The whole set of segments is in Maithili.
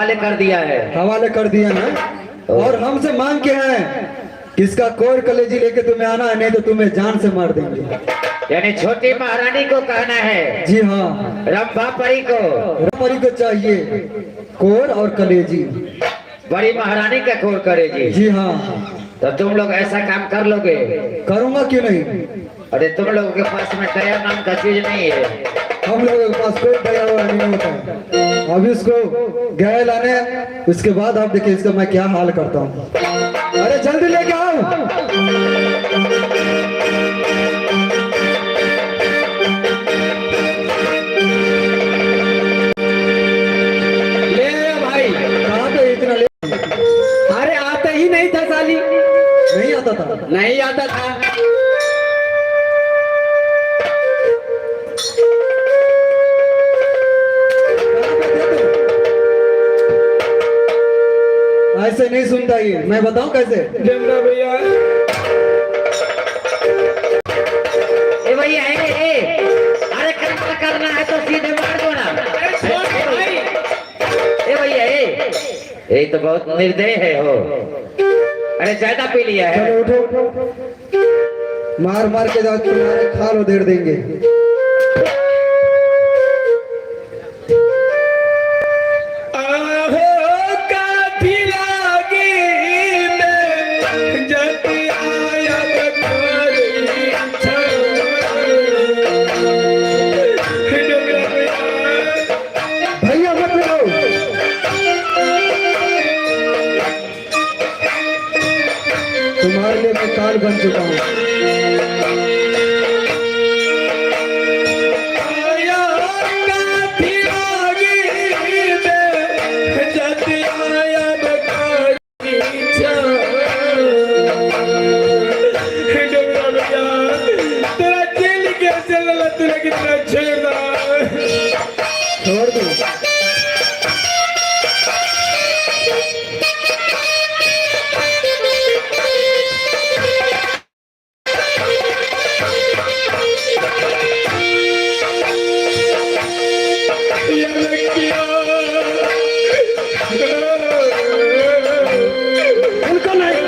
कर दिया है। हवाले कर दिया है और हमसे मांग के हैं किसका कोर कलेजी लेके तुम्हें आना है, नहीं तो तुम्हें जान से मार देंगे। यानी छोटी महारानी को कहना है। जी हाँ। रंभापरी को। परी को चाहिए कोर और कलेजी। बड़ी महारानी का कोर करेगी। जी हाँ। तो तुम लोग ऐसा काम कर लोगे? करूंगा क्यों नहीं। अरे तुम लोगों के पास में दया नाम का चीज नहीं है। हम लोगों के पास कोई दया वाला नहीं होता है। अभी उसको गए लाने, उसके बाद आप देखिए इसका मैं क्या हाल करता हूँ। अरे जल्दी लेके आओ। ले भाई। कहाँ पे इतना ले? अरे आता ही नहीं था साली। नहीं आता था? नहीं आता था। कहाँ पे थे तुम? ऐसे नहीं सुनता ये, मैं बताऊं कैसे? जमुना भैया। ए भैया, ए ए, अरे करना करना है तो सीधे मार दो ना। ए भैया, ए, ये तो बहुत निर्दय है हो। अरे ज्यादा पी लिया है। चलो उठो, मार मार के जाओ, तुम्हारे खाल उधेड़ देंगे। आहो काठी लागी में जत आया बकरी डोगरा भैया। भैया मत मिलो। तुम्हारे लिए मैं काल बन चुका हूँ। आया काठी लागी में जत आया बकरी डोगरा भैया, तेरा जेल कैसे लला, तुझे कितना छेड़ा। छोड़ दो। बिल्कुल नहीं।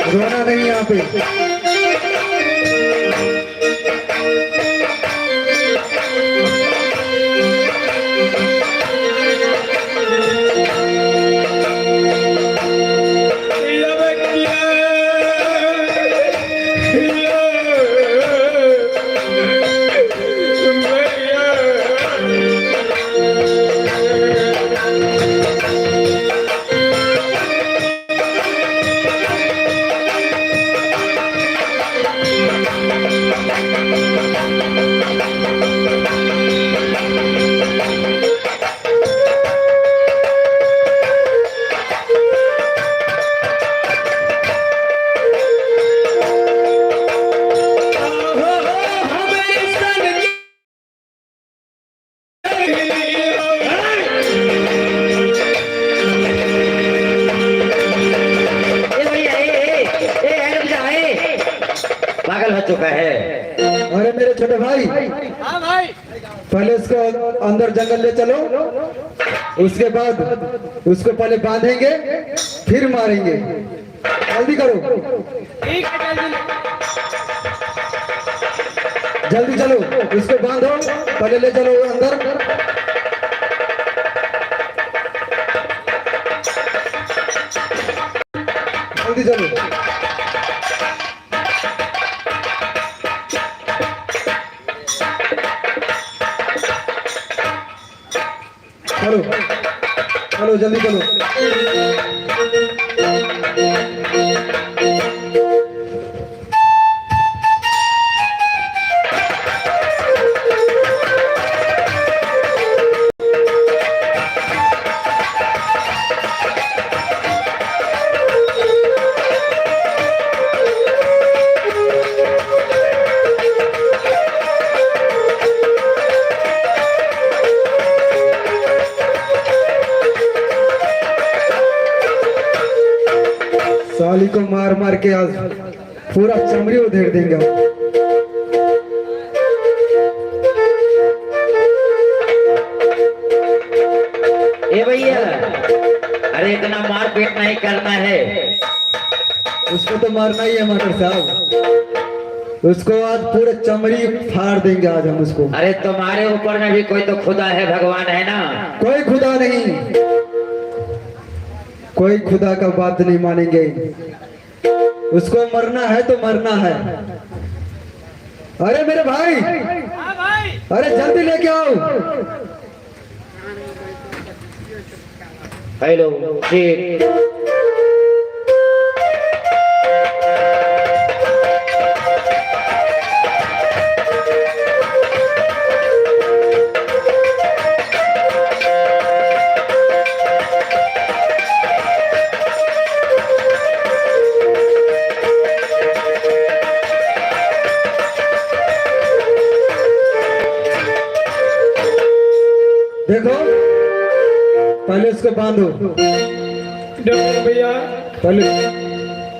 रोना नहीं यहाँ पे। ए भैया, ए ए ए, ए, रुक जा, ए, पागल हो चुका है। अरे मेरे छोटे भाई। हाँ भाई। पहले उसको अंदर जंगल ले चलो, उसके बाद उसको पहले बांधेंगे फिर मारेंगे। जल्दी करो। ठीक है, जल्दी। जल्दी चलो, उसको बांधो, पहले ले चलो अंदर। जल्दी चलो। चलो। चलो जल्दी चलो। साली को मार मार के आज पूरा चमड़ी उधेड़ देंगे हम। ए भैया, अरे इतना मारपीट नहीं करना है। उसको तो मारना ही है मास्टर साहब, उसको आज पूरे चमड़ी फाड़ देंगे आज हम उसको। अरे तुम्हारे ऊपर में भी कोई तो खुदा है, भगवान है ना। कोई खुदा नहीं, कोई खुदा का बात नहीं मानेंगे। उसको मरना है तो मरना है। अरे मेरे भाई, अरे जल्दी लेके आओ। हेलो ठीक। देखो, पहले उसको बांधो। डमरू भैया, पहले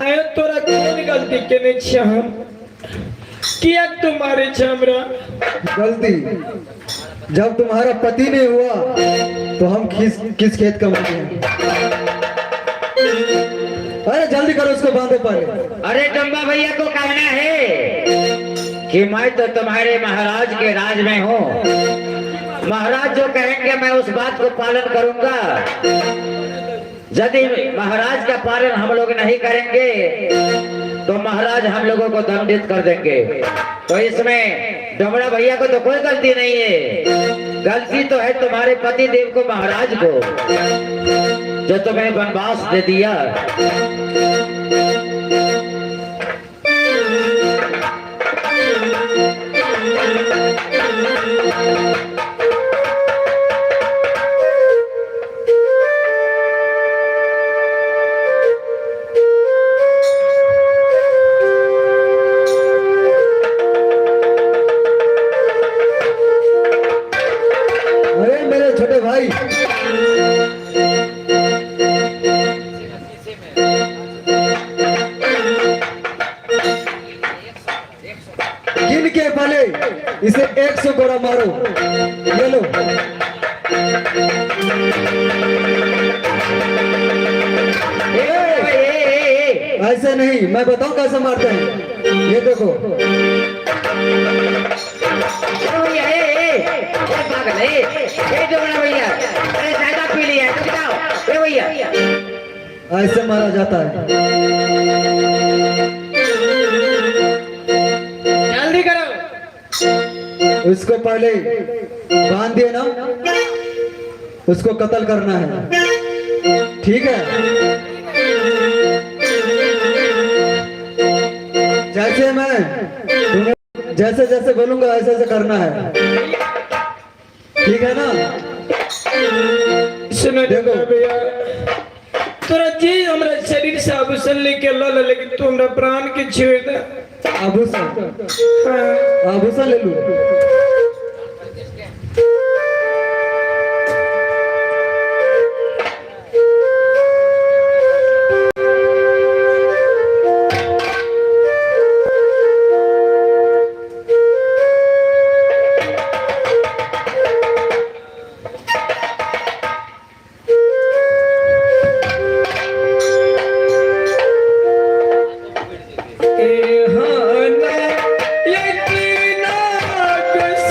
आय तोरा कोन गलती केने छियै हम? किया तू मारे छै हमरा? गलती जब तुम्हारा पति नहीं हुआ तो हम किस किस खेत का मरे हैं। अरे जल्दी करो, उसको बांधो पहले। अरे डम्बा भैया को कहना है कि मैं तो तुम्हारे महाराज के राज में हूँ। महाराज जो कहेंगे मैं उस बात को पालन करूंगा। यदि महाराज का पालन हम लोग नहीं करेंगे तो महाराज हम लोगों को दंडित कर देंगे। तो इसमें डमड़ा भैया को तो कोई गलती नहीं है, गलती तो है तुम्हारे पति देव को, महाराज को, जो तुम्हें वनवास दे दिया। अरे मेरे छोटे भाई, गिन के पहले इसे 100 गोरा मारो, ये लो। ए, ए, ए, ए, ऐसे नहीं, मैं बताऊं कैसे मारते हैं, ये देखो। ए भैया, ए, ए, ए, पागल, ए, ए, डमड़ा भैया, अरे ज्यादा पी लिया है, रुक जाओ, ए भैया। ऐसे मारा जाता है। जल्दी करो। उसको पहले बांध दिए ना, उसको कत्ल करना है, ठीक है? जैसे मैं तुम्हें जैसे जैसे बोलूंगा ऐसे ऐसे करना है, ठीक है ना? सुनो। देखो। डमरू भैया, तोरा जी हमरा शरीर से आभूषण लेके ल ले, लेकिन तू हमरा प्राण के छोड़ दे। आभूषण? हाँ। आभूषण ले लू? ए हाँ ना, यकीना कसम।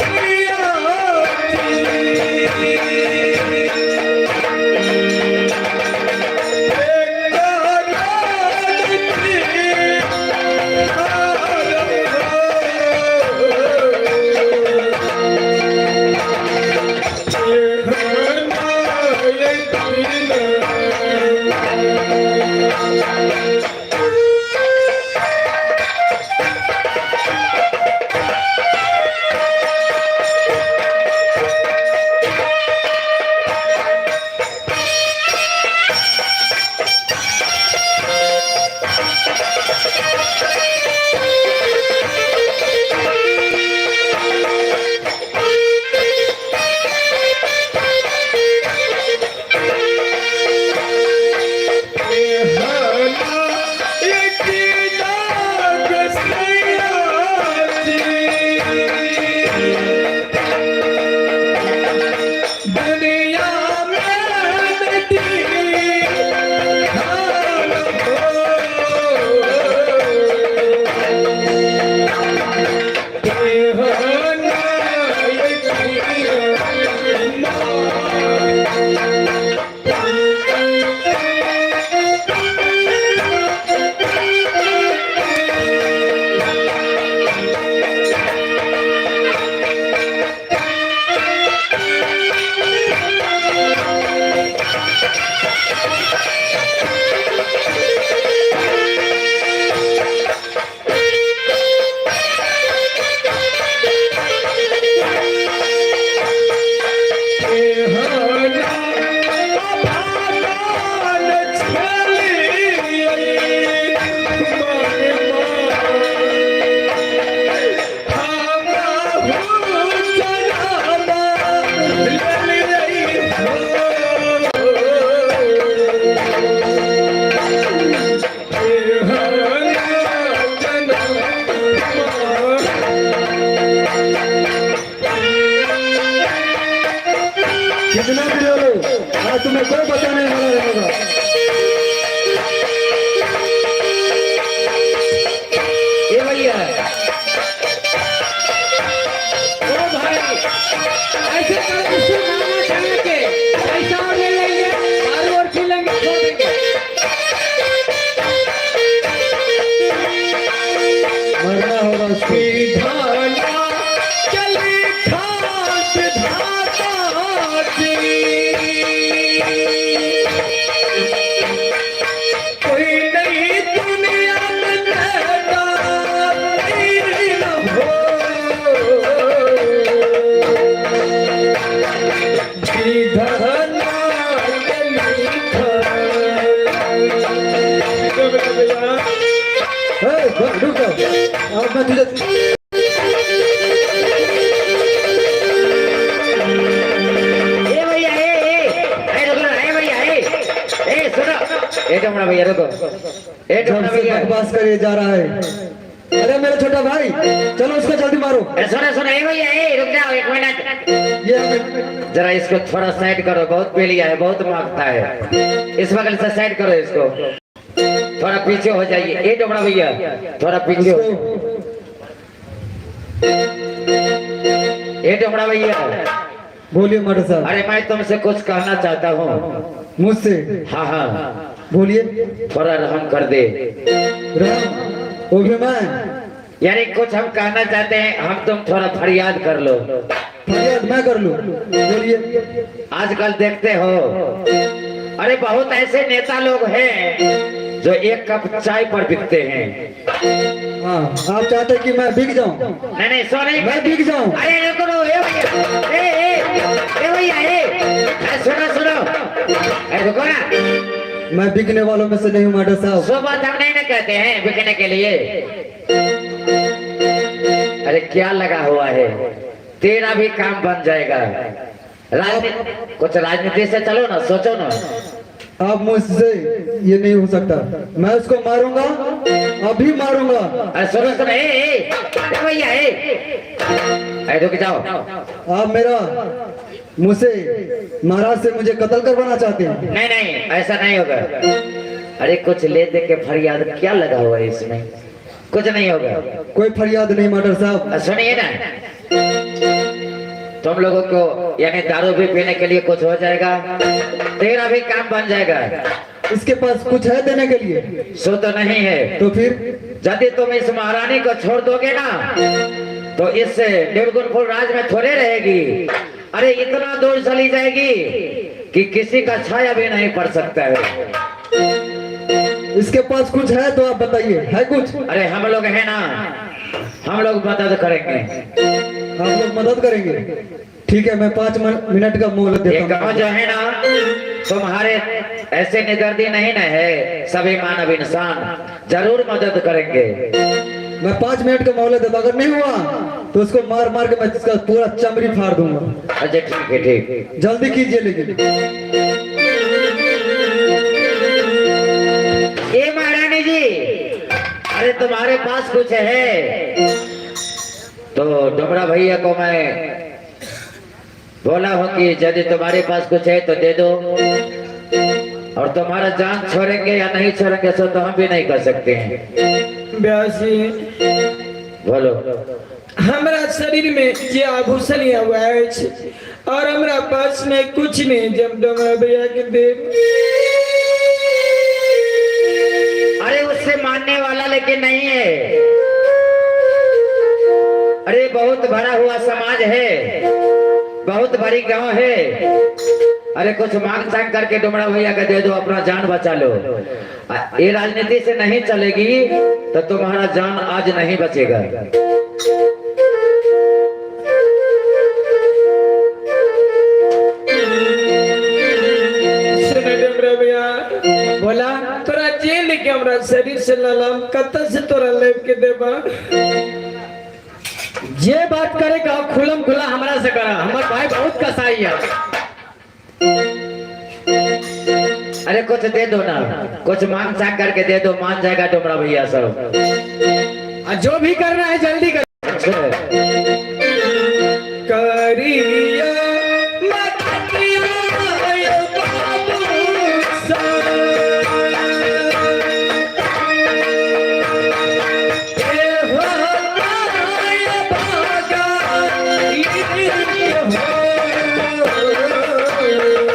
ए डमरा भैया रुको, ए जब डमरा से भैया। बकवास करे जा रहा है। अरे मेरा छोटा भाई, चलो उसको जल्दी मारो। ए, सुनो सुनो, ए भैया, ए रुक जाओ एक मिनट। ये हमें जरा इसको थोड़ा साइड करो, बहुत पेलिया है, बहुत मांगता है। इस बगल से साइड करो इसको, थोड़ा पीछे हो जाइए। ए डोमड़ा भैया थोड़ा पीछे हो। ए डोमड़ा भैया। बोलिए मास्टर साहब। अरे मैं तुमसे कुछ कहना चाहता हूँ। मुझसे? हाँ हाँ। बोलिए। थोड़ा रहम कर दे। राम वो भी मैं? यानी कुछ हम कहना चाहते हैं, हम तुम थोड़ा फरियाद कर लो। फरियाद मैं कर लूं? बोलिए। आजकल देखते हो, अरे बहुत ऐसे नेता लोग हैं जो एक कप चाय पर बिकते हैं। हाँ, आप चाहते हैं कि मैं बिक जाऊं? नहीं नहीं, सो नहीं। मैं बिक जाऊं? अरे रुको रो, ए भैया, ए ए ए भैया, ए अरे सुनो सुनो, अरे रुको ना। मैं बिकने वालों में से नहीं हूँ मास्टर साहब। सो बात हम नहीं ना कहते हैं बिकने के लिए। अरे क्या लगा हुआ है, तेरा भी काम बन जाएगा। राजनीति कुछ राजनीति से चलो ना, सोचो ना। आप मुझसे ये नहीं हो सकता। मैं उसको मारूंगा, अभी मारूंगा। अरे सुनो सुनो, ए ए ए भैया, ए अरे रुक जाओ। आप मेरा मुझसे महाराज से मुझे कत्ल करवाना चाहते हैं? नहीं नहीं, ऐसा नहीं होगा। अरे कुछ ले दे के फरियाद क्या लगा हुआ है इसमें, कुछ नहीं होगा। कोई फरियाद नहीं मास्टर साहब। और सुनिए ना, तुम लोगों को यानी दारू भी पीने के लिए कुछ हो जाएगा, तेरा भी काम बन जाएगा। इसके पास कुछ है देने के लिए? सो तो नहीं है। तो फिर? यदि तुम इस महारानी को छोड़ दोगे ना तो इस निर्गुणपुर राज में थोड़े रहेगी। अरे इतना दूर चली जाएगी कि किसी का छाया भी नहीं पड़ सकता है। इसके पास कुछ है तो आप बताइए, है कुछ? अरे हम लोग हैं ना, हम लोग मदद करेंगे। आप लोग मदद करेंगे? ठीक है, मैं 5 मिनट का मोहलत ये देता गांव हूँ। जो है ना, तुम्हारे ऐसे निदर्दी नहीं ना है, सभी मानव इंसान जरूर मदद करेंगे। मैं 5 मिनट का मोहलत देता हूँ, अगर नहीं हुआ तो उसको मार मार के मैं इसका पूरा चमड़ी फाड़ दूंगा। अच्छा ठीक है, ठीक। जल्दी कीजिए लेकिन। ये महारानी जी, अरे तुम्हारे पास कुछ है तो डोमरा भैया को मैं बोला हूं कि यदि तुम्हारे पास कुछ है तो दे दो, और तुम्हारा जान छोड़ेंगे या नहीं छोड़ेंगे सो तो हम भी नहीं कर सकते हैं। व्यासी। बोलो। हमरा शरीर में जे आभूषण या हुआ अछि और हमरा पास में कुछ नहीं जब डोमरा भैया के देव। अरे उससे मानने वाला लेकिन नहीं है। अरे बहुत भरा हुआ समाज है, बहुत बड़ी गांव है। अरे कुछ मांग चांग करके डुमरा भैया का दे दो, अपना जान बचा लो। ये राजनीति से नहीं चलेगी तो तुम्हारा जान आज नहीं बचेगा। सुन डोमरा भैया। बोला। तोरा जेल के हमरा शरीर से ललम कत से तोरा लेब के देबा। जे बात करे का खुलम खुला हमरा से करा, हमर भाई बहुत कसाई है। अरे कुछ दे दो ना, कुछ मांग चांग करके दे दो, मान जाएगा डुमरा भैया सब। और जो भी करना है जल्दी कर। अच्छा। करिया मदतिया यो बाबू सा। ए हो my भागा ई हो। करिया मदतिया।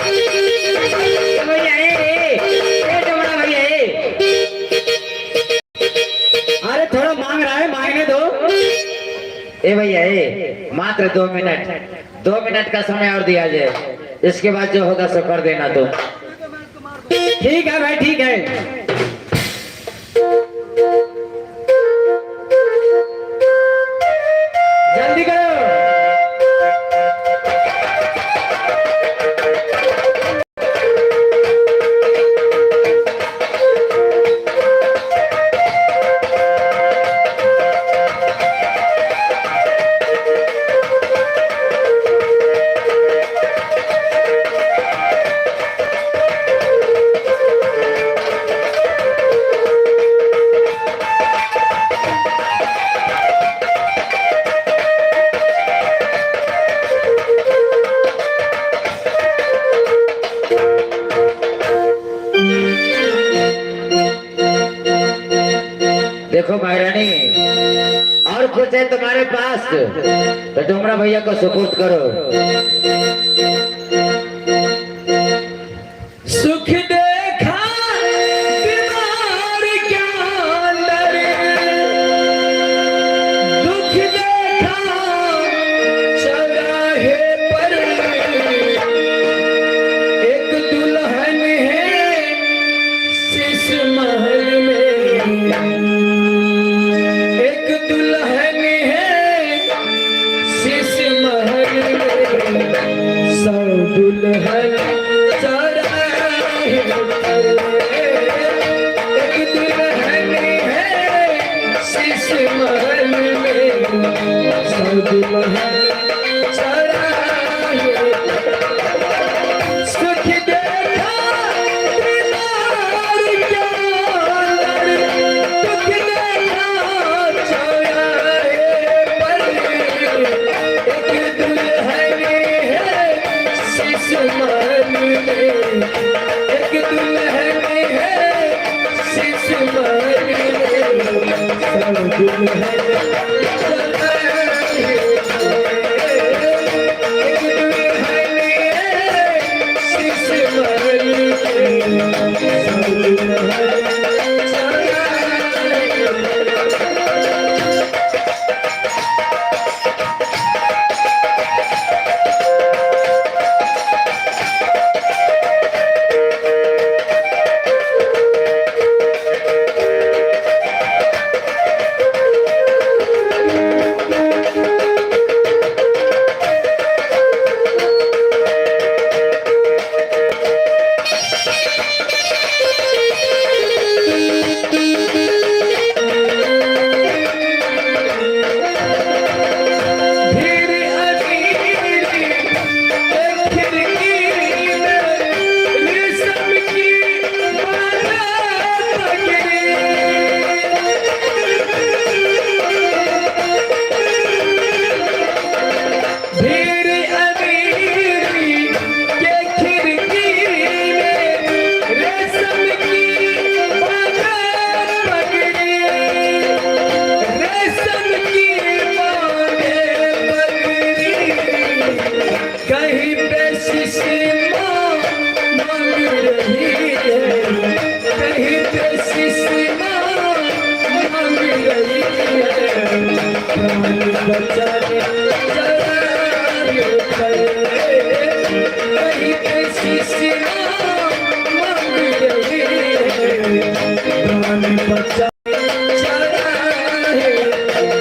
ए भैया ए ए ए डमरा भैया ए। अरे थोड़ा मांग रहा है, मांगने दो। ए भैया ए, मात्र 2 मिनट, 2 मिनट का समय और दिया जाए, इसके बाद जो होगा सो कर देना तो। ठीक है भाई, ठीक है। जल्दी करो। देखो महारानी, और कुछ है तुम्हारे पास तो डोमरा भैया को सुपुर्द करो। सुख देखा बीमार के अंदर, दुख देखा चौराहे पर, एक दुल्हन है शीश महल में, एक दुल्हन है शीश महल में, सौ दुल्हन चौराहे पर, एक दुल्हन है शीश महल में, सौ दुल्हन चौराहे पर। सुख देखा दीदार के अंदर, दुख देखा चौराहे पर, एक दुल्हन है शीश महल में, एक दुल्हन है शीश महल में, सौ दुल्हन चौराहे पर, एक दुल्हन है शीश महल में, सौ दुल्हन चौराहे पर। फिर अमीरी एक खिड़की में रेशम की माला पकड़े। फिर अमीरी के खिड़की में रेशम की माला पकड़े, रेशम की मांगे पगड़ी, कहीं पे शिशमा मांग रही है, कहीं पे शिशमा मांग रही है, प्राण बचाने चौराहे पर, कहीं पे शिशमा मांग रही है, प्राण बचाने चौराहे पर।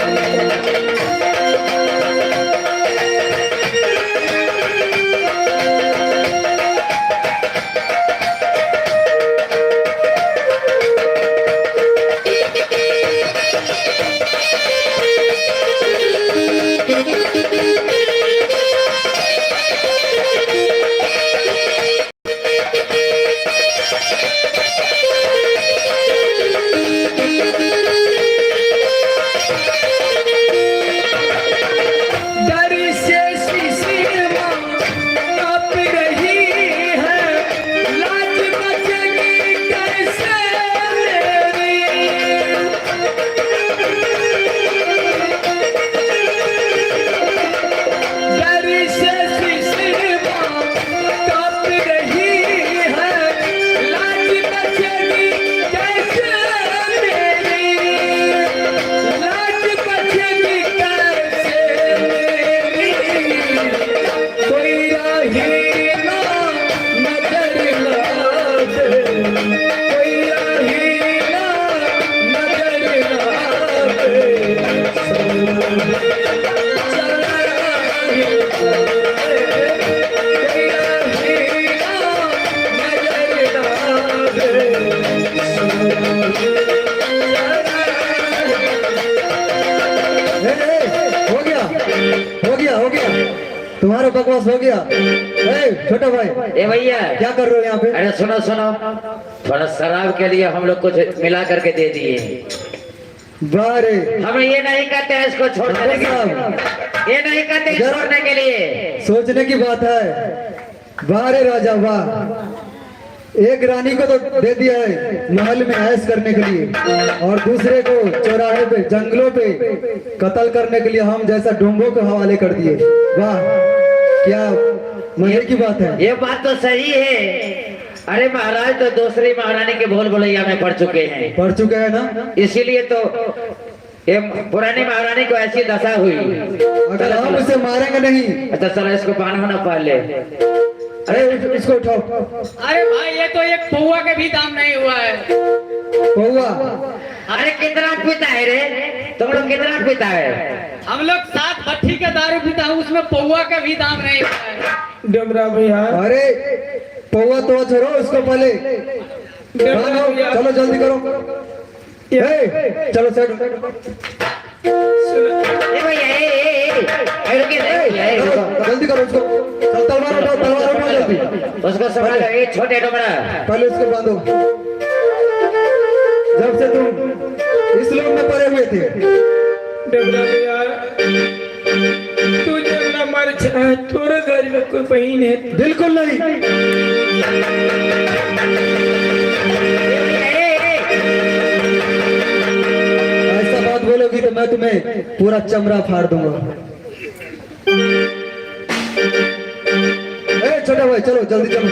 डर से शिशिरमा कांप रही है, लाज बचेगी कैसे मेरी। डर से शिशिरमा कांप रही है, लाज बचेगी कैसे मेरी, लाज बचेगी कैसे मेरी। कोई राही ना नजर लावे, कोई राही ना नजर लावे, चला राही कोई राही ना नजर लावे, ए, ए, हो गया हो गया हो गया, तुम्हारा बकवास हो गया। ए, छोटा भाई ए भैया, क्या कर रहे हो यहाँ पे? अरे सुनो सुनो, थोड़ा शराब के लिए हम लोग कुछ मिला करके दे दिए। वाह रे, हम ये नहीं कहते हैं इसको छोड़ने के लिए, ये नहीं कहते हैं छोड़ने के लिए। सोचने की बात है। वाह रे राजा वाह, एक रानी को तो दे दिया है महल में ऐश करने के लिए, और दूसरे को चौराहे पे जंगलों पे कत्ल करने के लिए हम जैसा डोंगों को हवाले कर दिए। वाह क्या मजे की बात है। ये बात तो सही है। अरे महाराज तो दूसरी महारानी के भूल भुलैया में पड़ चुके हैं, पढ़ चुके हैं ना। इसीलिए तो ये पुरानी महारानी को ऐसी दशा हुई। अगर हम उसे मारेंगे नहीं। अच्छा चलो इसको बांधो ना पहले। अरे इसको उठाओ। अरे भाई ये तो एक पौआ के भी दाम नहीं हुआ है। पौआ? अरे कितना पीता है रे तुम लोग, कितना पीता है? हम लोग 7 भट्ठी का दारू पीता हूँ, उसमें पौआ का भी दाम नहीं हुआ है। डमरा भैया, अरे पौआ तो छोड़ो, उसको पहले डमरा बांधो। भैया, चलो जल्दी करो। ए, चलो सेट। ए भैया, ए ए ए, ए, रुकिए, ए भैया, ए, रुको। जल्दी करो उसको। चल तलवार उठाओ, तलवार उठाओ जल्दी। उसको संभालो, ए छोटे डोमरा। पहले उसको बांधो। जब से तुम इस लोक में पड़े हुए थे। डमरा भैया, तू जब न मर चाहे तोरे घर में कोई बहन है? बिल्कुल नहीं। ए, ए, ऐसा बात बोलोगी तो मैं तुम्हें पूरा चमड़ा फाड़ दूंगा। ए छोटा भाई चलो जल्दी चलो।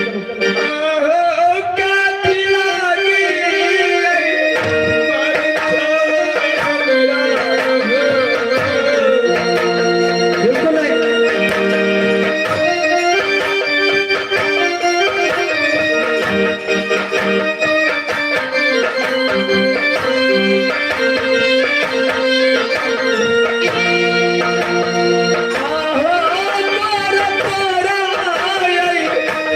आहो, कातिला की बिल्कुल नहीं। आहो, तोर तोरा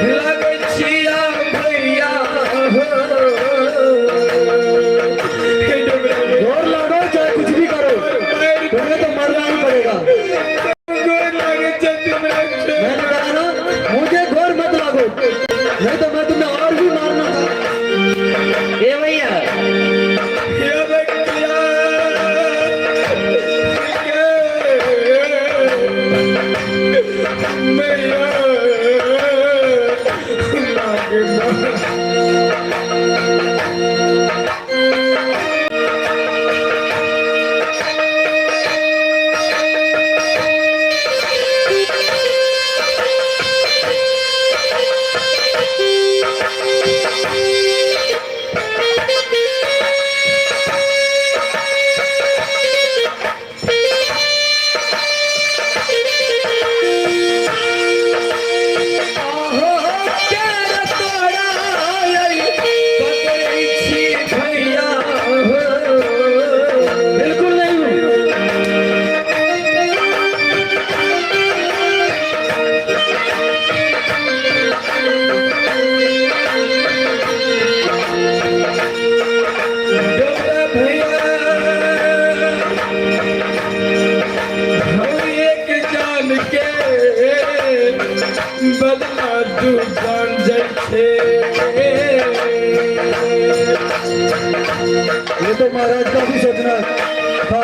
लगै छी।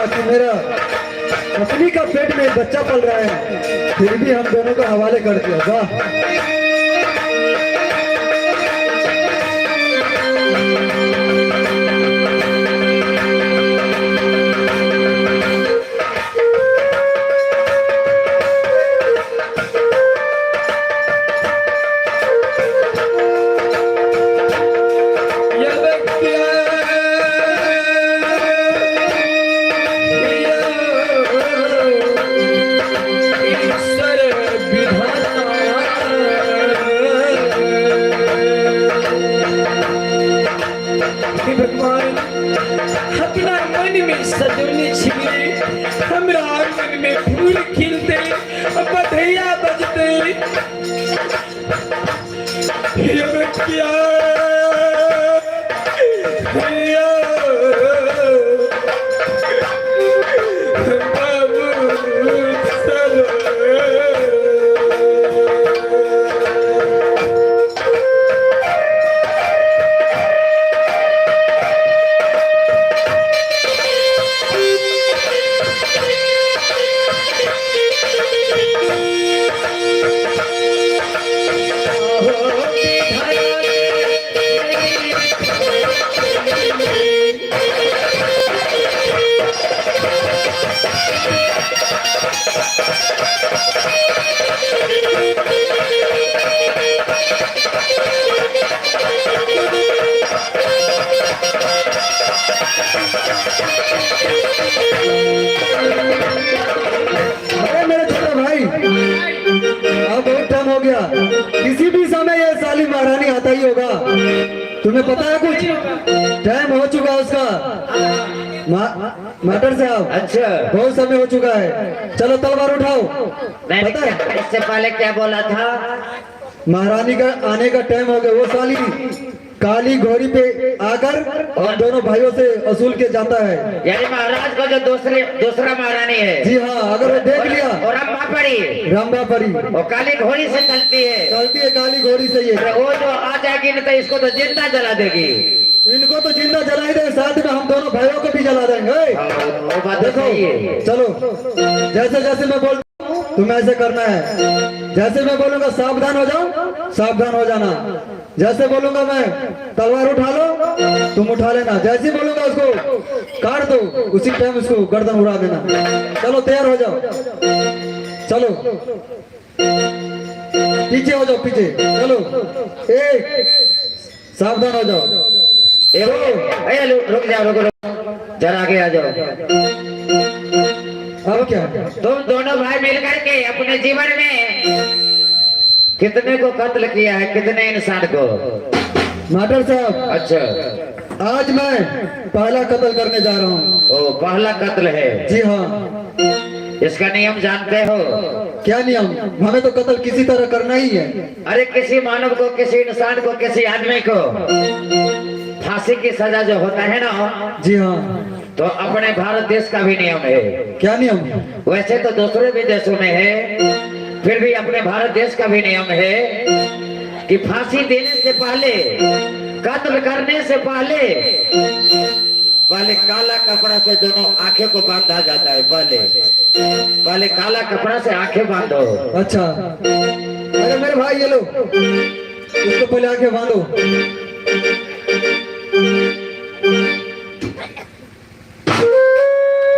बाकी मेरा पत्नी का पेट में बच्चा पल रहा है, फिर भी हम दोनों को हवाले कर दिया। वाह। ईश्वर विधाता, हे भगवान, अपना मन में सजौने छिले, हमरा आंगन में फूल खिलते, बधैया बजते। हे भगवान, हे बाबू सर। अरे मेरे छोटे भाई, अब बहुत टाइम हो गया। किसी भी समय ये साली महारानी आता ही होगा। तुम्हें पता है कुछ टाइम हो चुका है उसका। मास्टर साहब, अच्छा। बहुत समय हो चुका है, चलो तलवार उठाओ। मैंने पता है इससे पहले क्या बोला था? महारानी का आने का टाइम हो गया। वो साली काली घोड़ी पे आकर और दोनों भाइयों से वसूल के जाता है। यानी महाराज को जो दूसरे दूसरा महारानी है। जी हाँ, अगर वो देख लिया। और रंभा पड़ी। रंभा परी। वो काली घोड़ी से चलती है। चलती है काली घोड़ी से ये। अरे वो जो आ जाएगी ना तो इसको तो जिंदा जला देगी। इनको तो जिंदा जला ही देंगे, साथ में हम दोनों भाइयों को भी जला देंगे। ओए, हाँ, वो बात तो देखो सही है। चलो, जैसे जैसे मैं बोलता हूँ तुम्हें ऐसे करना है। जैसे मैं बोलूंगा सावधान हो जाओ, सावधान हो जाना। जैसे बोलूंगा मैं तलवार उठा लो, तुम उठा लेना। जैसे बोलूंगा उसको काट दो, उसी टाइम उसको गर्दन उड़ा देना। चलो तैयार हो जाओ, चलो पीछे हो जाओ, पीछे चलो। एक, सावधान हो जाओ। ए, ए, रुक जाओ, रुको रुको, जरा आगे आ जाओ। अब क्या? तुम दोनों भाई मिलकर के अपने जीवन में कितने को कत्ल किया है, कितने इंसान को? मास्टर साहब, अच्छा। आज मैं पहला कत्ल करने जा रहा हूँ। ओ, पहला कत्ल है? जी हाँ। इसका नियम जानते हो? क्या नियम? हमें तो कत्ल किसी तरह करना ही है। अरे किसी मानव को, किसी इंसान को, किसी आदमी को फांसी की सजा जो होता है ना, जी हाँ। तो अपने भारत देश का भी नियम है। क्या नियम? वैसे तो दूसरे भी देशों में है, फिर भी अपने भारत देश का भी नियम है कि फांसी देने से पहले, कत्ल करने से पहले, पहले काला कपड़ा से दोनों आंखें को बांधा जाता है। पहले पहले काला कपड़ा से आंखें बांधो। अच्छा, अरे मेरे भाई ये लो, इसको पहले आके बांधो।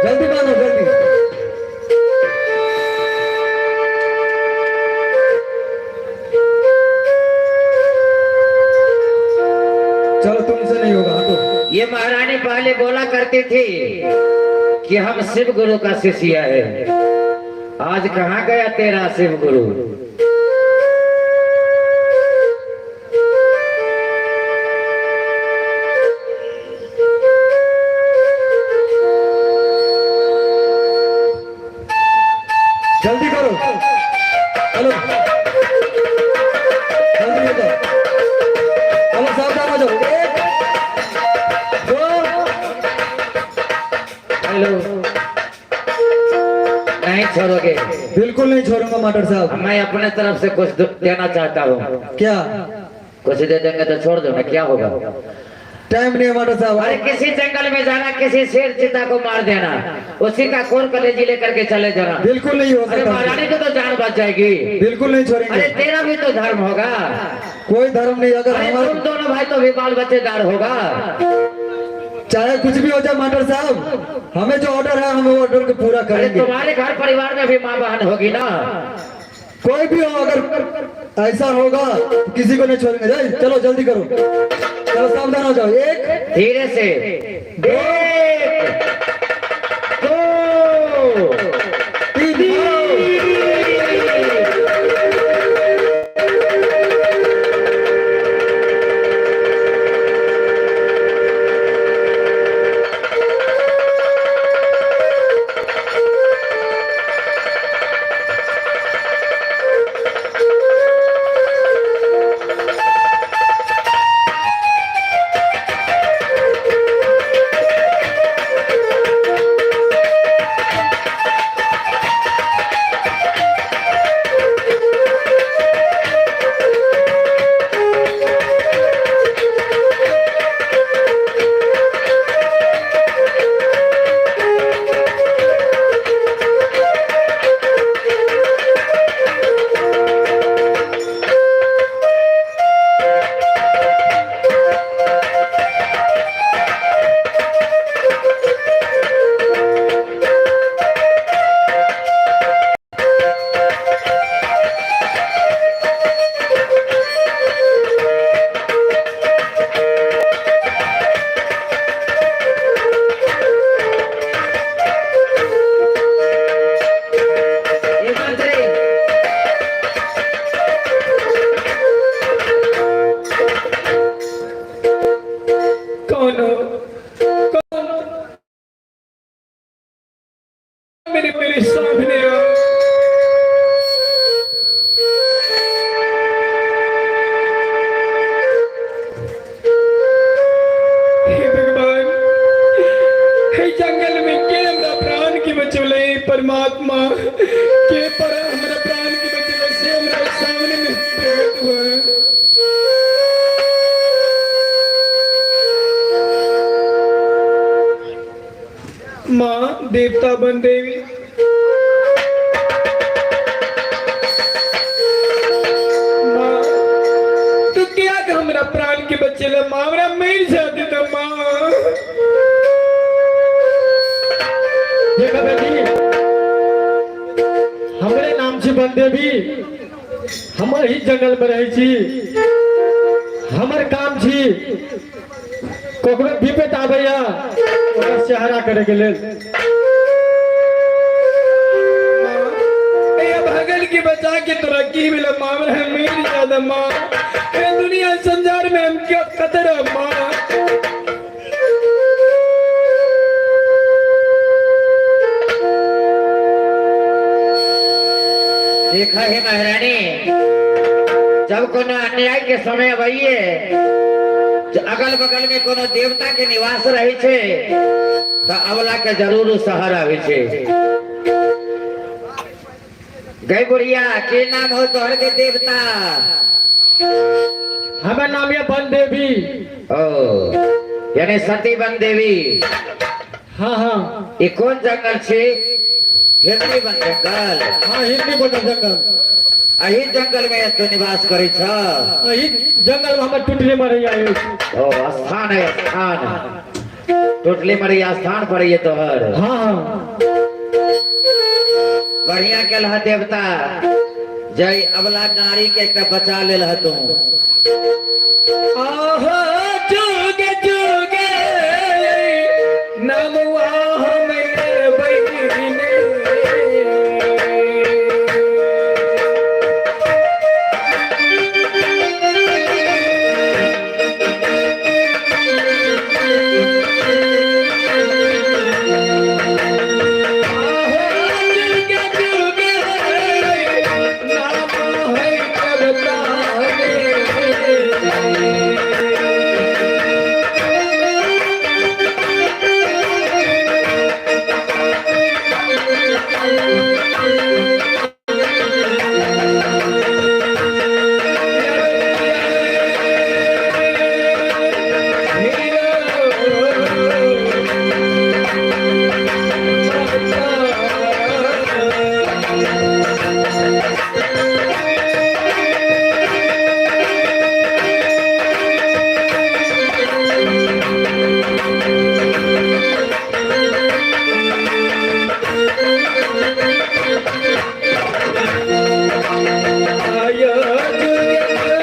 जल्दी बांधो, जल्दी। चलो तुमसे नहीं होगा, हटो। ये महारानी पहले बोला करती थी कि हम शिव गुरु का शिष्य है। आज कहाँ गया तेरा शिव गुरु? जल्दी करो, चलो जल्दी हो जाओ, चलो सावधान हो जाओ। एक, दो। हेलो, नहीं छोड़ोगे? बिल्कुल नहीं छोड़ूंगा मास्टर साहब। मैं अपने तरफ से कुछ देना चाहता हूँ। क्या? कुछ दे देंगे तो छोड़ दो ना, क्या होगा? टाइम नहीं है मास्टर साहब। अरे किसी जंगल में जाना, किसी शेर चीता को मार देना, उसी का कोर कलेजी लेकर के चले जाना। बिल्कुल नहीं हो अरे सकता। महारानी को तो जान बच जाएगी। बिल्कुल नहीं छोड़ेंगे। अरे तेरा भी तो धर्म होगा। कोई धर्म नहीं, अगर अरे हमारे तुम दोनों भाई तो भी बाल बच्चेदार होगा। चाहे कुछ भी हो जाए मास्टर साहब, हमें जो ऑर्डर है हम वो ऑर्डर को पूरा अरे करेंगे। तुम्हारे घर परिवार में भी माँ बहन होगी ना। कोई भी हो, अगर ऐसा होगा तो किसी को नहीं छोड़ेंगे। जाए, चलो जल्दी करो, चलो सावधान हो जाओ। एक, धीरे से, एक, दो, तीन। ये मंत्री, कौन हो, कौन मेरे मेरे सामने आओ। हे भगवान, हे जंगल में के हमरा प्राण के बचौले परमात्मा, के पर हमरा प्राण के बचौले से हमरा सामने में प्रकट हुआ। माँ देवता बन देवी, माँ तू क्या के हमरा प्राण के बचेला माँ, हमरा मर जाते तो माँ। देखा बेटी, हमरे नाम छी बनदेवी, हम एही जंगल में रहै छी। हमर काम छी ककरो विपत आबैया ओकर सहारा करे के लेल। माँ, ए भगल के बचा के तोरा की मिला माँ, हमरा मर जाता माँ। ए दुनिया संसार में हम क्या कदर है माँ। देखा है महारानी, जब कोनो अन्याय के समय अबैये, अगल बगल में कोनो देवता के निवास रहे छे तो अबला के जरूर उ सहारा आवे छे। गई बुढ़िया, के नाम हो तोहर के देवता? हमर नाम यह बनदेवी। ओ, यानी सती वन देवी। हाँ हाँ। ये कौन जंगल छे? हिरनी वन जंगल। हाँ, हिरनी बन जंगल। अही जंगल में तो निवास करे छ? एही जंगल में हमर टुटली मरैया अछि। ओ स्थान है, स्थान टोटली मरैया स्थान पर ये तोहर। हाँ हाँ। बढ़िया के लह देवता, जय अबला नारी के एकटा बचा लेल ह तू। आहो जुग जुग नमवा मेरे बहिने। आहो जुग जुग नाम है करतारे। आया जुगे जुगे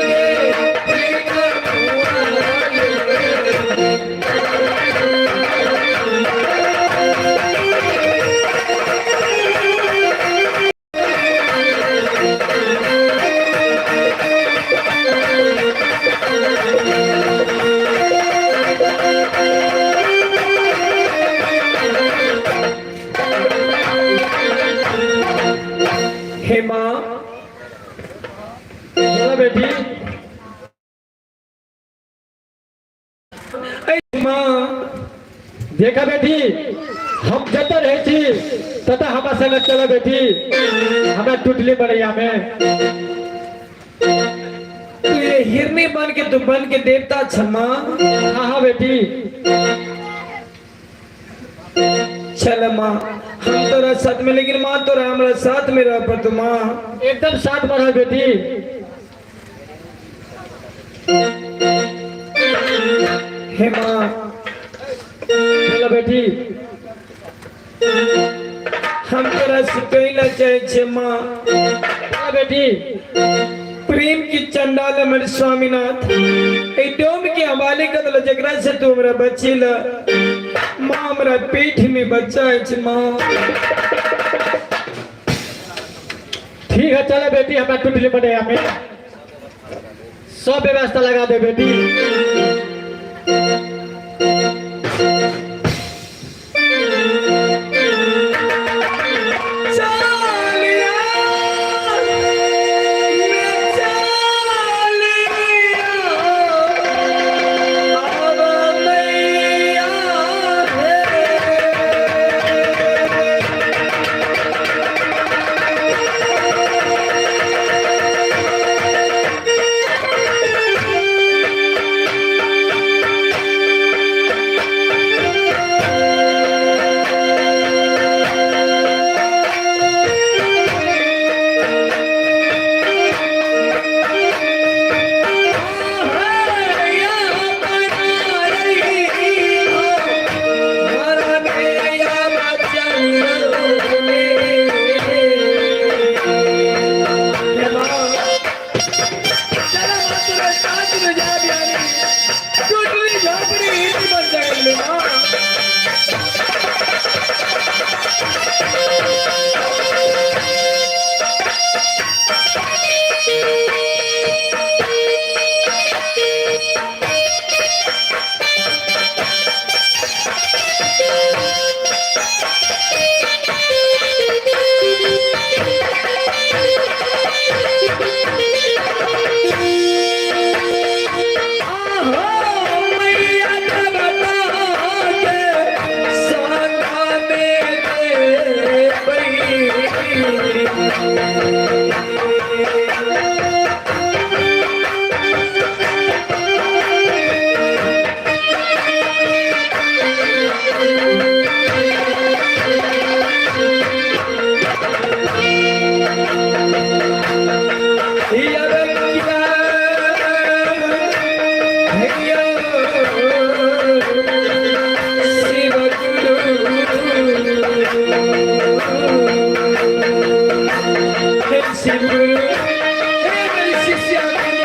हे माँ। बोला बेटी। ऐ माँ। देखा बेटी, हम जतऽ रहै छी ततऽ हमरा संगे चल बेटी, हमरा टूटली मड़ैया में। तू ये हिरनी बन के तू बन के देवता छ माँ। हाँ हाँ बेटी। चल माँ, हम तोरा साथ में, लेकिन माँ तोरा हमरा साथ में रह पर तू माँ। एकदम साथ में रह बेटी। हे माँ। बोला बेटी। हम तोरा से कहला चाहे छे माँ। बोला बेटी। प्रेम की चंडाल हमर स्वामीनाथ ए डोम के हवाले कर दिल, जकरा से तू हमरा बचेला माँ। हमरा पेट में बच्चा अछि माँ। ठीक है, चलो बेटी, हमरा टूटली मड़ैया में सब व्यवस्था लगा दे बेटी। चालिया मैं चालिया आव मैया हे। शिव गुरु हे मेरे शिष्य आके।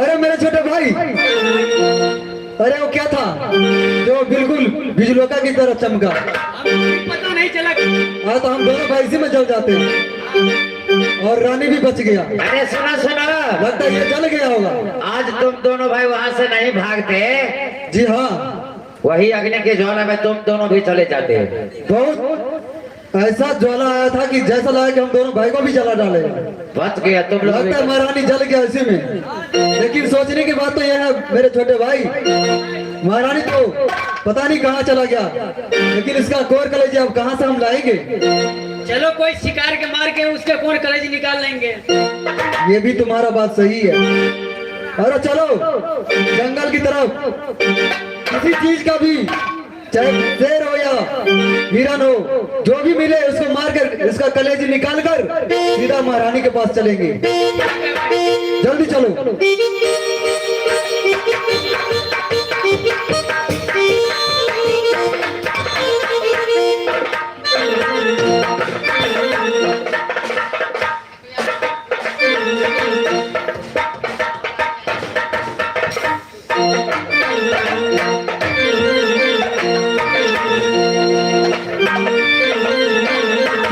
अरे मेरे छोटे भाई, अरे वो क्या था जो बिल्कुल बिजलोका की तरह चमका? पता नहीं चला। हाँ तो हम दोनों भाई इसी में जल जाते हैं और रानी भी बच गया। अरे सुनो सुनो, लगता है ये जल गया होगा। आज तुम दोनों भाई वहां से नहीं भागते। जी हाँ, वही अग्नि के ज्वाला में तुम दोनों भी चले जाते। बहुत ऐसा ज्वाला आया था कि जैसा लगा कि हम दोनों भाई को भी जला डाले। बच गया तुम लोग। लगता है महारानी जल गया इसी में। लेकिन सोचने की बात तो यह है मेरे छोटे भाई, महारानी तो पता नहीं कहाँ चला गया, लेकिन इसका कोर कलेजी अब कहाँ से हम लाएंगे? चलो कोई शिकार के मार के उसके कोर कलेजी निकाल लेंगे। ये भी तुम्हारा बात सही है। अरे चलो जंगल की तरफ, किसी चीज का भी, चाहे शेर हो या हिरन हो, जो भी मिले उसको मारकर इसका कलेजी निकाल कर सीधा महारानी के पास चलेंगे। जल्दी चलो।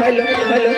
Hello hello.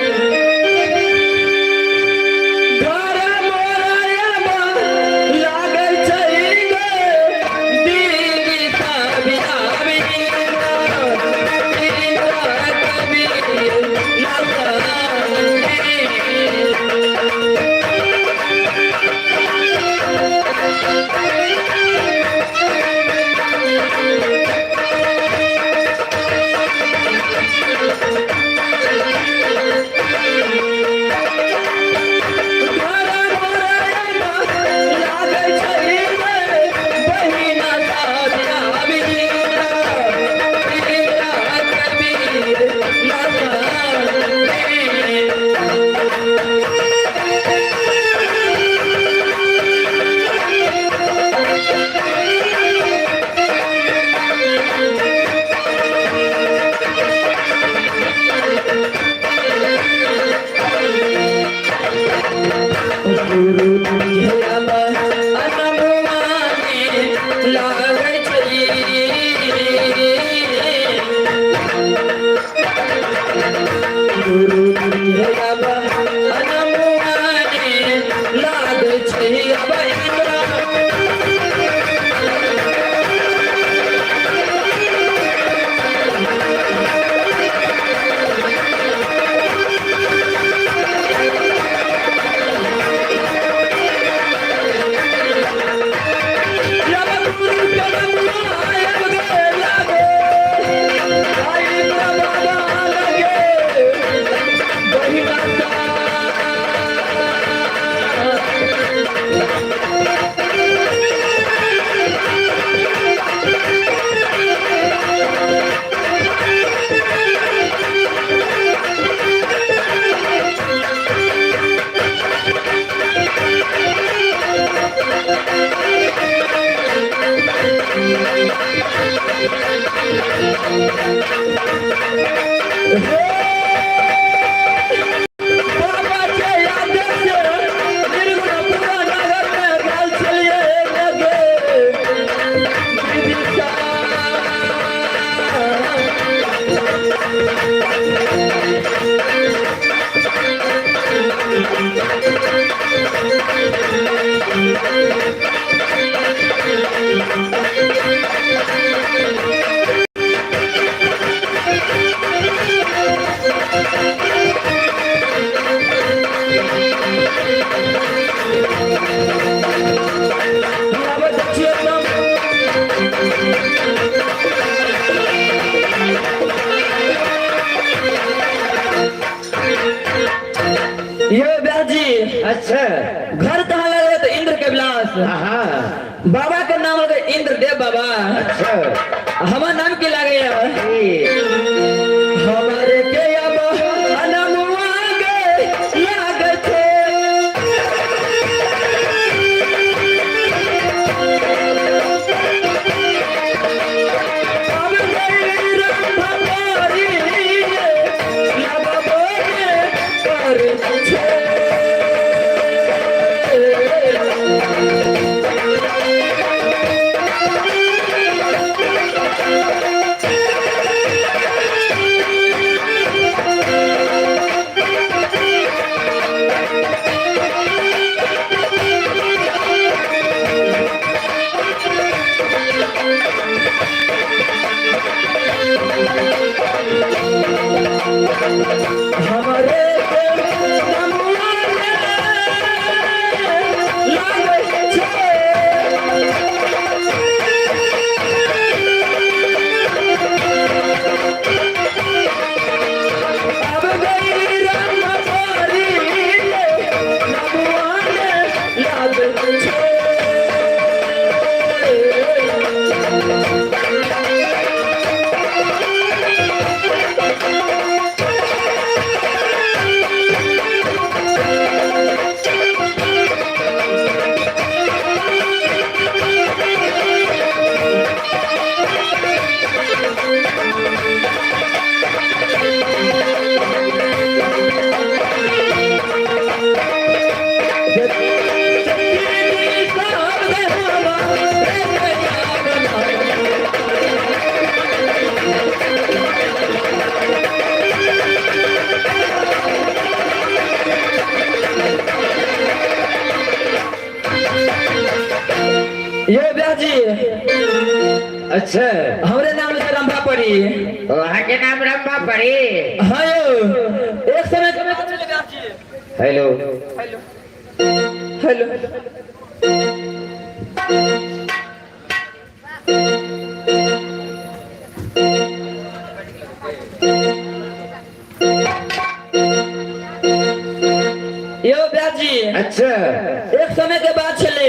यो व्यास जी। अच्छा। घर कहाँ लगे तो इंद्र के विलास। हाँ। बाबा के नाम लगे इंद्र देव बाबा। अच्छा। हमार नाम के लागे जी। हमारे के अब अनमुआ गे लागे छे। अब गई रंभवारी लगबो गे पर छे। हमरे के नमुआ गे लागै छै। अब गई रंभा परी के नमुआ गे लागै छै। यो ब्याह जी। अच्छा। हमरे नाम से रंभा पड़ी। वहाँ के नाम रंभा पड़ी। हाँ यो, एक समय। हेलो। हेलो। यो ब्याह जी। अच्छा। एक समय के बात छले।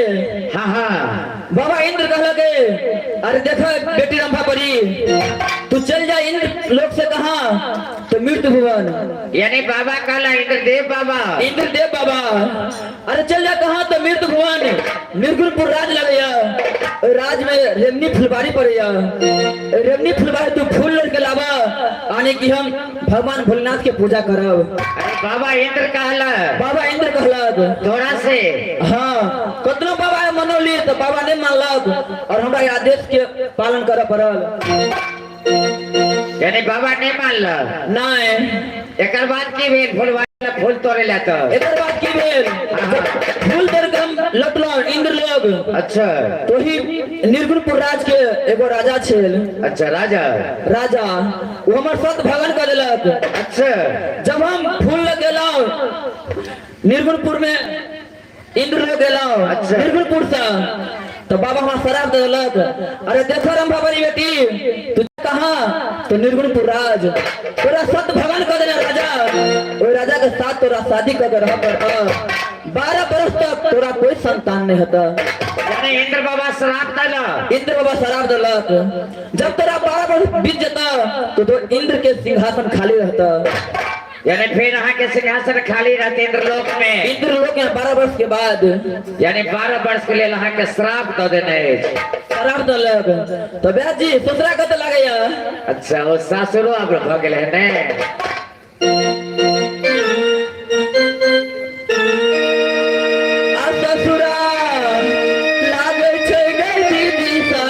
हाँ हाँ। बाबा इंद्र कहलक, अरे देख बेटी रंभा परी, तू चल जा इंद्र लोक से कहा तो मृत्यु भुवन। यानी बाबा कहला इंद्रदेव बाबा। इंद्रदेव बाबा, अरे चल जा कहा तो मृत्यु भुवन, निर्गुणपुर राज लगैया, ओहि राज में रेमनी फुलबाड़ी पड़ैया, रेमनी फुलबाड़ी तू फूल लड़ के लावा आने की हम भगवान भोलेनाथ के पूजा करब। अरे बाबा इंद्र कहला। बाबा इंद्र कहलक। तोरा से। हाँ, कतनो बाबा मनौली तो बाबा नहीं मानलक और हमरा आदेश के पालन करे पड़ल। यानी बाबा नहीं मानल। नहीं। एकर बाद की भेल? फूलवाड़ी फूल तोड़े ला तो एकर बाद की भेल? फूल तोड़ के हम लौटलहुँ इंद्र लोग। अच्छा। तो ही निर्गुणपुर राज के एगो राजा छल। अच्छा, राजा। राजा वो हमर सत भगन कर देलक। अच्छा। जब हम फूल लग गेलहुँ निर्गुणपुर में, इंद्र लोग गेलहुँ। अच्छा। निर्गुणपुर से तो बाबा हमरा शराब दे देलक, अरे देखो रंभा बड़ी बेटी, तू कहाँ तो निर्गुणपुर राज तोरा सत भगन कर देने राजा, ओहि राजा के साथ तोरा शादी कर के रह पड़ता, 12 बरस तक तोरा कोई संतान नहीं होता। यानी इंद्र बाबा श्राप देला। इंद्र बाबा शराब देलक, जब तोरा 12 बरस बीत जेता तो इंद्र के सिंहासन खाली रहता। यानी फिर अहाँ के सिंहासन खाली रहते इंद्रलोक में। इंद्र लोक में 12 वर्ष के बाद। यानी 12 वर्ष के लिए अहाँ के श्राप दऽ देने अछि। शराब देलक तो व्यास जी ससुरा कतऽ लागैया। अच्छा, ओ सासुरो आब भऽ गेलै है ने। आ ससुरा लागै छै गै दीदी सा,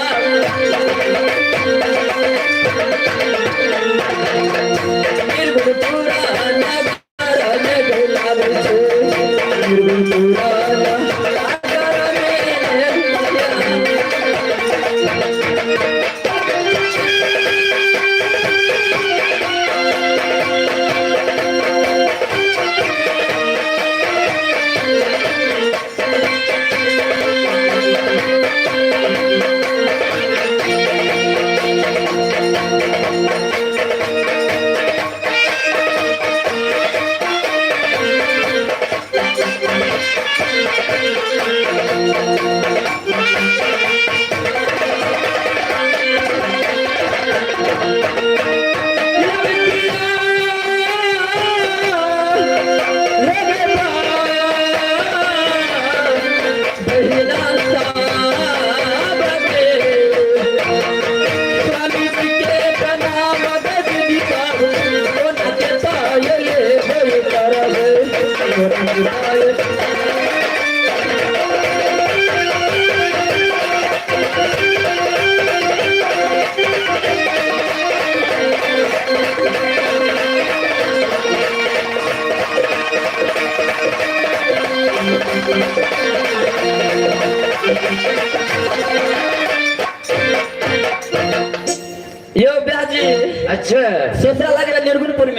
निर्गुण पूरा नगर में गै लागै छै, निर्गुण पूरा नगर में।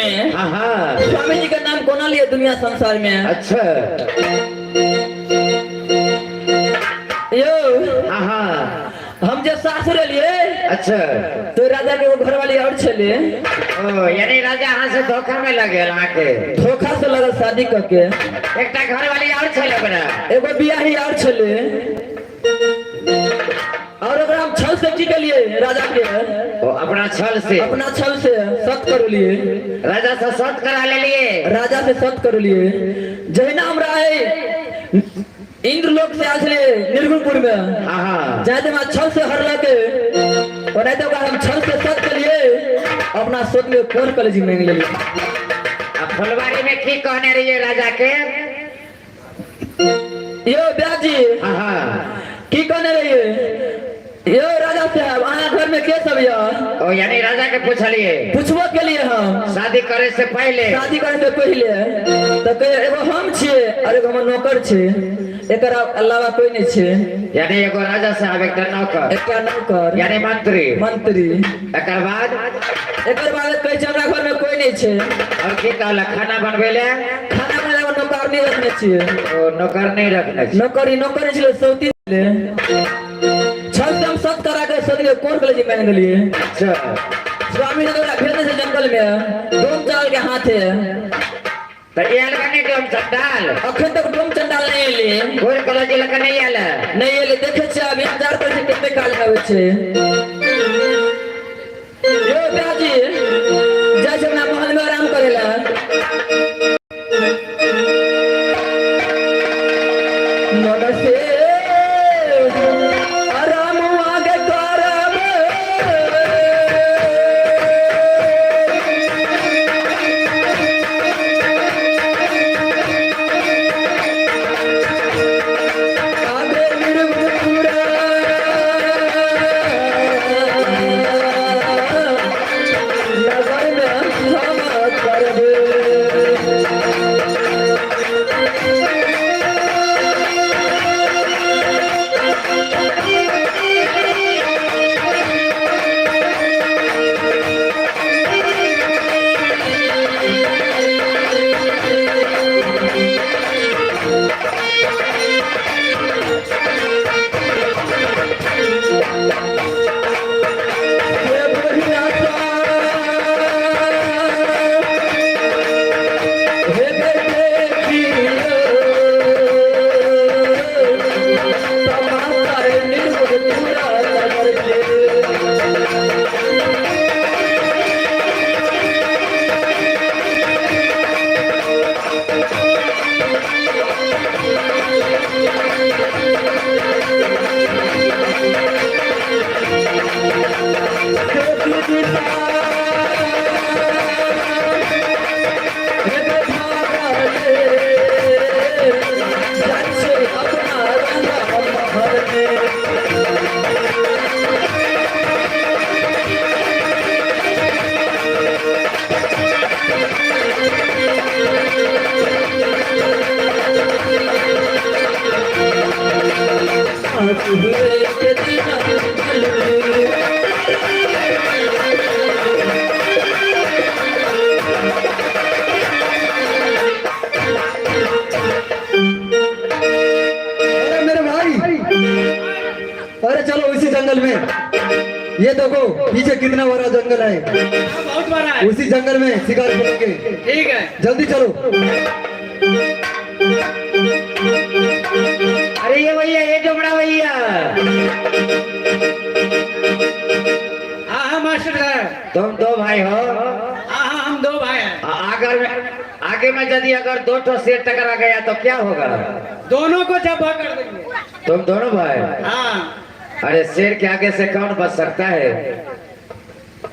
में हाँ हाँ स्वामी जी के नाम कोना लिए दुनिया संसार में। अच्छा। यो। हाँ हाँ। हम जे सासुर एलिए अच्छा। तो राजा के एगो घरवाली और छले। ओ यानी राजा यहाँ से धोखा में लगे आके। धोखा से लगल शादी करके। एकटा घरवाली और छले ओकरा। एगो बियाही और छले और ओकरा हम छल से की केलिए राजा के। ओ अपना छल से। अपना छल से सत करलिए। राजा से सत करा लेलिए। राजा से सत करलिए। जहिना हमरा है इंद्र लोक से आयल छलिए निर्गुणपुर में। हाँ हाँ। जाते हमरा छल से हरलक और नहीं तो ओकरा हम छल से सत केलिए, अपना सत में कोन कॉलेज मांगि लेलिए। आ फुलवारी में की कहने रहिए राजा के? यो ब्यास जी। हाँ हाँ। की कहने रहिए? यो राजा साहब अहाँ घर में के सब यऽ? ओ यानी राजा के पूछलिए। पूछबो के लिए हम। शादी करे से पहले। शादी करे से पहले तो कहे एगो हम छियै और एगो हमर नौकर छै, एकर अलावा कोई नहीं छै। यानी एगो राजा साहब एकटा नौकर। एकटा नौकर। यानी मंत्री। मंत्री। एकर बाद? एकर बाद कहै छै हमरा घर में कोई नहीं छै। और की कहलक खाना बनबै ले? खाना बनाबै ले नौकर नहीं रखने छियै। ओ नौकर नहीं रखने छियै। नौकरी नौकरी छलै सौती छलै। छल से हम सत करा के सत के कोन कॉलेज में गेलिए। अच्छा। स्वामी ने ओकरा भेजने छै जंगल में डोम चाल के हाथे। तो आयल कनी डोम चंडाल? अखन तक डोम चंडाल नहीं एले। कोन कॉलेज लग नहीं आयल? नहीं एले। देखे छियै अभी इंतजार करै छियै कते काल में आबै छै। यो ब्याजी जाइ छै अपना महल में आराम करे ला। मन से आराम आगे करब। आगे निर्गुणपुर नगर में हम करब। हे बढ़िया हे बेटे तमाशा निर्गुणपुरा नगर के। अरे मेरे भाई, अरे चलो उसी जंगल में, ये देखो पीछे कितना बड़ा जंगल है। बहुत बड़ा है। उसी जंगल में शिकार करेंगे। ठीक है। जल्दी चलो। अरे ये भैया, ये जोमड़ा भैया। हाँ हाँ मास्टर साहब। तुम दो भाई हो? हाँ हाँ हम दो भाई हैं। अगर आगे में यदि अगर दो ठो शेर टकरा गया तो क्या होगा? दोनों को जब्बा कर देंगे। तुम दोनों भाई? हाँ। अरे शेर के आगे से कौन बच सकता है?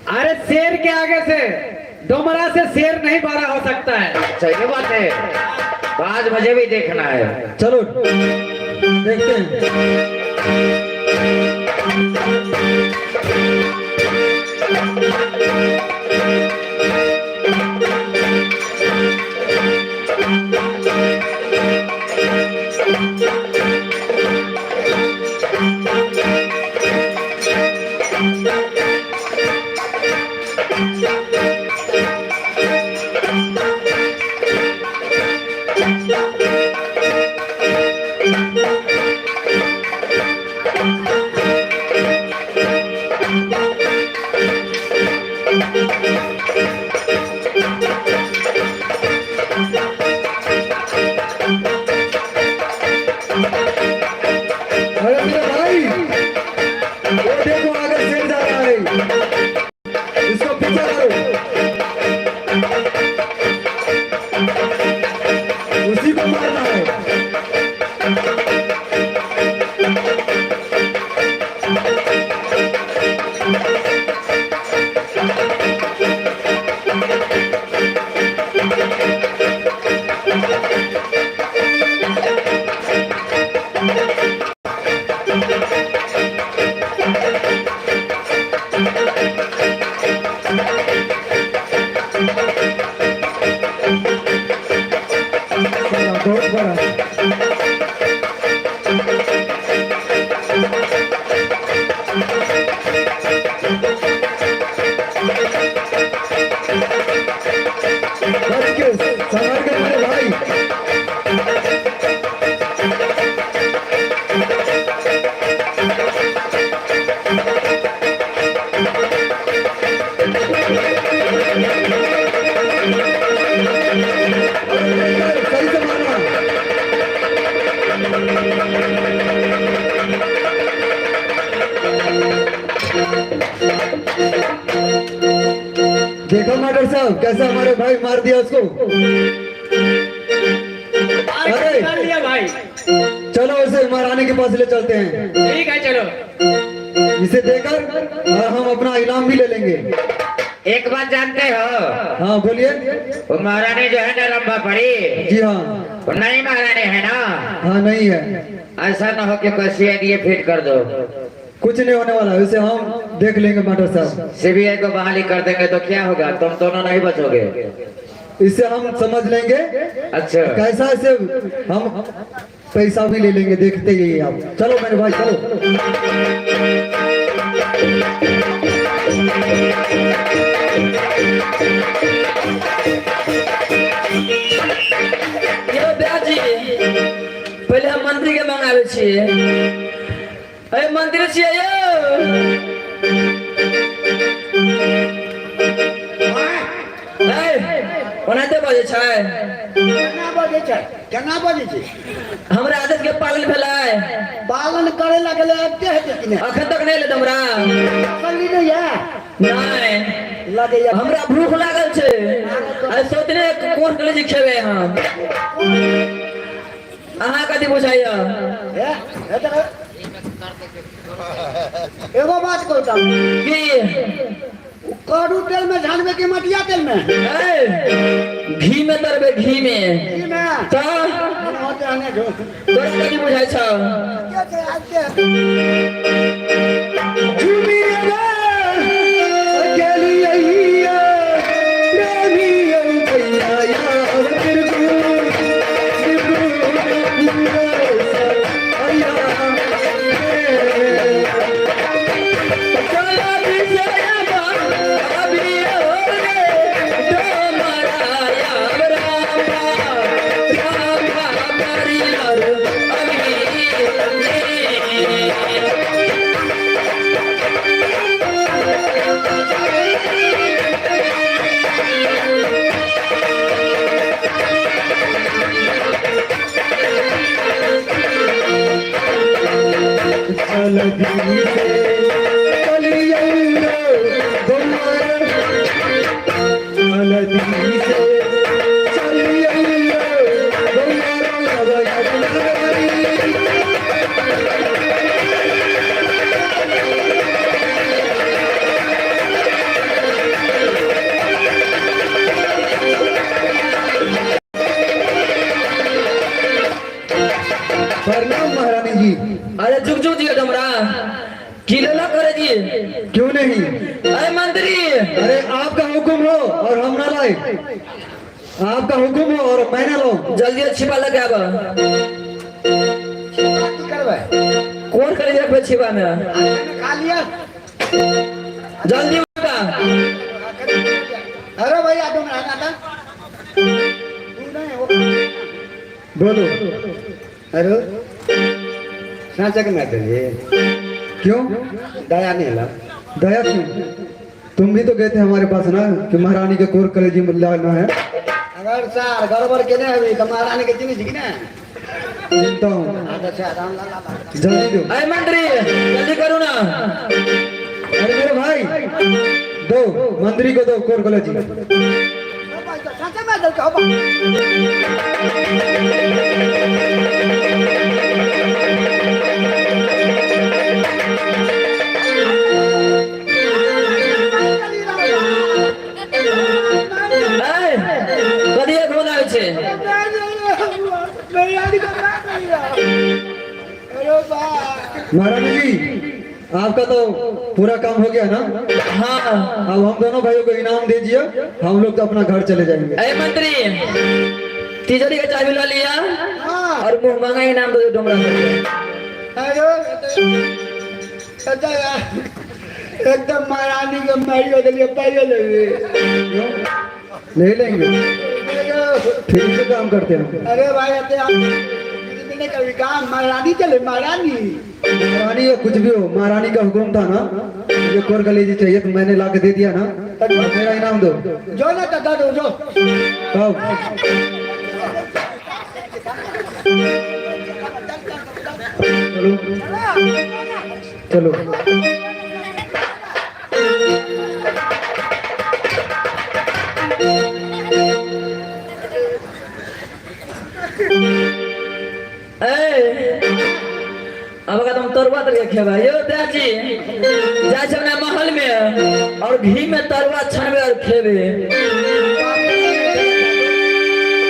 अरे शेर के आगे से डोमरा से शेर नहीं बड़ा हो सकता है। अच्छा ये बात है, तो आज मुझे भी देखना है। चलो देखते हैं। बच के संभल के मेरे भाई। सही से मारना। देखो मास्टर साहब, कैसा हमारे भाई मार दिया उसको। अरे कर लिया भाई। चलो, उसे महारानी के पास ले चलते हैं। ठीक है, चलो। इसे देकर और हम अपना इनाम भी ले लेंगे। एक बात जानते हो? हाँ, बोलिए। वो महारानी जो है ना, रंभा पड़ी। जी हाँ। वो नई महारानी है ना? हाँ, नहीं है। ऐसा ना हो कि कोई सीआईडी फिट कर दो। कुछ नहीं होने वाला, उसे हम देख लेंगे मास्टर साहब। सीबीआई को बहाली कर देंगे तो क्या होगा? तुम दोनों नहीं बचोगे। इसे हम समझ लेंगे। अच्छा। कैसा इसे हम पैसा भी ले लेंगे, देखते ही आप। चलो मेरे भाई, चलो। यौ ब्याजी, पहिले हम मंत्री के मंगाबै छियै। अरे, मंत्री छियै यौ। ए, ओनाहिते बजै छै? केना बजै छै? केना बजै छै? हमरा आदेश के पालन भेलै? पालन करे लगले आबिते हेतै कि नहि? अखन तक नहि एलै हमरा। तसल्ली नहि यऽ? नहि। लगैया। हमरा भूख लागल छै। आइ सोचने कोन कॉलेज खेबै हम। अहाँ कथी बुझाइया? हे, हे तऽ एगो बात कहू तऽ। की? करू तेल में झानबे कि मटिया तेल में? ए, घी में तरबे, घी में। घी में? तऽ। होते हने जो। तोरा कथी बुझाइ छौ? के छै आबिते हेतै। झूमिए रे, अकेली अइया, प्रेमी भैया यार निर्गुण, निर्गुण अइया। चलो विषय अभी हो रे डोमरा यार रामा रामा परियर अभी। जल्दी से चलिए तुम्हारे, जल्दी से चलिए तुम्हारा। प्रणाम महारानी जी। अरे, जुग जुग जियो डोमरा। की लेला करे जी? क्यों नहीं? अरे मंत्री। अरे, आपका हुक्म हो और हम ना लाए? आपका हुक्म हो और मैं ना लाऊं? जल्दी छिपा लगे आब। की करबै? कोन करे रखबै छिपा में? खा लिया। जल्दी उठा। अरे भैया, तुम रहना था तू नहीं वो। बोलो। अरे, साँचा के मैं दिए। क्यों? दया नहीं ला। दया क्यों? तुम भी तो गए थे हमारे पास ना कि महारानी के कोर कलेजी में लाना है। अगर सार गड़बड़ केने हेबी तऽ महारानी के चिन्है छी कि नहि? चिंता हूँ। अच्छा, राम लाला। जल्दी दो। अरे मंत्री, जल्दी करू ना। अरे मेरे भाई, दो मंत्री को दो कोर कलेजी। साँचे में देलकै हौ बा। ए, कथी फोन आबै छै? अरे बा। महारानी जी, आपका तो पूरा काम हो गया ना? हाँ। अब हम दोनों भाइयों को इनाम दीजिए, हम लोग तो अपना घर चले जाएंगे। अरे मंत्री, तिजोरी के चाबी ला लिया। हाँ। और मुंह मांगा इनाम दो डोमरा के। अरे अच्छा, एकदम महारानी के मारियो देलिए, पाइयो लेबी। क्यों नहीं लेंगे? फ्री के काम करते हैं। अरे भाई एते आप नहीं कभी काम महारानी चले महारानी। महारानी या कुछ भी हो, महारानी का हुक्म था ना, मुझे कोर कलेजी चाहिए तो मैंने ला के दे दिया ना, अब मेरा इनाम दो। जो ना तो दो जो। कब? चलो चलो। ए अब अगर तुम तरुआ तर के खेबै यो चाची, जाइ छै अपना महल में और घी में तरुआ छनबे और खेबे।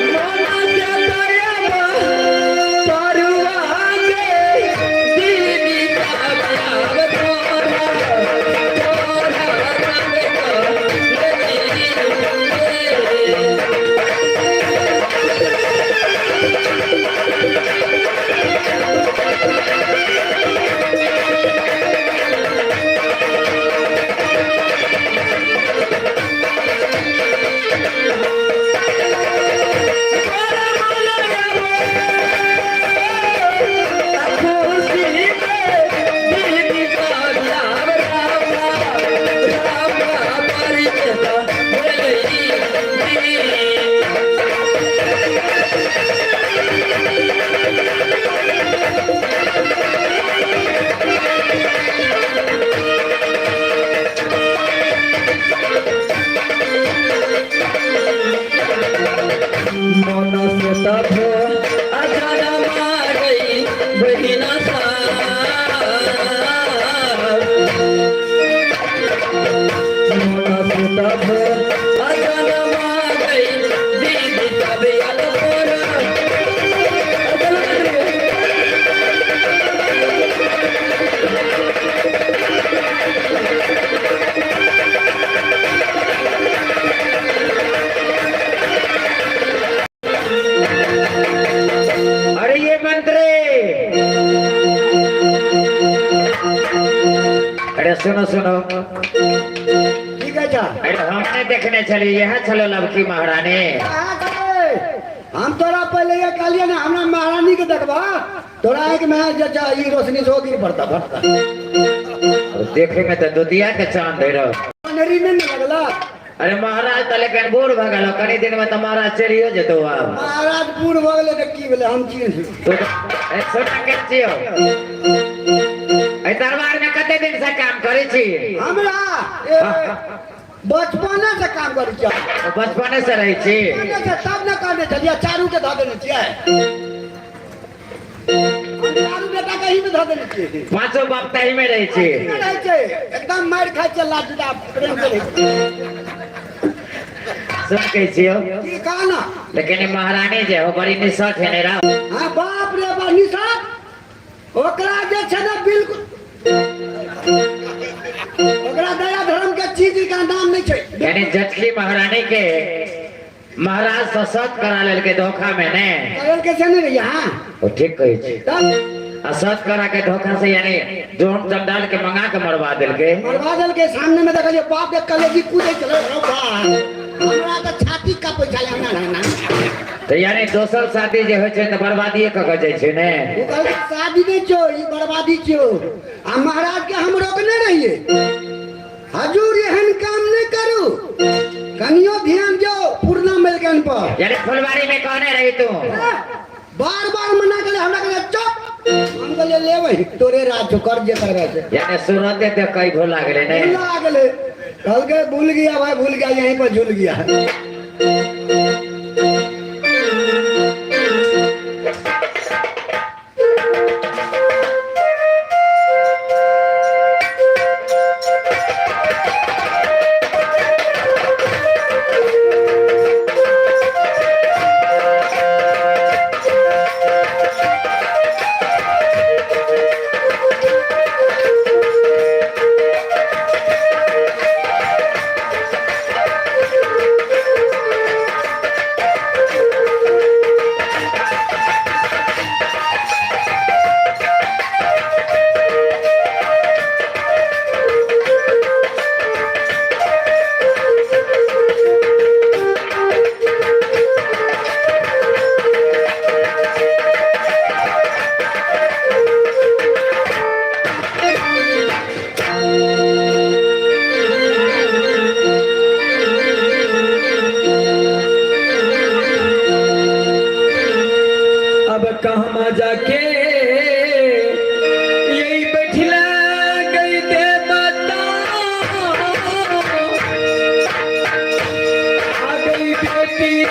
मोना से तरुआ तरुआ के दीनी कामयाब तोरा तोरा रंग ले। बहिना सा अरे ये मंत्री, अरे सुनो सुनो। की कहै छा? अरे हमने देखने चली यह चलो लवकी महारानी। कहाँ गए? हम तोरा पहले ये कहलिए ना हमरा महारानी के देखबा तोरा एक में जे जा ई रोशनी सो गिर पड़ता पड़ता। और देखे में तो दुधिया के चांद है रहो। अनेरी में न लगला। अरे महाराज तो लेकिन बूढ़ भ गेलो, कनी दिन में तो महाराज चलियो जेतो आब। महाराज बूढ़ भ गेलै तऽ की भेलै, हम छियै। तो ए छोटा के छियो, ए दरबार में कते दिन से काम करै छी? हमरा ए, बचपने से काम करै छियै। बचपने से रहै छी? बचपने से, तब ने कहने छलियै चारू के धऽ देने छियै, हम चारू बेटा के एही में धऽ देने छियै। पांचों बाप तही में रहै छी? एही में रहै छै, एकदम मारि खाइ छै, लात जुता प्रेम से रहै छै। सुन कहै छियो। की कह ना। लेकिन ई महारानी जे हो बड़ी निसठ है ने राव। हाँ बाप रे बाप निसठ, ओकरा जे छै ने बिल्कुल ओकरा दया धर्म के चीज का नाम नहीं छै। यानी जटकी महारानी के महाराज सशक्त करा लेलकै धोखा में ने। करल के छै ने यहाँ। ओ ठीक कहै छी। तब आ सत करा के धोखा से यानी जोन चंडाल के मंगा के मरवा देलकै। मरवा देलकै, सामने में देखलियै बाप रे कलेजी कूदै छलै रौ बा, हमरा तऽ छाती कपै छलै हमरा ना ना। तऽ यानी दोसर शादी जे होइ छै तऽ बर्बादिए कऽ के जाइ छै ने। ओ कहलकै शादी नहि छौ, ई बर्बादी छौ। आ महाराज के हम रोकने रहियै, हजूर एहन काम नहि करू, कनियो ध्यान दियौ पूर्णा मेलकन पर। यानी फुलवारी में कहने रही तू। बार बार मना केले, हमरा कहले चुप, हम कहलियै लेबै तोरे राज छौ, कर जे करबै से। यानी सूरत देख कई भूला गेलै ने। भूला गेलै, कहलकै भूल गया भाई भूल गया, यहीं पर झूल गया।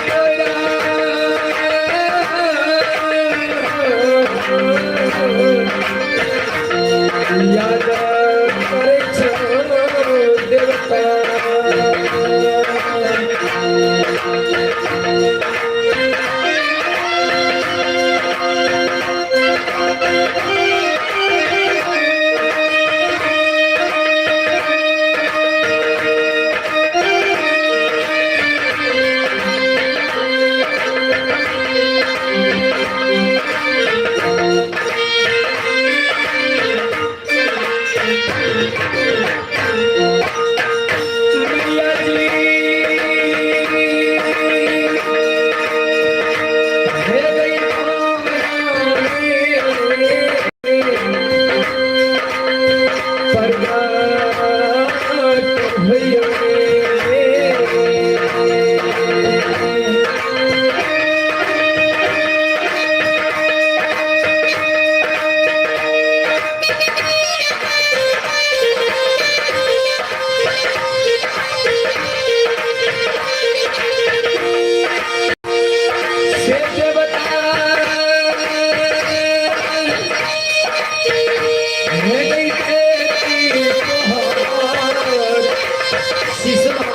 तोरा याद करै छौ देवता। मैया जी हे गई प्रगट भैया। से देवता हे गई तेरी तोहर शिशवा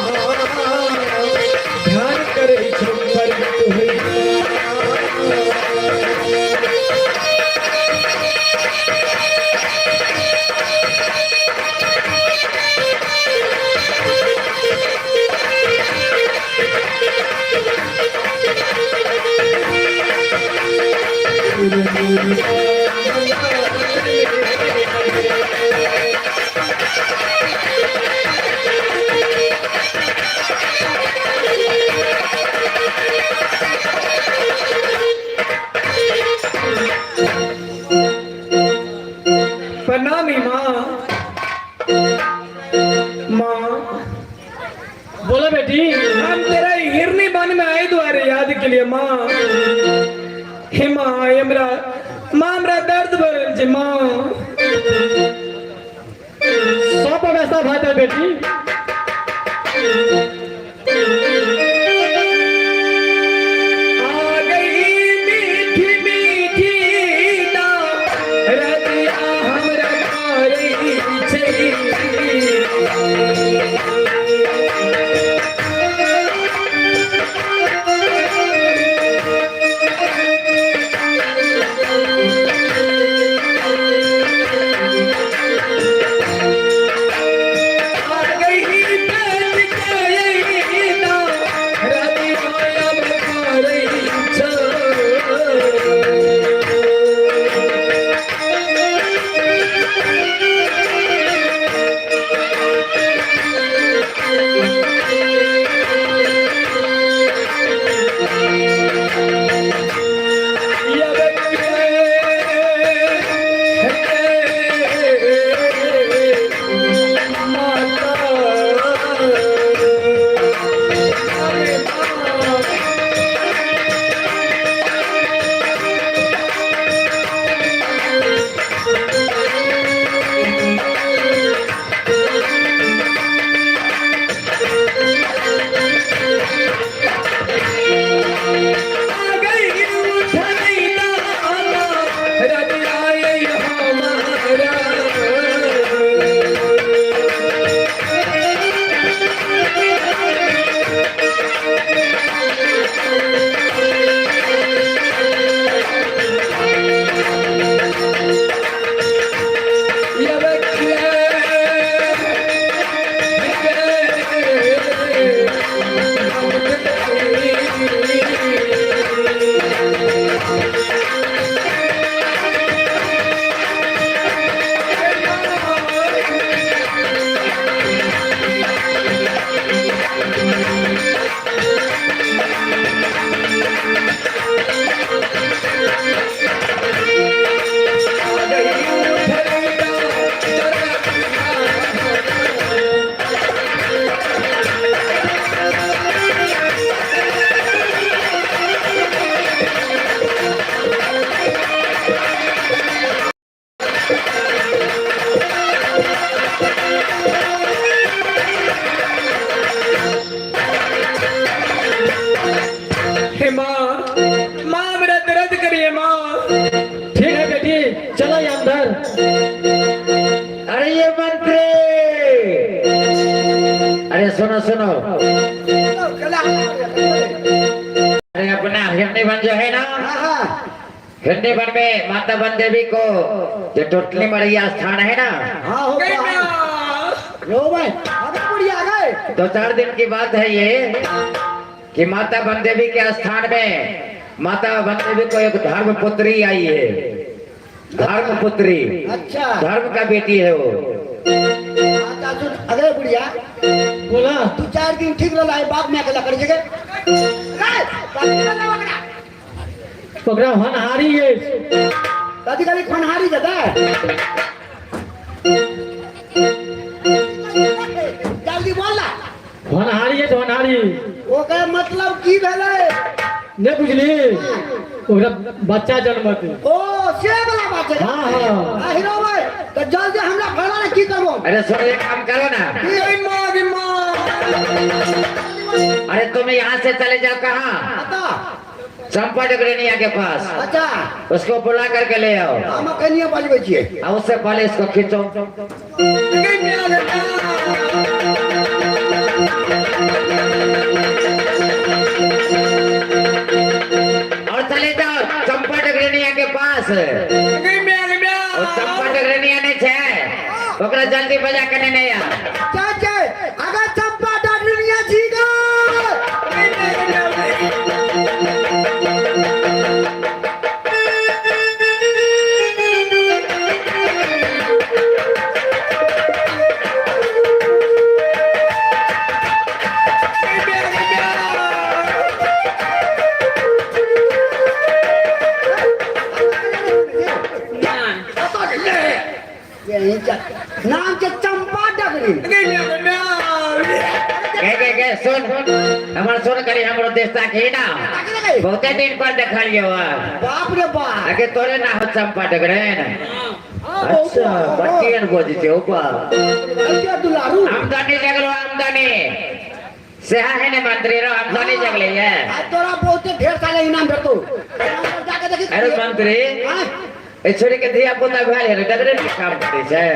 ध्यान करै छौ प्रगट होइया। प्रणामी माँ। माँ बोलो बेटी। हम तेरा हिरनी बन में आए द्वारे याद के लिए माँ। हे माँ, हमरा माँ हमरा दर्द भरल छै माँ। सब व्यवस्था भऽ जेतै बेटी। आ गई मीठी मीठी ना रतिया हमरा मारै छै। आ गई हिरणी वन जो है ना, हाँ हाँ हिरणी वन में माता वन देवी को जो टोटली मड़ैया स्थान है ना। हाँ हो गया। रो भाई अगर बुढ़िया गए। दो चार दिन की बात है ये कि माता बनदेवी के स्थान में माता बनदेवी को एक धर्म पुत्री आई है। धर्म पुत्री। अच्छा। धर्म का बेटी है वो। अच्छा सुन, अगर बुढ़िया बोला। तू 4 दिन ठीक रहा है, बाप मैं अकेला कर जगह। ओकरा होनहारी अछि। कभी कभी खनहारी जता है। जल्दी बोल ना। होनहारी अछि, होनहारी। ओकर मतलब की भेलै? नहि बुझली? ओकरा बच्चा जन्मत। ओ से वाला बात है। हाँ, हाँ। आ हीरो भाई तो जल्दी हमरा फरना ने की करबो? अरे सुनो, एक काम करो ना। गई माँ गे माँ। अरे तुम यहाँ से चले जाओ। कहाँ? अच्छा। चंपा डगरेनिया के पास। अच्छा। उसको बुला करके ले आओ। हम कनिया बजबै छियै। और उससे पहले इसको खींचो। गई माँ गे माँ। और चले जाओ चंपा डगरेनिया के पास। गई माँ गे माँ। और चंपा डगरेनिया नहीं छे, ओकरा जल्दी बजा के नहीं आ। चाचे अगर चंपा डगरेनिया जी गए। गई माँ गे माँ। यही नाम के चंपा डगरी। गई माँ गे माँ। के के के सुन, हमर सुन करी, हमरो देशता के ना बहुते दिन पर देखलियो। बाप रे बाप। आगे तोरे ना हो चंपा डगरेन। अच्छा बटियन बोजी छे ऊपर। अरे दुलारू। आमदनी जगलो, आमदनी सेहा है ने मंत्री रो आमदनी जगले है। आज तोरा बहुते ढेर सारा इनाम भेटतो। जाके देखी। अरे मंत्री हाँ? ए छोरी के धिया पुता भेल है, डगरे के काम करे छै।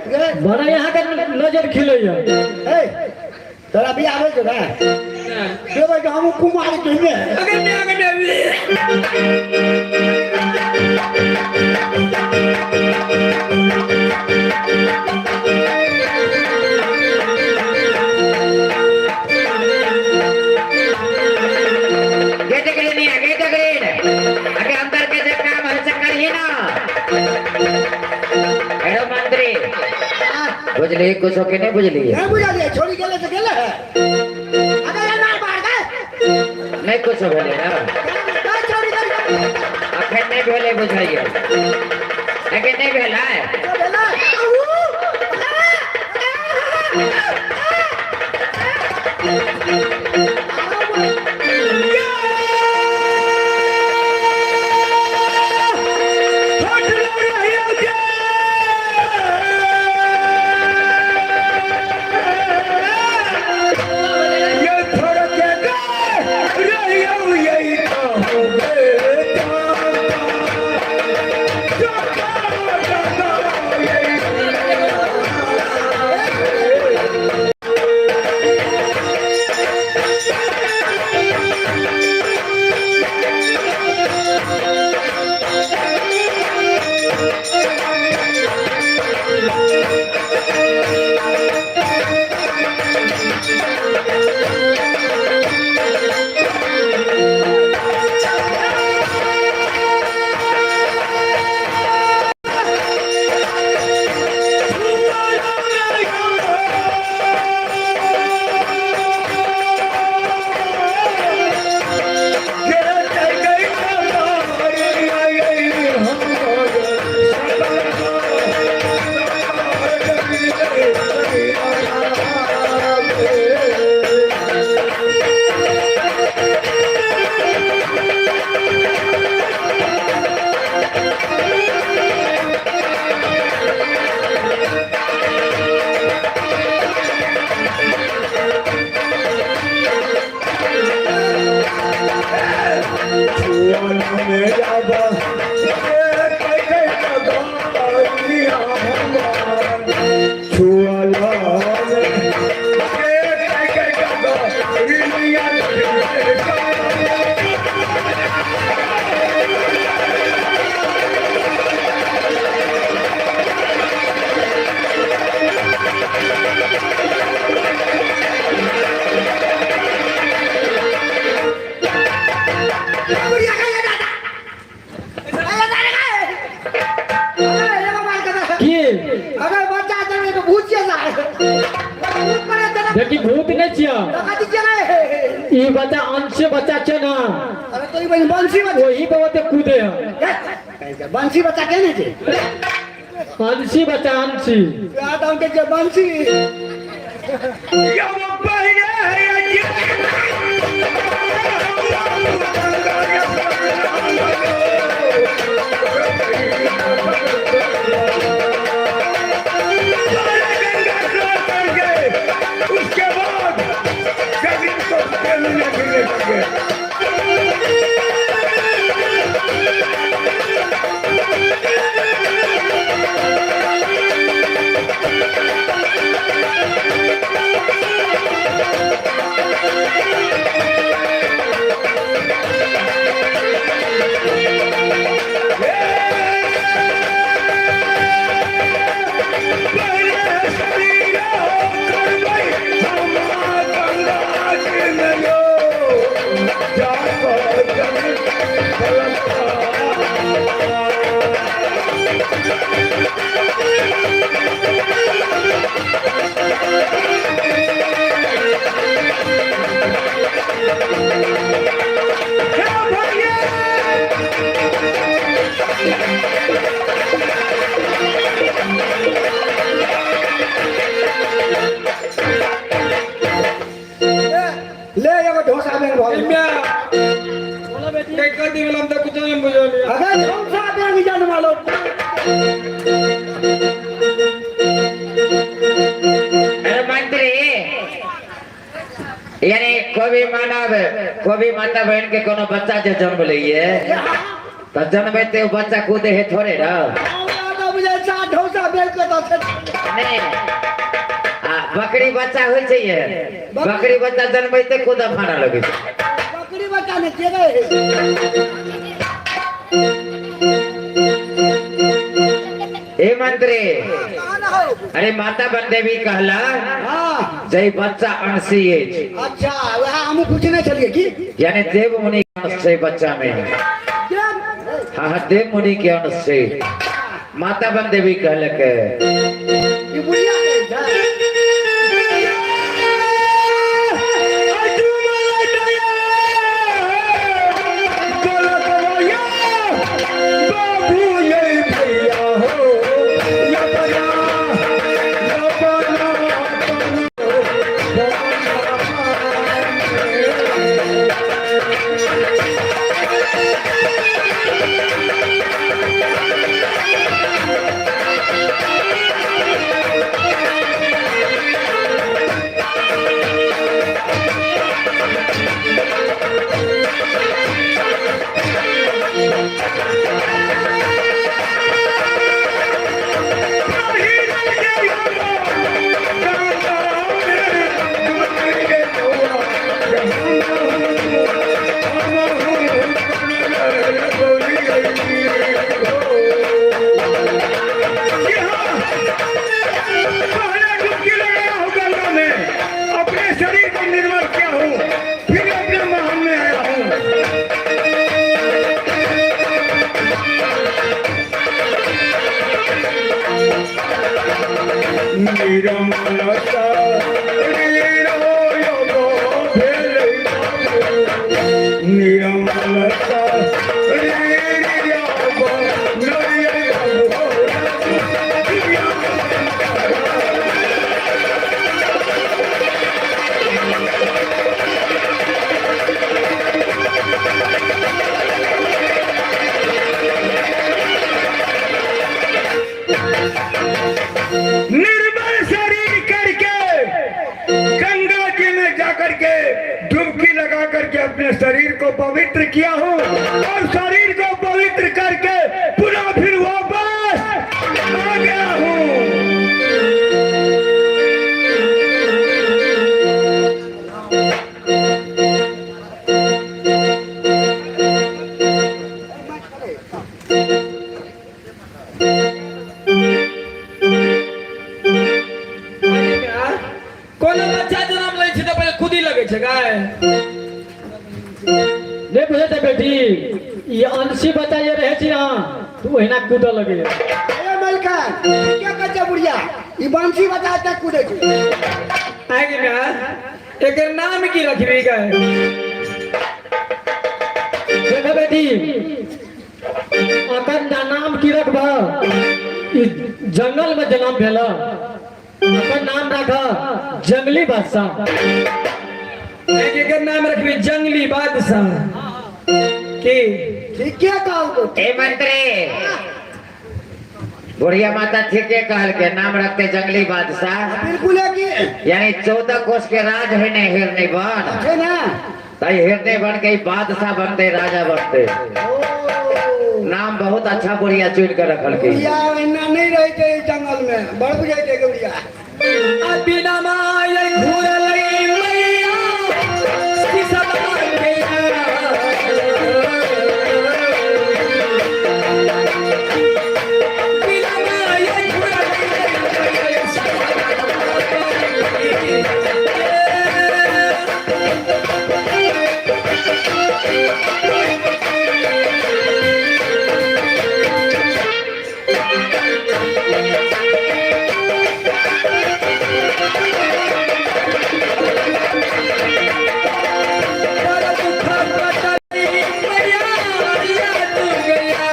गे, बड़ा यहाँ के नजर खिलैया। ए, तोरा बियाह भेल छौ ने? देबै तऽ हमहूँ कुमार कहिने। गई माँ गे माँ। गे डगरेनिया, गे डगरेन, आगे अंदर के जे काम है से करिए ना। अरे मंत्री बुझली कुछ के नहीं बुझली? नहीं बुझलियै, छोड़ी गेलै तऽ गेलै है। अगर एना बाहर गए। नहीं कुछ भेलै ना। गए छोड़ी गेलै। अखन नहीं भेलै बुझाइए, अखन नहीं भेलै। भेलै। ये फरक रहियो यही बेटी भूत नहीं छिया। कथी छियै रे? ई बच्चा अंशे बच्चा छै ना। अरे तो ई बहिन बंसी बच्चा। वही पे ओते कूदे है। बंसी बच्चा के ने छै? अंशी बच्चा अंशी। याद हम के जे बंसी। उसके बाद जमीन को खेलने गिरने लगे। ले एगो ढोसा बेंग भऽ गेल। अगर ढोसा बेंग जनमलो। अरे मंत्री, यानी कोई भी मानव, कोई भी माता बहन के कोनो बच्चा जो जन्म लइए तो जन्मेते वो बच्चा कूदे है थोड़े ना। हमरा तऽ बुझाइ छै ढोसा बेंग के तऽ छै। नहीं, आ बकरी बच्चा होइ छै, ये बकरी बच्चा जन्मैते कूदा फाना लगै छै। बकरी बच्चा ने के रे? ए मंत्री, कहाँ ना हो? अरे माता बन देवी कहला हाँ। जय बच्चा अंशी अछि। अच्छा, वएह हमहूँ पूछने छलियै की यानी देव मुनि के अंश छै बच्चा में। देव? हाँ हाँ, देव मुनि के अंश छै, माता बन देवी कहलक। ई बुढ़िया कहै छै। पहले डुबकी लगाया हूँ गंगा में, अपने शरीर को निर्मल किया हूँ, फिर अपने महल में आया हूँ। निर्मल शरीर करके गंगा जी में जाकर के डुबकी लगा करके अपने शरीर को पवित्र किया हूँ और शरीर को पवित्र करके पुनः फिर वापस आ गया हूँ। कोनो बच्चा जन्म लै छै तऽ पहिले खुदी लगै छै गाय। नहीं बुझे छै बेटी, ई अंशी बच्चा जे रहै छै ना तऽ ओहिना कूदऽ लगैया। अरे मलकान, के कहै छै बुढ़िया ई बंसी बच्चा एते कूदै छै? आगे म्या एकर नाम की रखबी गए? देखो बेटी, अपन नाम की रखब? ई जंगल में जन्म भेल, अपन नाम राख जंगली बादशाह। एकर नाम रखबी जंगली बादशाह की? ठीके कहलको। ए मंत्री, बुढ़िया माता ठीके कहल के नाम रखते जंगली बादशाह। बिल्कुल है कि यानी 14 कोस के राज है ने हिरनी बन। छै ना। तई हिरनी बन के बादशाह बनते, राजा बनते। ओ नाम बहुत अच्छा बुढ़िया चुन के रखल के। बुढ़िया एना नहीं रहे छै जंगल में, बड़ बुझै छै बुढ़िया। बिना माय घुरल मैया सिसवा के, बिना माय घुरल मैया सिसवा के। पर दुख कटली मैया याद गया।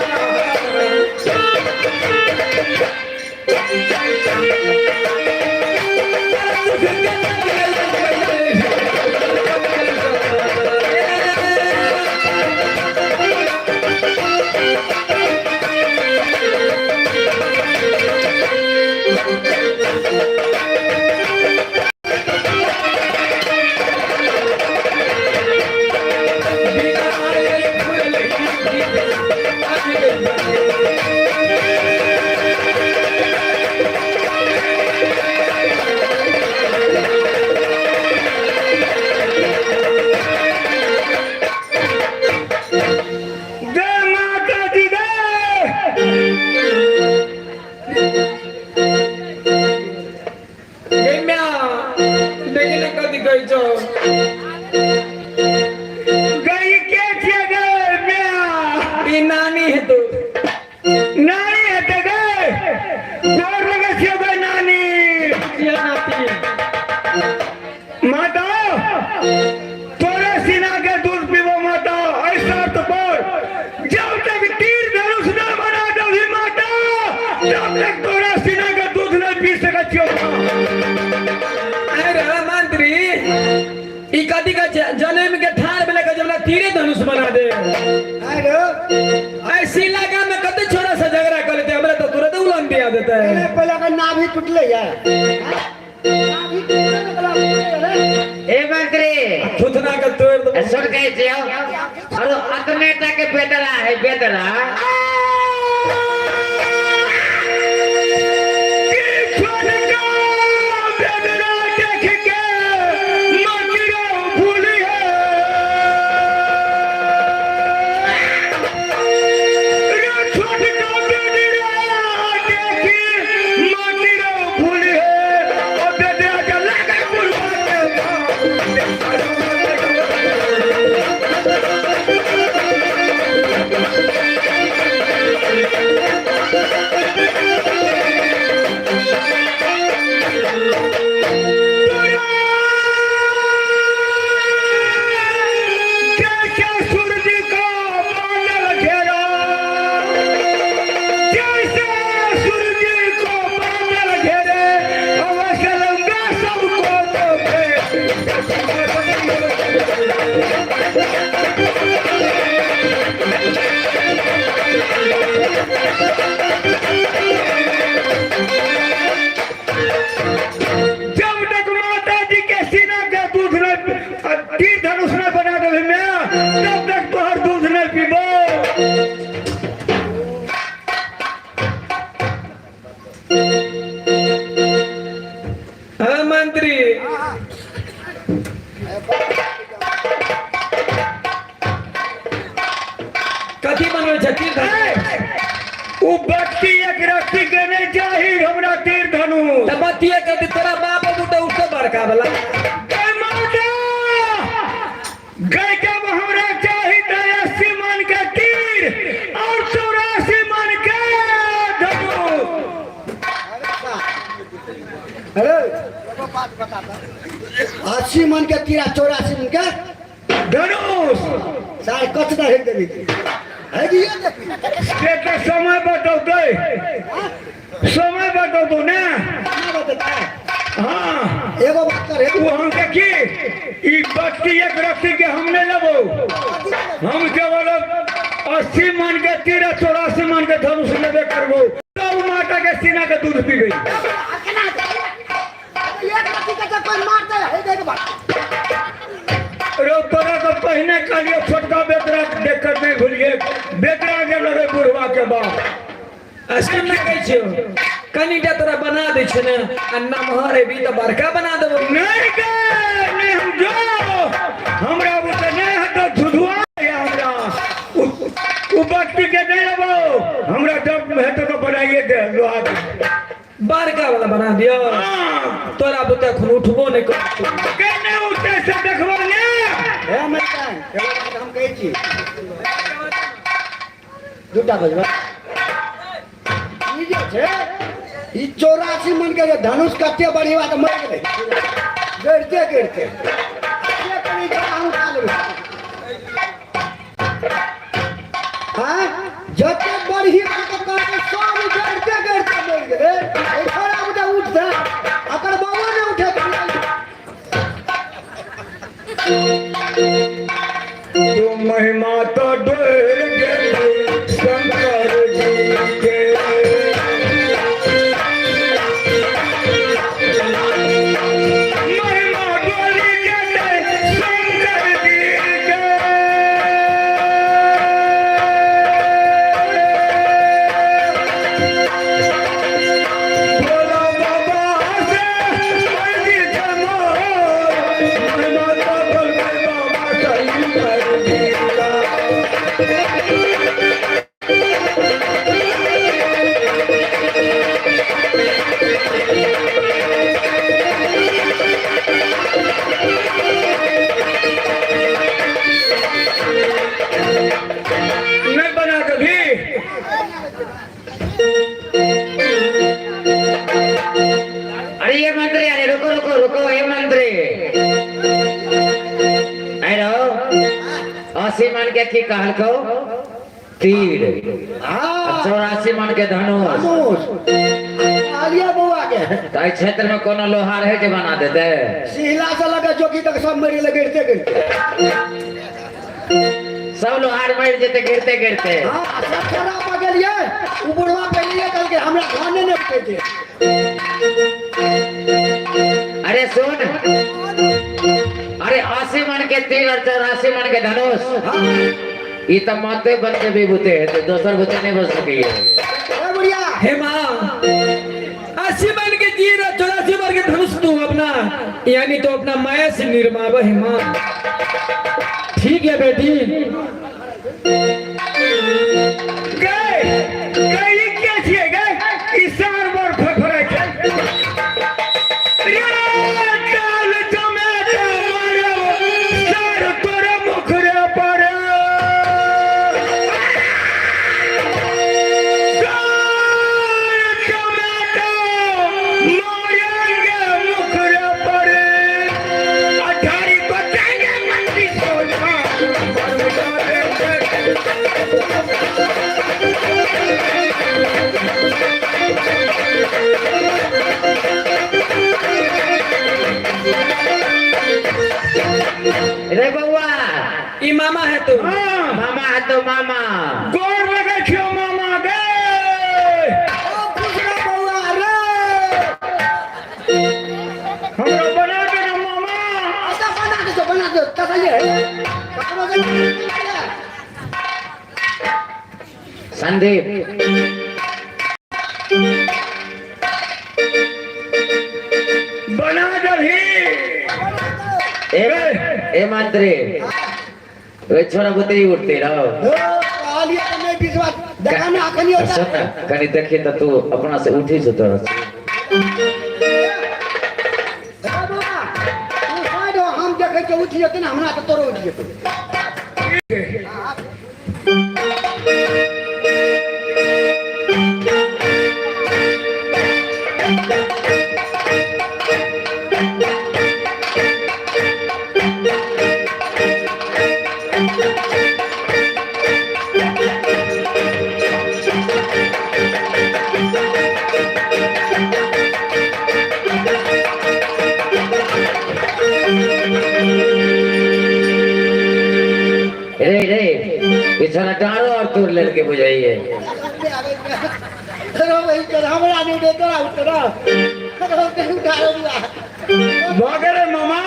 जय माता दी जय। गे म्या, देखी ने कथी कहै छौ। गई के छियै गए म्या? ई नानी हेतौ। नानी हेतै गए? गोर लगै छियै गए नानी। जिया नाती। माता, तोरे सीना के दूध पीबो माता, ऐसा तो पर जब तक तीर धनुष न बना दही माता, तब तक तोरा सीना के दूध नहीं पी सकै छियौ। अरे मंत्री, ई कथी कहै छै? जनम के ठार भेलै के जब तीरे धनुष बना दे। आरो ऐसी लगा में कते छोरा से झगड़ा कर लेते, हमरा तो तुरंत उलन दिया देता है। पहले पहले का नाभि टूटले है, नाभि टूटले रे। ए मंत्री, थुथना के तोड़ दो। सुन के छियौ, अरे अतने टा के बेदरा है बेदरा। बेदरा देख के मंदिरो भूली है। छोटका बेदरा देखी मंदिरो भूली है, और बेदरा के लगे बुलवा के। जैसे सूरज का बादल घेरा, जैसे सूरज को बादल घेरे, वैसे लंगा सबको देखे। जब तक माता जी के सीना के दूध नहीं, तीर धनुष नहीं बना देबे मैं, तब तक तोहर दूध नहीं पीबो। हाँ मंत्री, कथी बनबै छै तीर धनुष? उ बत्ती एक रत्ती के नहीं चाही हमरा तीर धनुष। तऽ बतिये कहती तोरा बाप बूटा उससे बड़का वाला। गै माता गै, जब हमरा चाही तऽ 80 मन के तीर और 84 मन के धनुष। अरे। बात बता दो। 80 मन के तीरा 84 मन के धनुष सार कच दे हेक देबी है जी ये देखी से तऽ समय बतौतै समय बतौतौ ने ना बतेता हाँ एगो बात करे ओ हम देखी ई बत्ती एक रस्सी के हम नहीं लेबो हम केवल 80 मन के तीर 84 मन के धनुष लेबे करबो तब माता के सीना के दूध पीबे एक रस्सी के चक्कर मारते है देख बात रो तोरा तो पहिने कहलियो छोटका बेतरा देखकर नहीं भूलिए बेतरा के लगे बुढ़वा के बाप ऐसे ना कहै छियौ कनिटा तोरा बना दै छियौ ने आ नमहर हेबी तऽ बड़का बना देबौ नहीं गे नहीं हम जो हमरा बुते नहीं हतो धुधुआ या हमरा उ बत्ती के नहीं लेबो हमरा जब हेतो तो बनाइए दे लोहा के बड़का वाला बना दियो हाँ तोरा बुते एखन उठबो नहि करतौ के नहीं उठे से देखबो ने हे अमेरिकन एगो बात हम कहै छी दूटा बजबा ई जे छै ई 84 मन के जे धनुष कते बढ़िया तऽ मरि गेलै गिरते गिरते से कनि जरा हम उठा लेबै हाँ जते बढ़ी के कहते सब गिरते गिरते मरि गेलै एहि छोड़ा बुझा उठतै अकर बाबो नहि उठे तू महिमा तो डोल गेली शंकर जी के महिमा डोली गेली शंकर जी के भोला बाबा से मर्जी जमोर महिमा तो डोल बाबा शंकर जी का। नहीं बना कभी। अरे ये मंत्री, अरे रुको रुको रुको, ये मंत्री अरे रहो 80 मन के की कहल को तीर हाँ 84 मन के धनुष धनुष कहलिए बौआ के तो एहि क्षेत्र में कोनो लोहार है जे बना देते? सिहला से लगे चौकी तक सब मरि गेलै गिरते गिरते। सब लोहार मरि जेते गिरते गिरते। हाँ सब छोड़ा पर गेलिए उ बुढ़वा पहले कहलकै हमरा धाने नहि उठै छै। अरे सुन, अरे 80 मन के तीर और 84 मन के धनुष ई तो माते बन के भी बुते है तो दोसर बुते नहीं बन सकी है। ए बुढ़िया हे माँ 80 मन के तीर और 84 मन के धनुष तू अपना यानी तो अपना माया से निर्माव है माँ। ठीक है बेटी। गए गए क्या छिए गए इसार बर फफरे के रे डाल टमाटर मारो सार तोरे मुखरे पर डाल टमाटर मारेंगे मुखरे पर अठारी को देंगे मंत्री सोना रे बउआ ई मामा है तू। हाँ मामा है तो मामा। गोर लगे छियो मामा गे। ओ खुश रह बौआ रे। हमरा बना दे ना मामा। अच्छा बना दे बना दे तसलिए है ककरो के संदीप बना दही। ए ए मंत्री ओए छोरा बुते ही उठते रहो। ओ कहलिए तऽ नहि विश्वास देखा ने अखनी सुन ना कनी देखी तो तू अपना से उठी जो तोरा से। बौआ तू साइड हो हम देखै छियै उठि जेतै ने हमरा तऽ तोरो उठि जेतै। ई छोरा डाँड़ो और तोड़ लेलकै बुझाइए। हमरा नहीं दे तोरा उतरा भऽ गेलै मामा।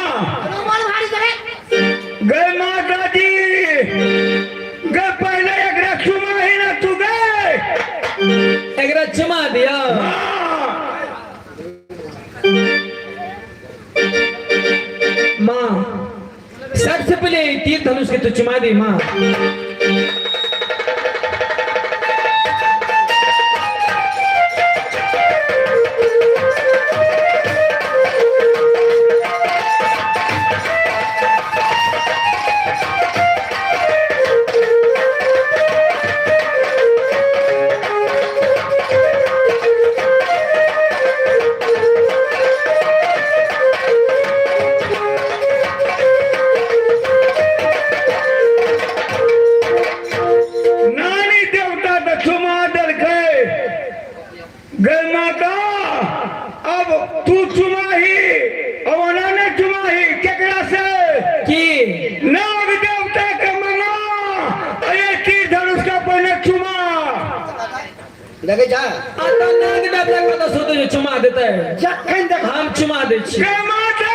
गए माता जी गए, पहले एकरा चुमा ही ना तू गए। एकरा चुमा दिया। हाँ। माँ, सबसे पहले तीर धनुष के तू चुमा दी माँ। नानी देवता तऽ चुमा देलकै। गए माता, अब तू चुमाही, अब ओना नहि चुमाही। केकरा से? की? नाग देवता के मना, अरे तीर धनुष का पहले चुमा। लगे जा। आ तऽ नाग देवता के तऽ सोते जो चुमा देतै। जखन देख हम चुमा दै छी। गए माता,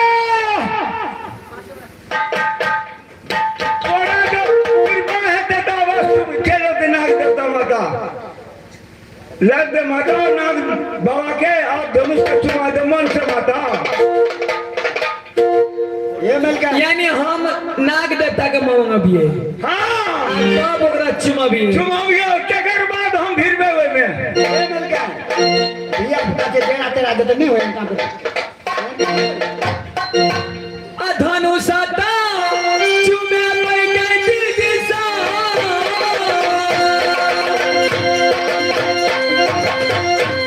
तोरा जो कृपा हेतै तऽ अवश्य चलि औतै नाग देवता। माता लग दे माता, नाग बाबा के आप धनुष के चुमा दे मन से माता। ये मिल गया। यानी हम नाग देवता के मंगबियै। हाँ। तब ओकरा चुमबियै। चुमाबियौ, तकर बाद हम भिड़बै ओहिमे। ये मिल गया, धिया पुता के जेना तेरा देते नहीं होय काम। आ धनुष ता चुमे पैके दिशा,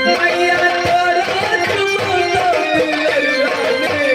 मैया तोरा चुमतो दुलरुआ में।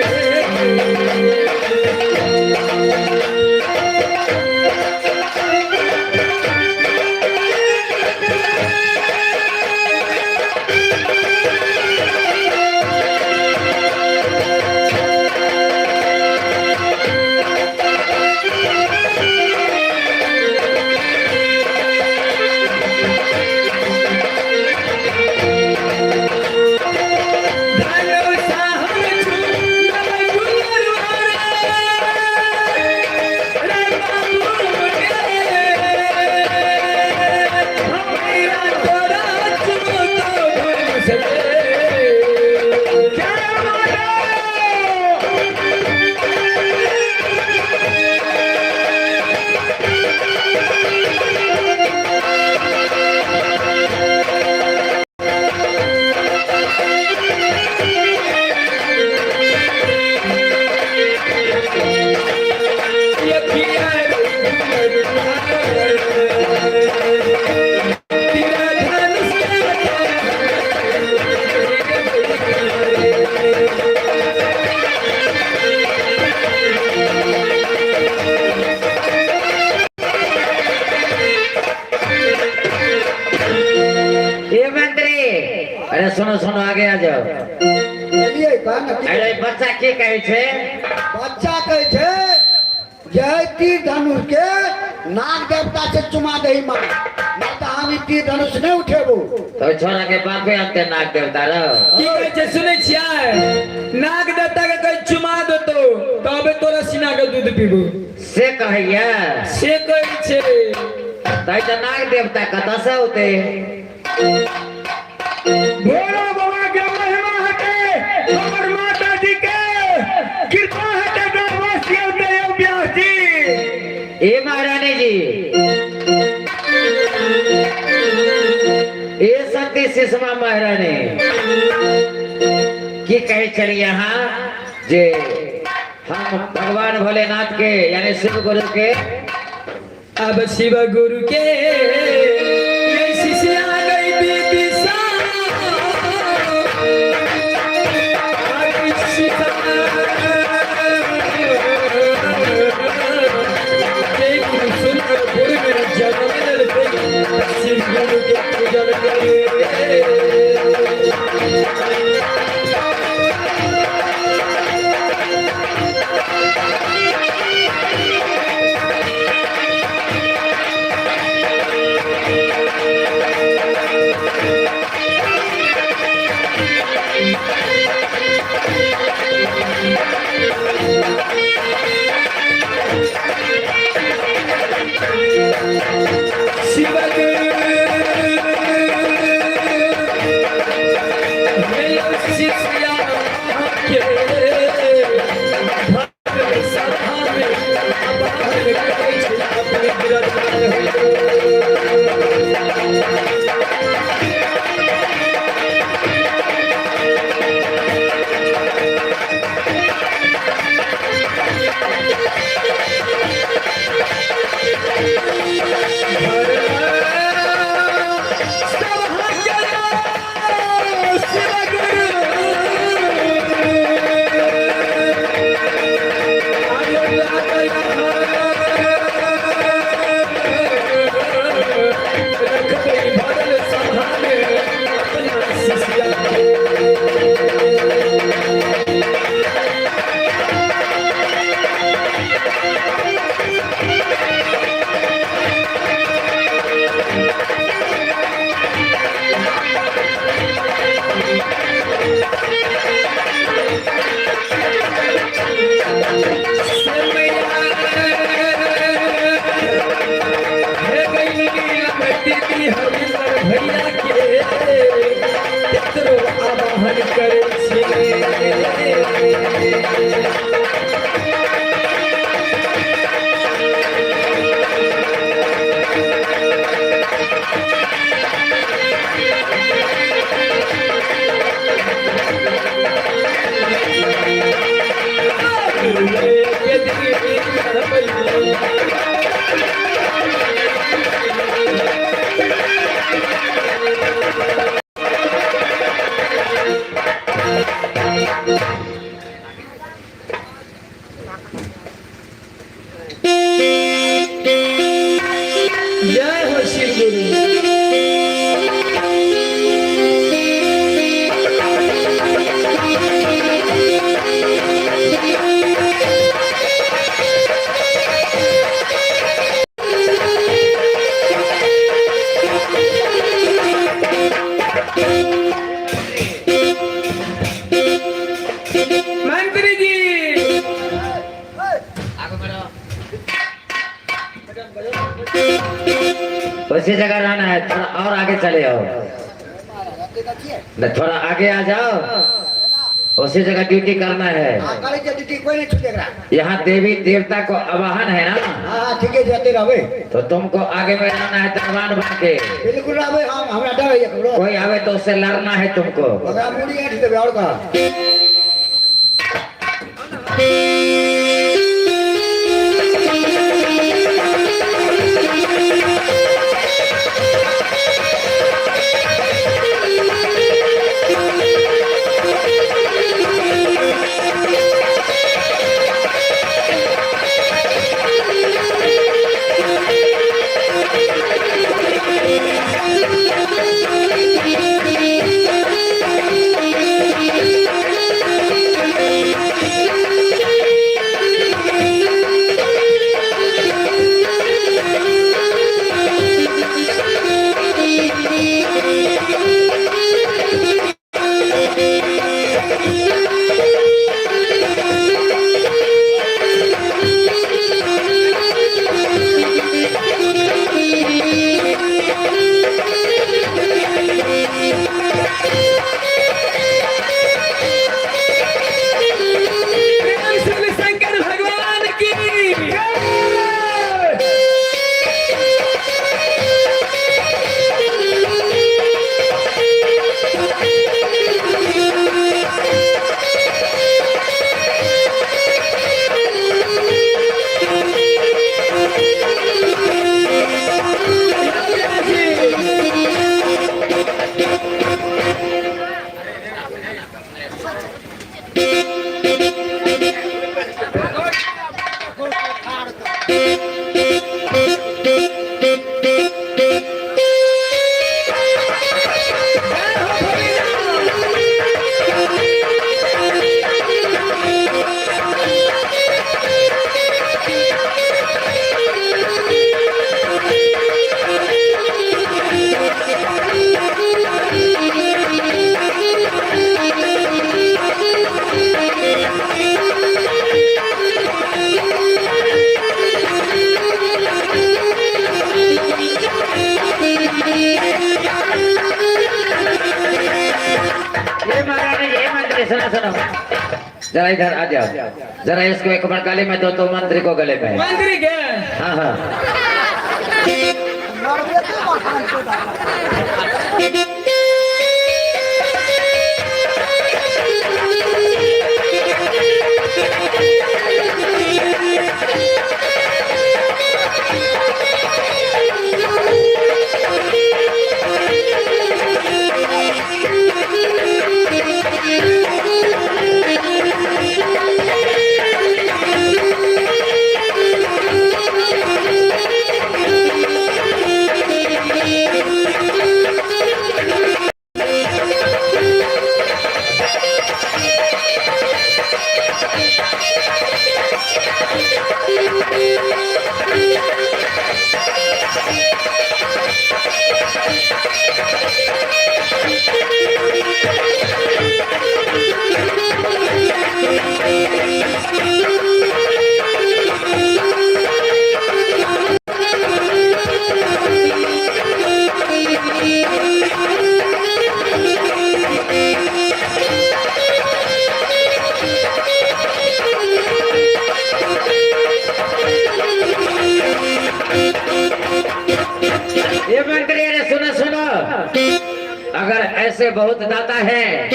धनुष हम चुमबै दुलरुआ रे बाबू रे, मैया तोरा चुमतो धनुष रे। जय माता। ए मंत्री, अरे सुनो सुनो, आगे आ जाओ। चलिए कह ना की। अरे बच्चा की कहै छै? बच्चा कहै छै जय तीर धनुष के नाग देवता से चुमा दही माँ, नहीं तो हम ई तीर धनुष नहीं उठेबो। तो छोरा के बापे आनते नाग देवता रहो। की कहै छै सुनै छियै? नाग देवता के कहै चुमा देतो तबे तोरा सीना के दूध पीबो। से कहैया? से कहै छै। तै तऽ नाग देवता कतऽ से औतै? भोला बाबा के महिमा हटे, हमर माता जी के कृपा हटे, अवश्य औतै यौ व्यास जी। ए महारानी जी, ए सती सुषमा महारानी, की कहै छलियै अहाँ जे हम भगवान भोलेनाथ के यानी शिव गुरु के अब शिव गुरु के ये शिष्य आ गई दीदी सा, आ गई सीता। जय गुरु सुंदरपुर में जन्म लेलकै, शिव गुरु के पूजन करे। शिवक हे शिष्या के भक्त सभा में आवाहन करै छी अपने विराजमान होइयो। आवाहन करै छी। जय हो शिव गुरु। मंत्री जी, उसी जगह रहना है, थोड़ा और आगे चले आओ। नहीं, थोड़ा आगे आ जाओ, उसी जगह ड्यूटी करना है। हाँ, करै छै ड्यूटी, कोई नहीं छूटे एकरा। यहाँ देवी देवता को आवाहन है ना। हाँ हाँ, ठीके छै, एते रहबै। तो तुमको आगे में रहना है दरबान बन के। बिल्कुल रहबै हम, हमरा डर होइए ककरो। कोई आवे तो उससे लड़ना है तुमको। ओकरा मूड़ी ऐंठ देबै और कहा। सुनो सुनो, जरा इधर आ जाओ, जरा इसको एक बार गले में दो तो मंत्री को गले में। मंत्री के? हाँ हाँ। ये मंत्री, अरे सुनो सुनो, अगर ऐसे बहुत दाता है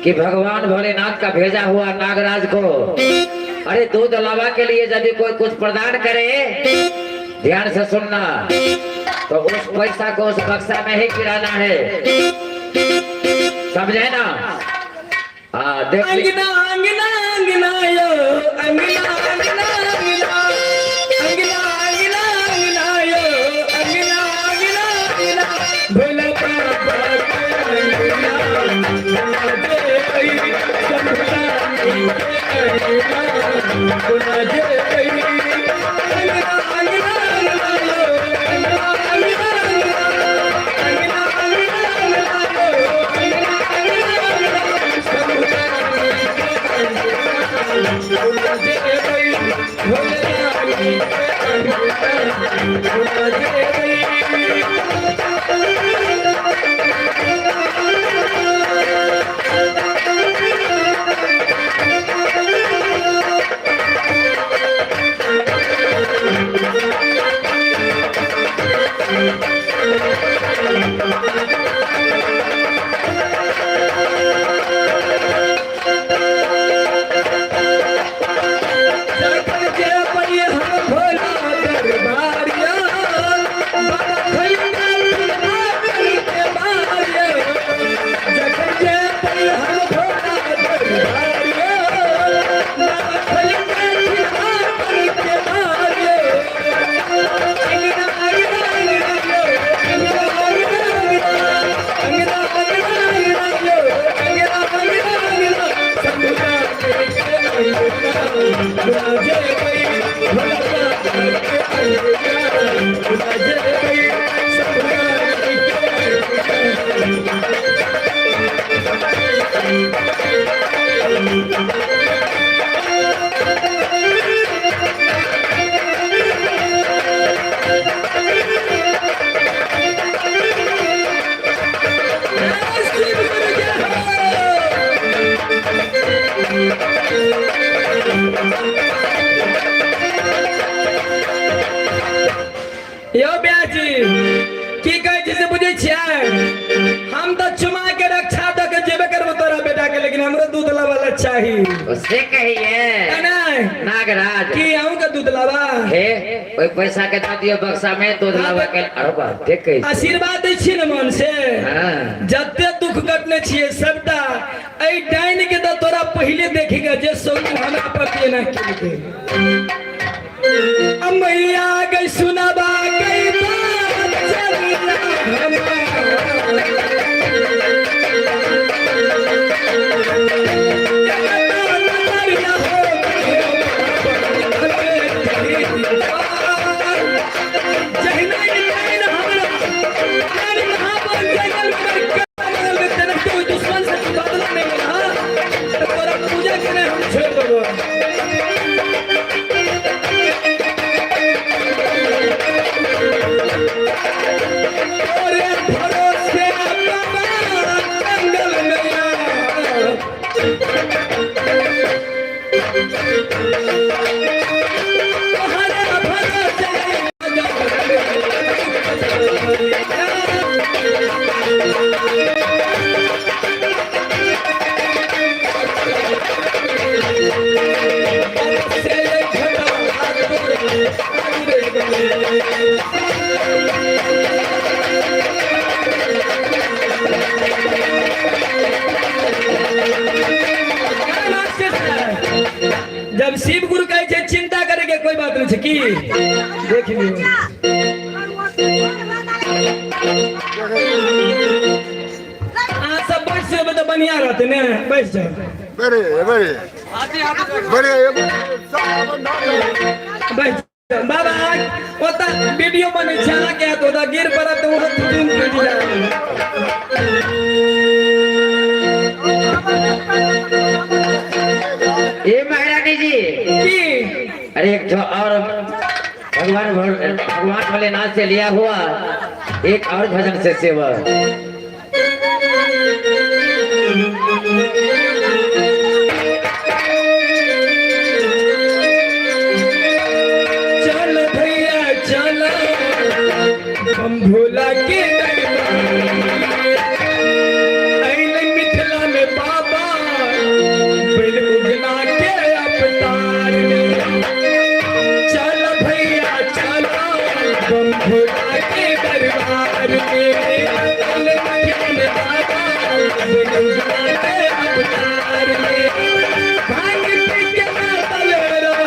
कि भगवान भोलेनाथ का भेजा हुआ नागराज को अरे दूध लावा के लिए यदि कोई कुछ प्रदान करे, ध्यान से सुनना, तो उस पैसा को उस बक्सा में ही गिराना है, समझे ना? हाँ देख अंगना अंगना अंगना यो, अंगना अंगना अंगना, अंगना अंगना अंगना यो, अंगना अंगना अंगना, भोला बाबा के अंगना, जय शंभुरानी के अंगना, गुना जय, अंगना अंगना अंगना यो, अंगना अंगना अंगना, अंगना अंगना अंगना यो, अंगना अंगना अंगना, यौ ब्याजी, की कहै छी से बुझै छियै? हम तऽ चुमा के रक्षा दऽ के जेबे करबो तोरा बेटा के, लेकिन हमरो दूध लावा ला चाही। उससे कहिए। नहीं। नागराज। की अहूँ के दूध लावा? हे, ओहि पैसा के दऽ दियौ बक्सा में दूध लावा के। अरे बा, ठीक कहै छी। आशीर्वाद दै छी ने मन से। हाँ। जते दुख कटने छियै सबटा एहि डाइन के तऽ तोरा पहिले देखिके जे सौखीन हमरा पर केना केलकै। मैया गई सुनबा गई बात चलिया दुश्मन से बदला नहीं मिला तो तोरा पूजा करे हम छोड़ देबो। तोरे भरोसे बाबा जंगल में। जेबै तऽ बढ़िया रहतै ने बैस जाउ बड़े बड़े बड़े बैस जाउ। बाबा ओतऽ वीडियो बनै छै अहाँके हाथ ओतऽ गिर पड़त तऽ ओहो थुथुन टूटि जायत। ये महारानी जी की अरे एक ठो और भगवान भगवान भोलेनाथ से लिया हुआ एक और भजन से सेवा। चल भैया चल हम भोला के दरबार। अइले मिथिला में बाबा बैल उगना के अवतार में। चल भैया चल हम भोला के दरबार में। अइले मिथिला में बाबा बैल उगना के अवतार में। भांग पी के मातल रहे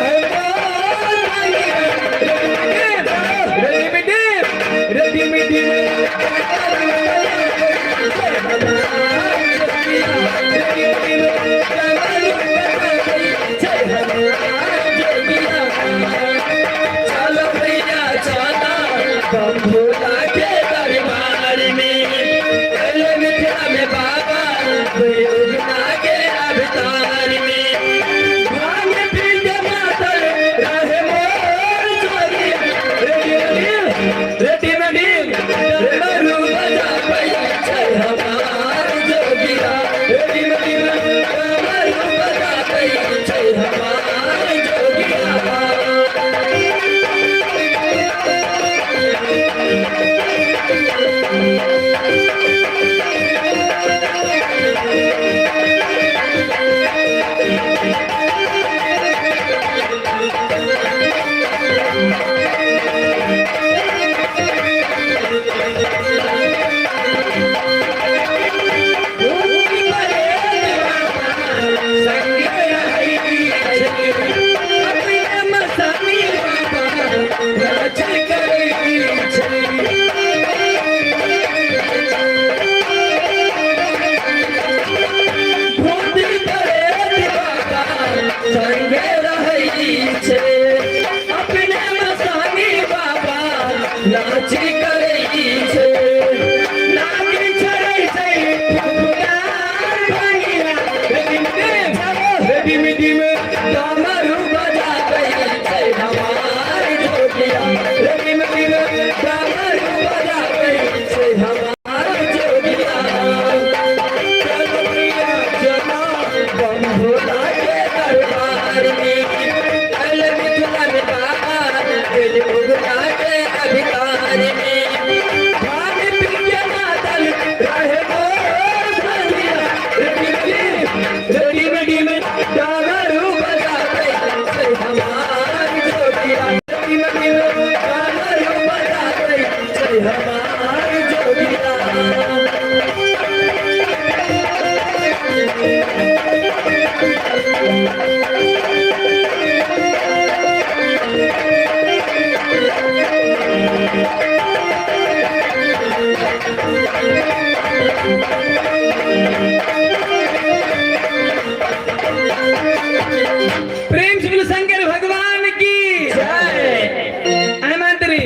प्रेम से बोलो शंकर भगवान की जय। अरे मंत्री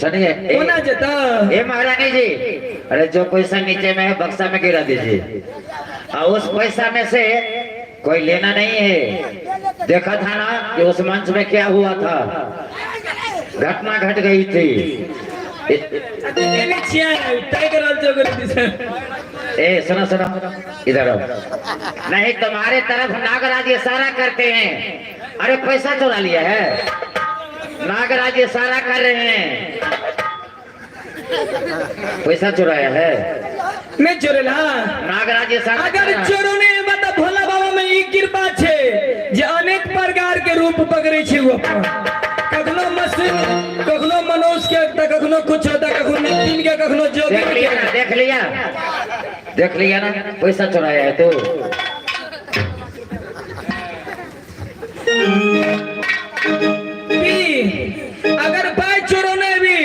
सुनिए कोना जेता ए महारानी जी, अरे जो पैसा नीचे में है बक्सा में गिरा दीजिए, और उस पैसा में से कोई लेना नहीं है। देखा था ना कि उस मंच में क्या हुआ था, घटना घट गई थी। केने छिया तय करल छै ओकरे दिस। ए सुनो सुनो इधर आओ। नहीं तुम्हारे तरफ नागराज इशारा करते हैं, अरे पैसा चुरा लिया है, नागराज इशारा कर रहे हैं, पैसा चुराया है। नहीं चोरेला नागराज इशारा अगर कर रहा है। चोरोने हेबा त भोला बाबा में ई कृपा छै जे अनेक प्रकार के रूप पकड़े छै ओ अपन। कखनो मशीन, कखनो मनोज के, त कखनो कुछ होता, कखनो नितिन के, कखनो जोगी देख लिया के। ना, देख लिया, देख लिया ना, पैसा चुराया है तू। की अगर पाई चोरोने भी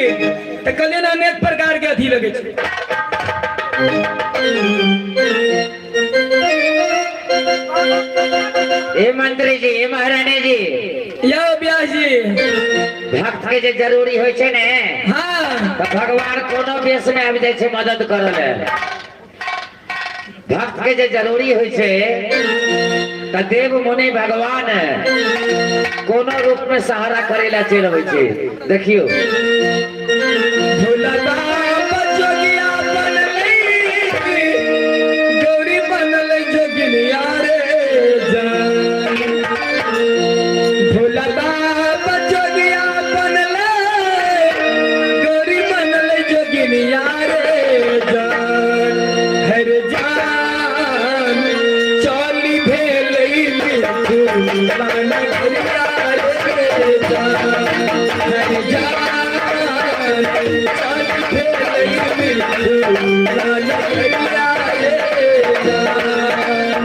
त कहलियै ने अनेक प्रकार के अथी लगे छै। ए मंत्री जी, ए महारानी जी। यौ व्यास जी। भक्त के जे जरूरी होइ छै ने, तऽ भगवान कोनो वेश में आबि जाइ छै मदद करऽ लए। भक्त के जे जरूरी होइ छै तऽ देव मुनि भगवान कोनो रूप में सहारा करे ला चलि अबै छै। देखियौ, भोला बाबा जोगिया बनलै, गौरी बनलै जोगिनिया रे जान। भोला बाबा जोगिया बनलै, गौरी बनलै जोगिनिया रे जान। हर जान चली भेलै मिथुन नगरिया रे जान। हर जान चली भेलै मिथुन नगरिया रे जान।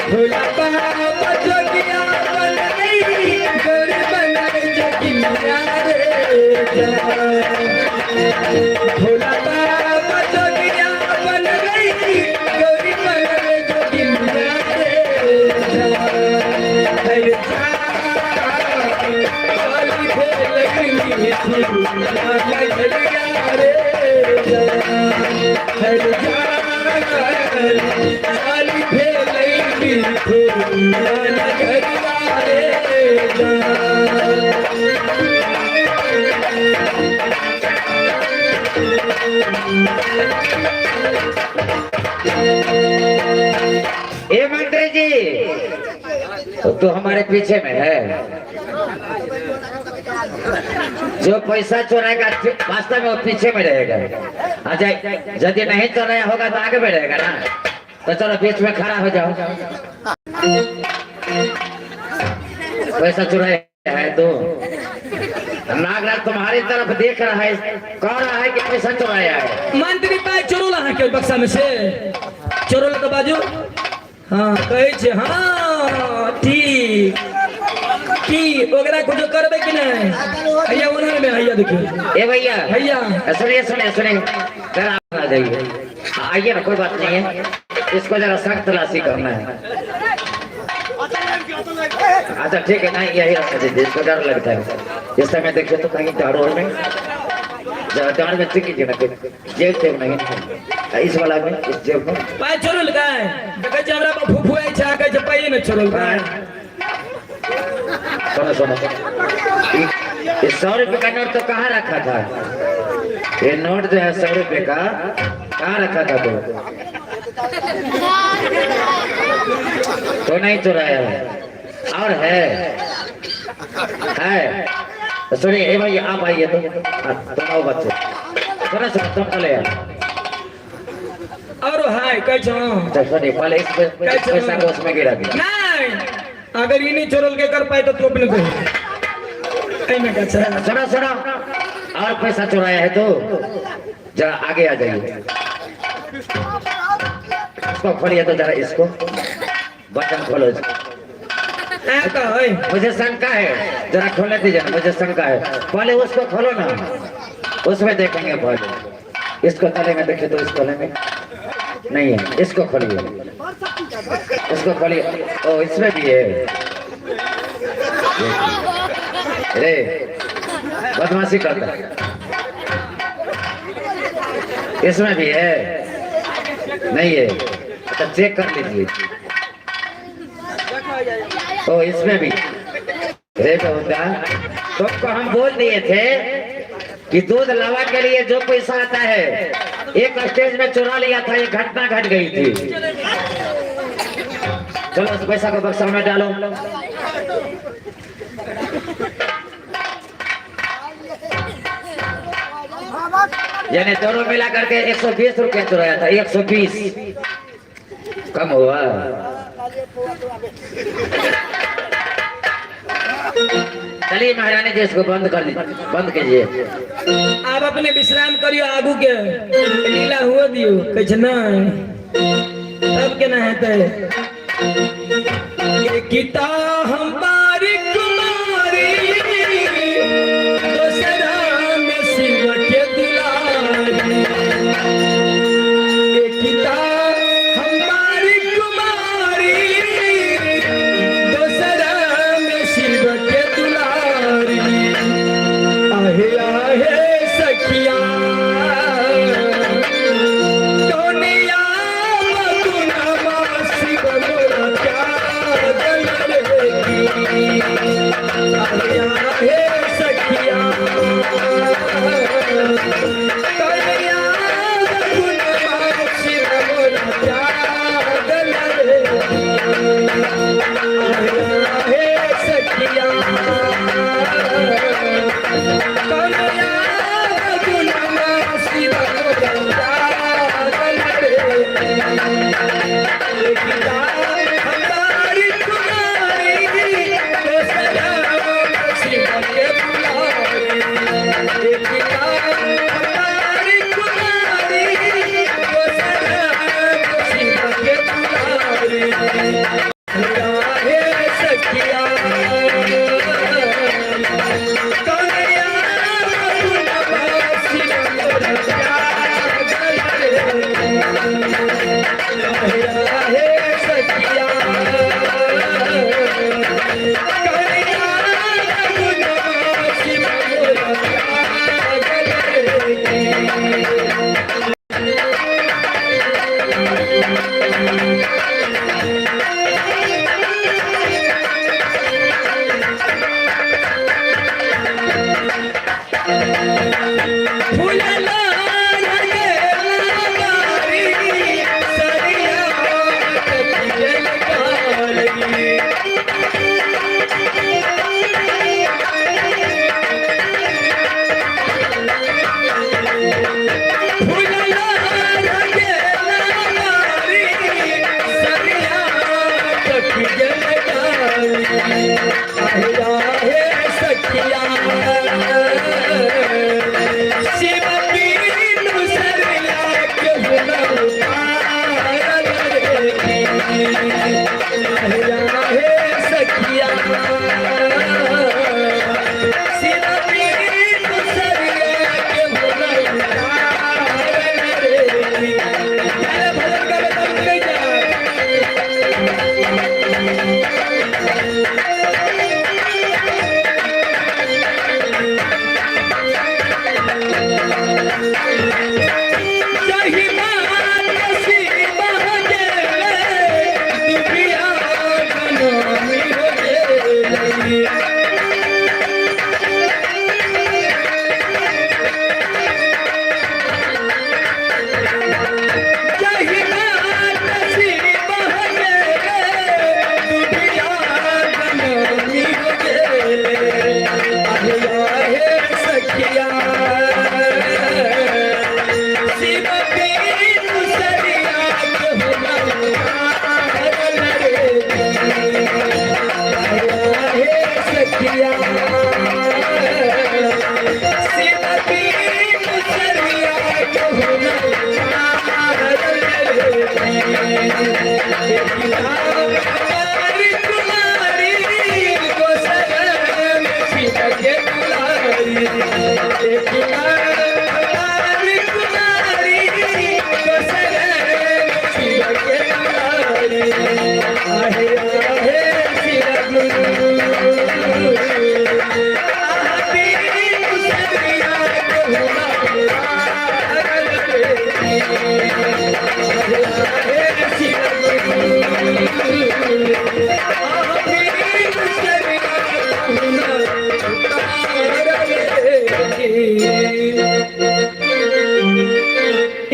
भोला बाबा जोगिया बनलै, गौरी बनलै जोगिनिया रे जान। भोला बाबा जोगिया बनलै, गौरी बनलै जोगिनिया रे जान। हर जान चली भेलै मिथुन नगरिया रे जान। हर जान चली भेलै मिथुन नगरिया रे जान। ए मंत्री जी, तो हमारे पीछे में है। जो पैसा चुराएगा वास्तव में वो पीछे में रहेगा। अच्छा, यदि नहीं चुराया होगा तो आगे में रहेगा ना। तो चलो, बीच में खड़ा हो जाओ। पैसा चुराया है तो नागराज तुम्हारी तरफ देख रहा है, कह रहा है कि पैसा चुराया है। मंत्री, पाइ चोरोल अहाँके ओहि बक्सा में से? चोरोल तऽ बाजू। हँ, कहै छै। हँ, ठीक। की ओकरा कुछो करबै कि नहि? हैया ओनहर में, हैया देखियौ। ए भैया। हैया। सुनिए सुनिए सुनिए, जरा आप आ जाइए। आइए ना, कोई बात नहीं है। इसको जरा सख्त तलाशी करना है। अच्छा, ठीक है। नहीं, यही रास्ता दीजिए। इसको डर लगता है इस समय। देखिए तो कहीं दारू में, जरा दारू में चेक कीजिए ना, कोई जेब तेब नहीं इस वाला में, इस जेब में। पाइ चोरोल काय? देखै छै हमरा पर फुफुआइ छै, कहै छै पाइए नहि चोरोल काय। सुनो सुनो, ये 100 रुपए का नोट तो कहाँ रखा था? ये नोट जो है 100 रुपए का, कहाँ रखा था? तो नहीं चुराया है? और है है तो सुनिए। ए भाई, आप आइए। तो हाँ, तुम आओ बच्चे। सुनो सुनो, तुम चले आओ। आरो हाय, कहै छै हँ। अच्छा, सुनिए, पहले इस पैसा को उसमें गिरा दिया। नहि, अगर ई नहि चोरल के कर पाइ तऽ तू अपने कही एहिमे का छै। सुनो सुनो, और पैसा चुराया है तो जरा आगे आ जाइए। इसको खोलिए तो जरा, इसको बटन खोलो इसको। ऐ कहै। मुझे शंका है, जरा खोलने दीजिए ना। मुझे शंका है। पहले उसको खोलो ना, उसमें देखेंगे पहले। इसको तले में देखिए तो इस तले में नहीं है। इसको खोलिए, इसको खोलिए। ओ, इसमें भी है। अरे, बदमाशी करता है। इसमें भी है? नहीं है। अच्छा, चेक कर लीजिए। ओ, इसमें भी। रे बहुता, तुमको हम बोल दिए थे कि दूध लावा के लिए जो पैसा आता है, एक स्टेज में चुरा लिया था, ये घटना घट गई थी। चलो, उस पैसा को बक्सा में डालो। यानी दोनों मिला करके 120 रुपया चुराया था। 120 कम हुआ। चलिए महारानी जी, इसको बंद कर दीजिए, बंद कीजिए। आब अपने विश्राम करियो, आगू के लीला हुआ दियो। कहै छै नहि, तब केना हेतै? किता हमारी कुमारी, दोसरा में शिव के दुलारी। किता हमारी कुमारी,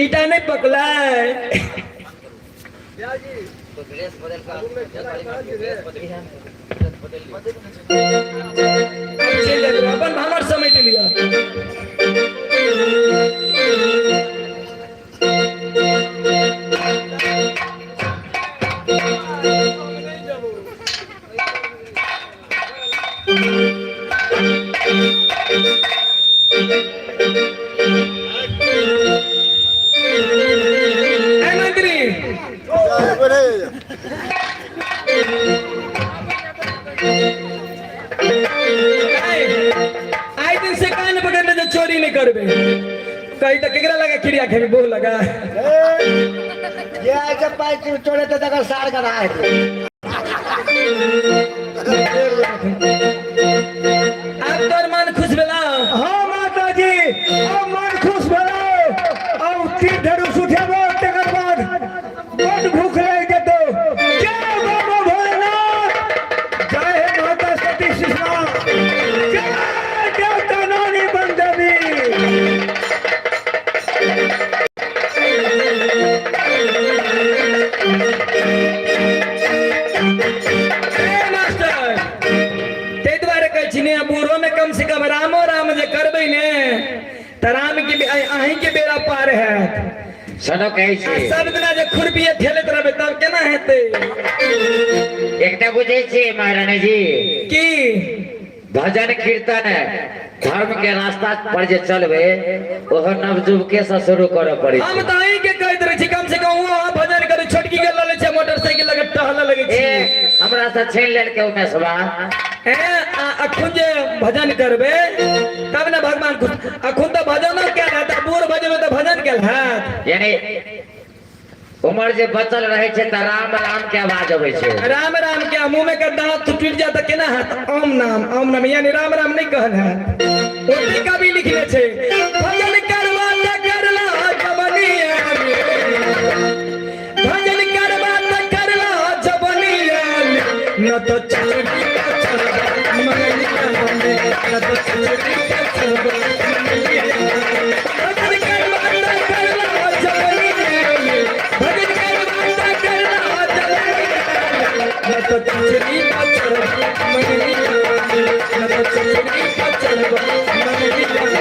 ईटा नहि पकलै। चलि जाउ, अपन भामर समेट लिअ। ए मंत्री, बड़े। आइ दिन से कान पकड़ने जे चोरी नहीं करबे, कही तऽ केकरा लगा क्रिया खेबी बहु लगा? जे आइ के पाइ चोरे तऽ तकर सार गधा हेतै। आब तोर मन खुश भेला? हाँ माताजी, अब मन खुश भेलो। अब तीर धनुष उठेबो, तकर बाद बड भूख लागि जेतौ। जय बाबा भोलेनाथ, जय हे माता सती सुषमा, जय देवता नानी बन देवी। ए मास्टर, ताहि दुआरे कहै छी ने, बूढ़ो में कम से कम रामो राम जे करबै ने तऽ राम के अहीं के बेड़ा पार हैत। सुनो, कहै छी। सब दिना जे खुरपिए ठेलैत रहबै तब केना हेतै? एकटा बुझै छियै महारानी जी? की? भजन कीर्तन धर्म के रास्ता पर जे चलबै, ओहो नवयुवके से शुरू करऽ पड़ै हम छै। तऽ अहीं के कहैत रहै छी, कम से कम अहाँ भजन करू। छोटकी के लऽ लै छै मोटरसाइकिल लगे टहलऽ लगै ए छी। हमरा से छीन लेलकै उमेशवा। ए आ अखन जे भजन करबै तब ने भगवान खुश। अखन तऽ भजनो कयल हैत आ बूढ़ भऽ जेबै तऽ भजन कयल हैत? यानी उमर जे बचल रहै छै तऽ राम राम के आवाज अबै छै। राम राम के मुंह में के दांत टूट जाए तऽ केना हैत? ओम नाम ओम नाम, यानी राम राम नहीं कहल हैत। ओते कवि लिखने छै, भजन करवा त करला जवनिया रे, भजन करवा त करला जवनिया रे, न तो चचरी मंगलिया में, न तो चचरी मंगलिया में। भजन करवा त करला जवनिया रे, भजन करवा त करला जवनिया रे, न तो चचरी मंगलिया में, न तो चचरी मंगलिया में।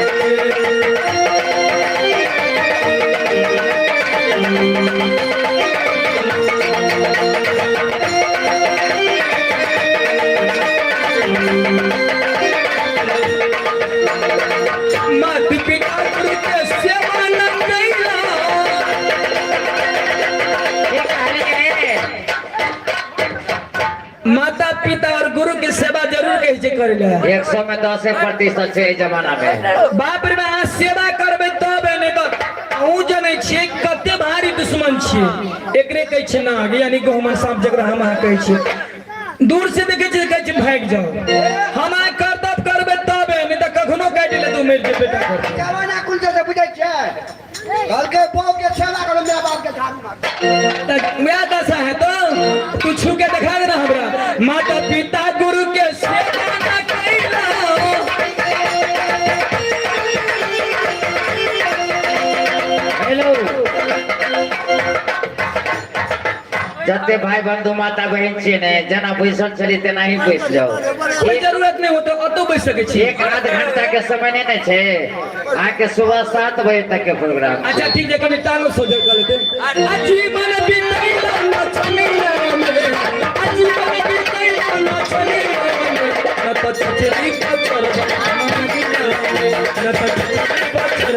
मात पिता गुरु के सेवा न कैला। के कहलियै? माता पिता और गुरु के सेवा जरूर कहै छै करै लए। 100 में 10% छै एहि जमाना में। बाप रे, अहाँ सेवा करबै तब, नहि तऽ अहूँ जनै छियै कते भारी दुश्मन छियै। एकरे कहै छै नाग, यानी गहुमा साँप, जकरा हम अहाँ कहै छियै। दूर से देखै छियै, कहै छै भागि जाओ। हम अहाँ करतब करबै तब, नहि तऽ कखनो काटि लेतौ, मरि जेबै बेटा करतै। जमाना कुल से बुझै छियै, कहलकै बहू के सेवा करो, my बाप के झाड़ू मारो। तऽ वएह दशा है तो तू छू के देखा देना हमरा। माता पिता गुरु के सेवा न कैला। हेलो, जते भाई बंधु माता बहिन छियै ने, जेना बैसल छली तेना ही बैस जाओ। कोई जरूरत नहीं होता, ओतौ बैस सकै छी। एक आध घंटा के समय नहीं ने छै, अहाँके सुबह 7 बजे तक के प्रोग्राम छै। अच्छा ठीक है, कनी टांगो सोझे कर लेते। आजीवन बितैला नचनिया में, आजीवन बितैला नचनिया में, न तो चचरी पचर मंगिया में, न तो चचरी पचर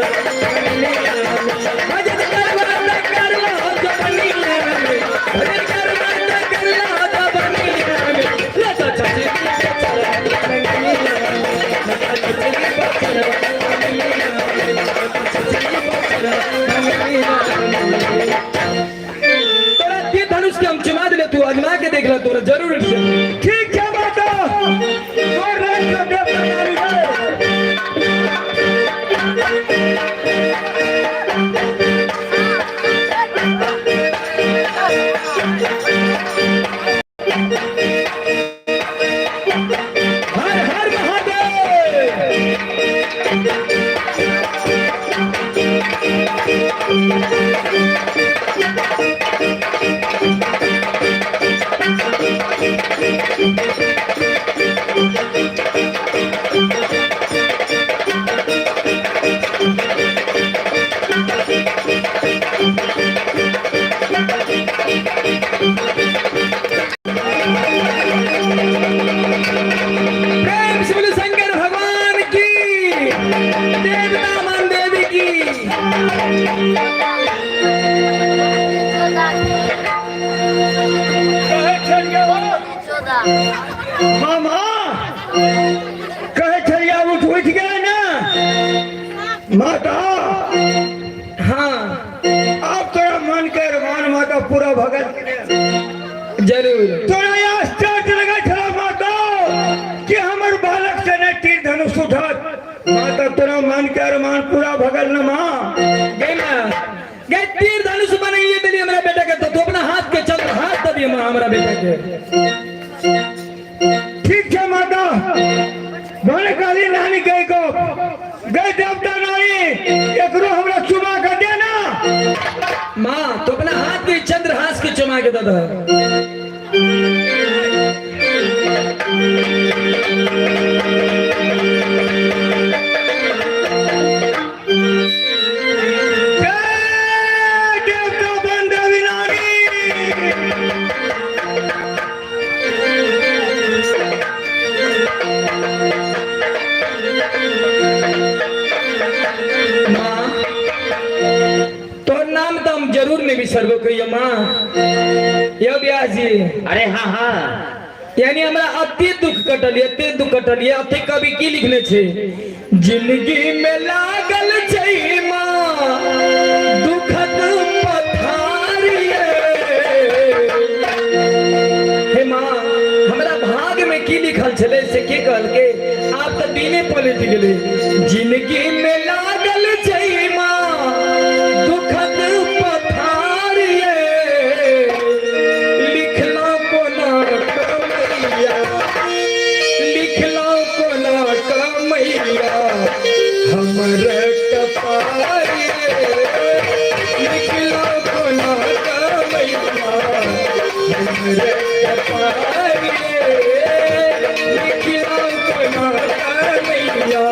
मंगिया में। भजन करवा त करवा जवनिया में, भजन करवा त करवा जवनिया में, न तो चचरी पचर मंगिया में, न तो चचरी पचर मंगिया में, न तो चचरी पचर मंगिया में। तोरा तीर धनुष के हम चुमा दिले, तू आजमा के देख ले, तोरा जरूर उठ जेतौ। ठीक छै माता, तोर राज के देवता नारी रे। हर हर महादेव। प्रेम से बोलो शंकर भगवान की, देवता मान देवी की। मामा कहै छलियै उठ उठि गेलै ने माता? हाँ। आब तोरा मन के अरमान माता पूरा भऽ गेल कि नहि? जरूर। तोरा ई आश्चर्य लगै छलौ माता कि हमर बालक से नहि तीर धनुष उठत। माता, तोरा मन के अरमान पूरा भऽ गेल ने माँ? गई ना गई, तीर धनुष बनाइए दिली हमरा बेटा के, तो तू अपना हाथ के चंद्र हाथ दे दिए माँ हमरा बेटा के। ठीक छै माता। भने कहली नानी गई गप गई देवता नानी, एकरो हमरा चुमा के दे ना। माँ, तो अपना हाथ के चंद्र हाथ के चुमा के दे दे। जय देवता बन देवी नानी। माँ, तोहर नाम तो हम जरूर नहीं बिसरबो कहियो माँ। यो ब्यास जी। अरे हाँ हाँ। यानी हमरा अति दुख कटल, एते दुख कटल। अति कवि की लिखने छे, जिंदगी में लागल छै माँ दुखक पथार ये। हे माँ, हमरा भाग में की लिखल छले से के कहलके, आब तऽ दिने पलटि गेलै। जिंदगी में लागल छै माँ दुखक पथार ये, लिखला कोना कमैया, लिखला कोना कमैया हमर कपार ये, लिखला कोना कमैया हमर कपार ये, लिखला कोना कमैया।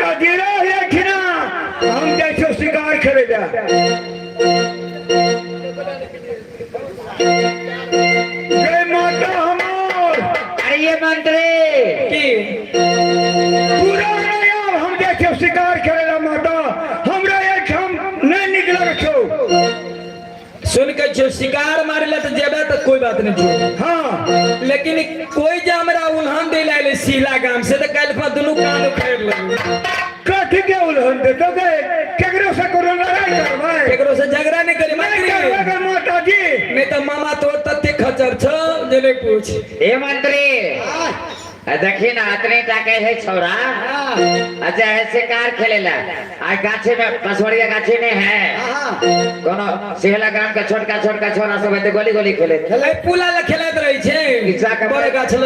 माता जी रह एहिठिना, हम जाइ छियौ शिकार खेलै लए। जय माता हमर। अरे ये मंत्री की पूरा नहि आब, हम जाइ छियौ शिकार खेलै लए माता, हमरा एहिठाम नहि नीक लगै छौ। सुन के छियो, शिकार मारे ला तऽ जेबे तऽ कोई बात नहीं छो। हाँ। लेकिन कोई जे हमरा उल्हन दे ला सीला गाम से तऽ काल्हि खुना दुनू कान उखाड़ि लेबै। कथी के उल्हन देतौ गे? केकरो से कोनो लड़ाई करबै? केकरो से झगड़ा नहीं करी नहि मंत्री। करबै गे माता जी। नहीं तऽ मामा तोर तते खचर छौ जे नहीं पूछ। ए मंत्री, आ देखी ना अतने टा के है छौरा। अच्छा है शिकार खेलेला आ गाछी में, बसवड़िया गाछी नहीं है कोनो सिहला ग्राम के छोटका छोटका छोरा सब एते गोली गोली खेले। ए पुला ल खेलैत रहै छै इचा के बड़े गाछ ल।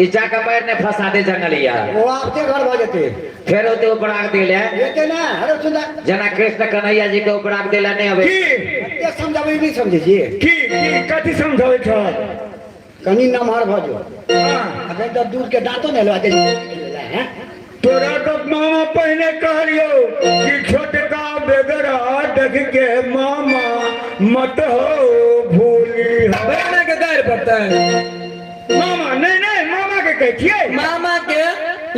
इचा के पैर ने फंसा दे जंगलिया। ओ आपके घर भऽ जेतै। फेर ओते उपराग दिले। एते ना अरे सुन। जना कृष्ण कन्हैया जी के उपराग दिला नहीं अबे। की एते समझाबै नहीं समझै छियै? की की कथी समझाबै छौ? कनी नमहर भऽ जो। हाँ। अखन तऽ दूध के दांतो नहि लेवा हैं। तोरा तो मामा पहिने कहलियो कि छोटका बेगरा देख के मामा मत हो भूली हो। बहना के गारि पड़तै। मामा नहीं नहीं, मामा के कहै छियै। मामा के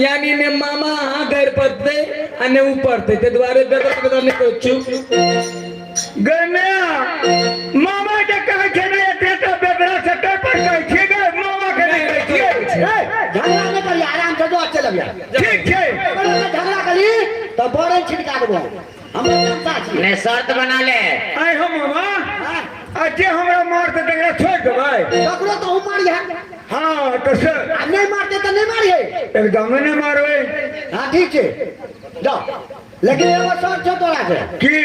यानी ने मामा अहाँ गारि पड़तै आ ने ऊ पड़तै, ताहि दुआरे बेगर बेगर नहि कहै। चुप। गे माय, मामा के कहै छै ने एते तऽ बेगरा से तै पर कहै छियै गे, मामा के नहि कहै छियै। ए, झगड़ा नहि करिया, आराम से जो चलि अबिया। ठीक छै। अगर झगड़ा करी तऽ बरन छिटका देबो हम जनता छी। ने शर्त बना ले। आइ हम मामा आ जे हमरा मारतै तकरा छोड़ि देबै। ककरो तऽ हम मारिहे। हाँ तऽ से आ नहि मारतै तऽ नहि मारिहे। एकदमे नहि मारबै। हाँ ठीक छै जाओ, लेकिन एगो शर्त छौ तोरा से। की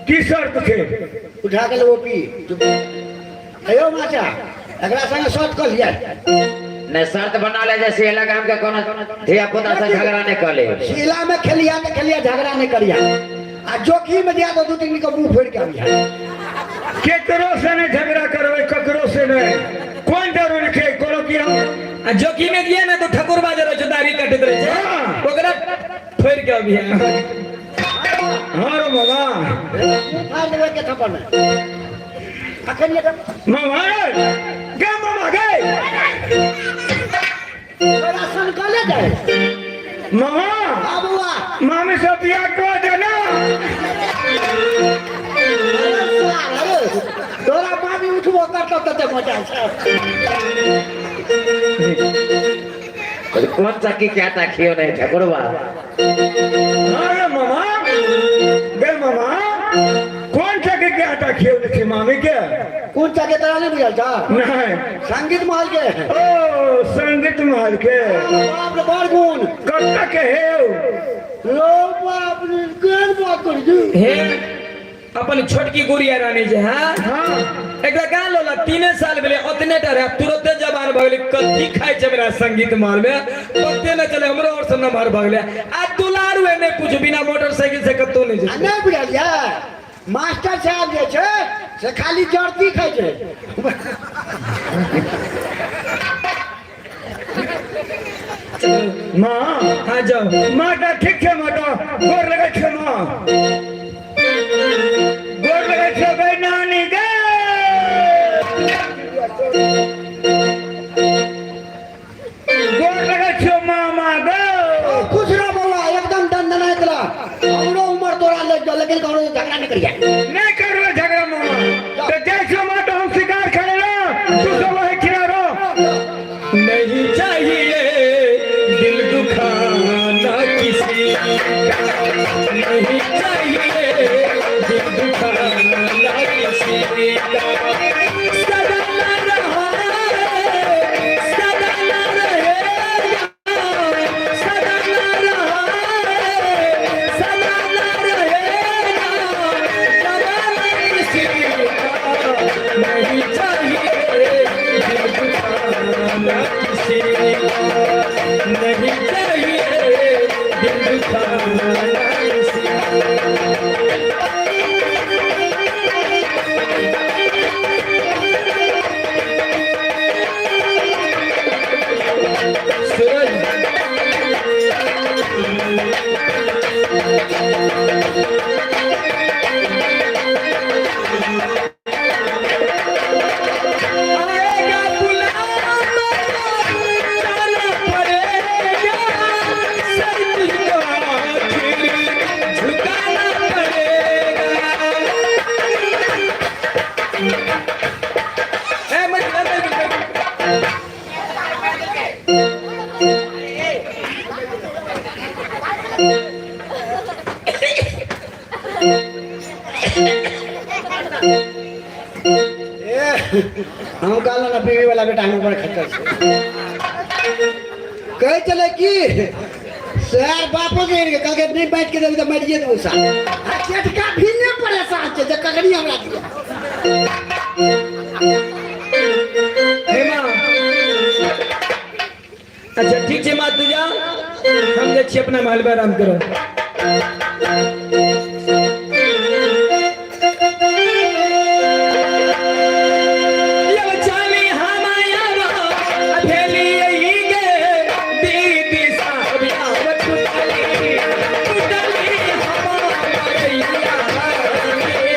की शर्त छै? उठा के लेबो पी। अयो माचा, एकरा संगे शर्त कऽ लिअ। ने शर्त बना ले जे सिहला गाम के कोनो धिया पुता से झगड़ा नहीं कर ले। शीला में खेलिया तऽ खेलिया, झगड़ा नहीं करिया। आ जोखी में दिया तो दू तीन के मुंह फोड़ के आबिया। केकरो से नहीं झगड़ा करबै, ककरो से नहीं। कोन जरूरी छै कोनो की हम आ जोखी में दिया ना तो ठकुर बाजे रहै छै, दाढ़ी कटैत रहै छै। हाँ। ओकरा फोड़ि के अबिहे। हाँ रो मामा। मुंह फाड़ देबै के थप्पड़ में। अखन ये मामा रे, गे मामा गे। तोरा सन कऽ ले जाए। मामा। हाँ बौआ। मामी से बियाह कऽ दे ना। अरे तोरा मामी उठबो करतौ तते मजा छै। कौन सा की क्या था खियो नहीं ठाकुरवा। हाँ रे मामा गे मामा, कौन सा के क्या था खियो नहीं मामी के? कोन चा के तोरा नहीं बुझल छौ? नहीं। संगीत महल के। ओ संगीत महल के। बाप रे बड़ गुण। कत्ता के हे? लो बाप रे केहन बात करै छी? हे अपन छोटकी गुड़िया रानी जे हाँ। हाँ। एकरा कहाँ लोला 3 साल भेलै ओतने टा रहे, तुरते जवान भऽ गेलै। कथी खाइ छै हमरा संगीत महल में पते नहि चले, हमरो और सब नमहर भऽ गेलै। आ दुलारू है नहि पूछू, बिना मोटरसाइकिल से कतौ नहि आ जेतै। नहि बुझलियै मास्टर साहब जे छै से खाली जर्दी खाइ छै। माँ। हाँ जाओ। माता ठीक छै माता, गोर लगै छै माँ, गोर लगै छै गै नानी गे। गोर लगै छियौ मामा गो। खुश रह बौआ, एकदम दनदनाइत रह। हमरो उमर तोरा लग जाओ, लेकिन ककरो झगड़ा नहीं करिया। नहीं करबै झगड़ा मामा। तऽ जाइ छियौ माता हम शिकार खेलै लए, तू सब वही खिला रह। नहीं चाहिए दिल दुखाना किसी का, नहीं चाहिए दिल दुखाना किसी का। सदा न रहा सदा न रहेगा, सदा न रहा सदा न रहेगा जमाना किसी का। नहीं चाहिए दिल दुखाना किसी का, नहीं चाहिए दिल दुखाना किसी का। आएगा बुलावा जाना पड़ेगा, सर तुझको आखिर झुकाना पड़ेगा। ए, मत- मत- मत- मत- ए, हम कहलहुँ ने पीबी वाला बेटा हम बड़ खच्चर छै। कहै छलै कि सर बापो के आनि के कहलकै नहि बाँटि के देबै तऽ मरिए देबौ साल। आ जेठका भी नहि परेशान छै जे ककड़ी हमरा दिया। हे माँ, अच्छा ठीक छै माँ, तू जा, हम जाइ छी अपना महल में आराम करब। यौ चाली हम आब अभेली गे दीदी साहब आब टुटली टुटली हम मरैया गे।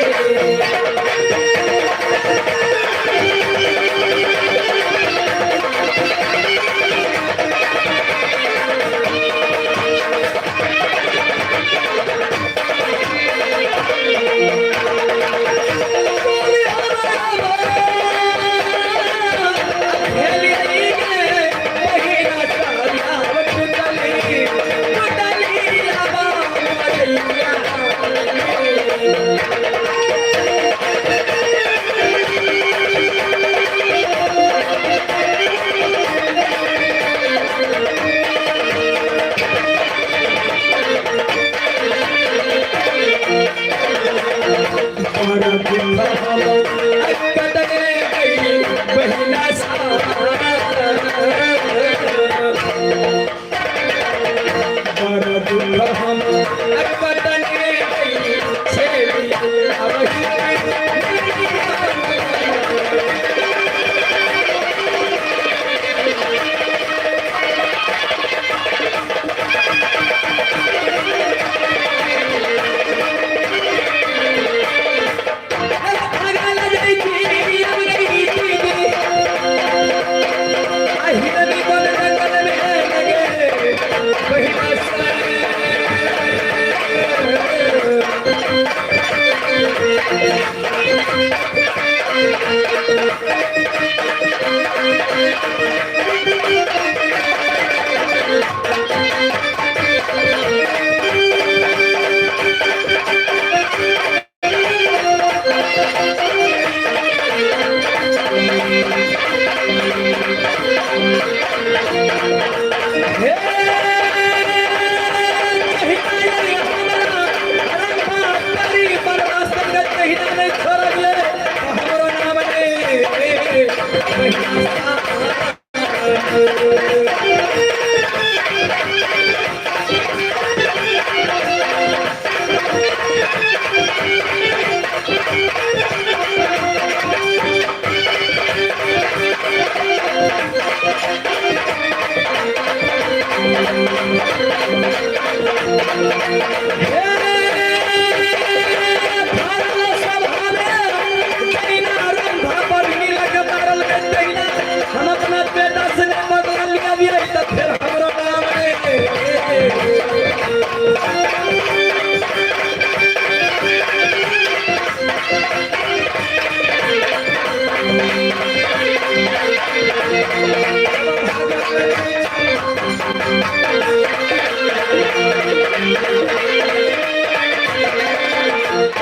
हम अपना बेटा से नहीं बदला लिया भी है तो फिर हमरो नाम रे।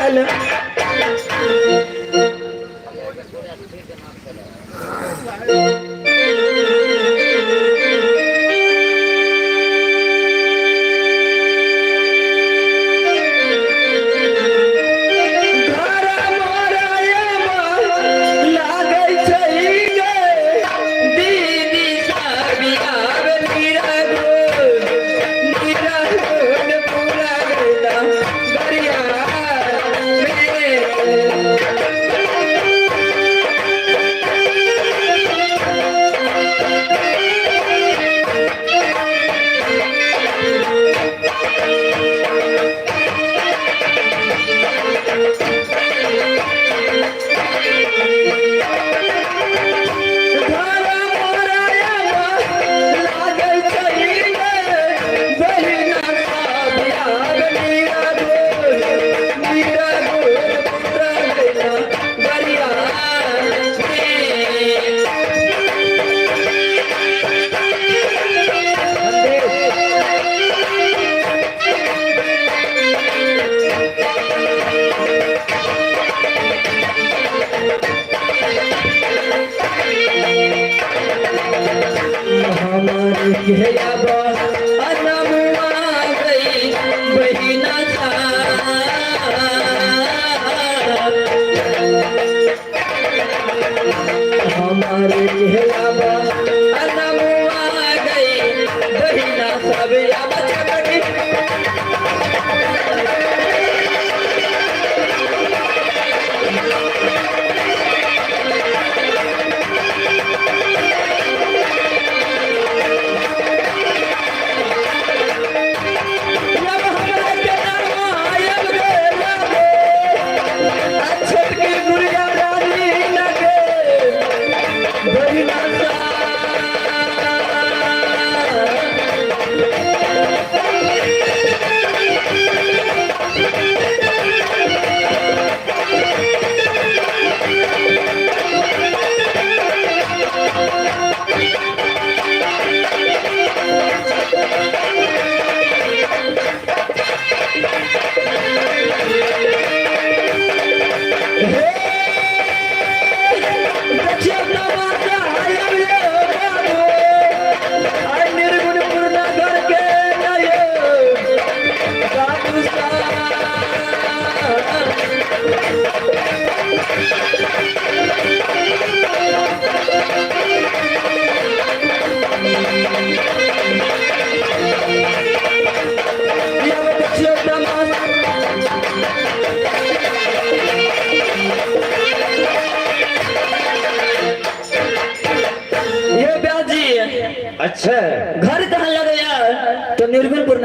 हेलो। घर मोरयमा लागै छै गे दीदी साबी आब निरगुण निरगुण पूरा गेला दरिया में।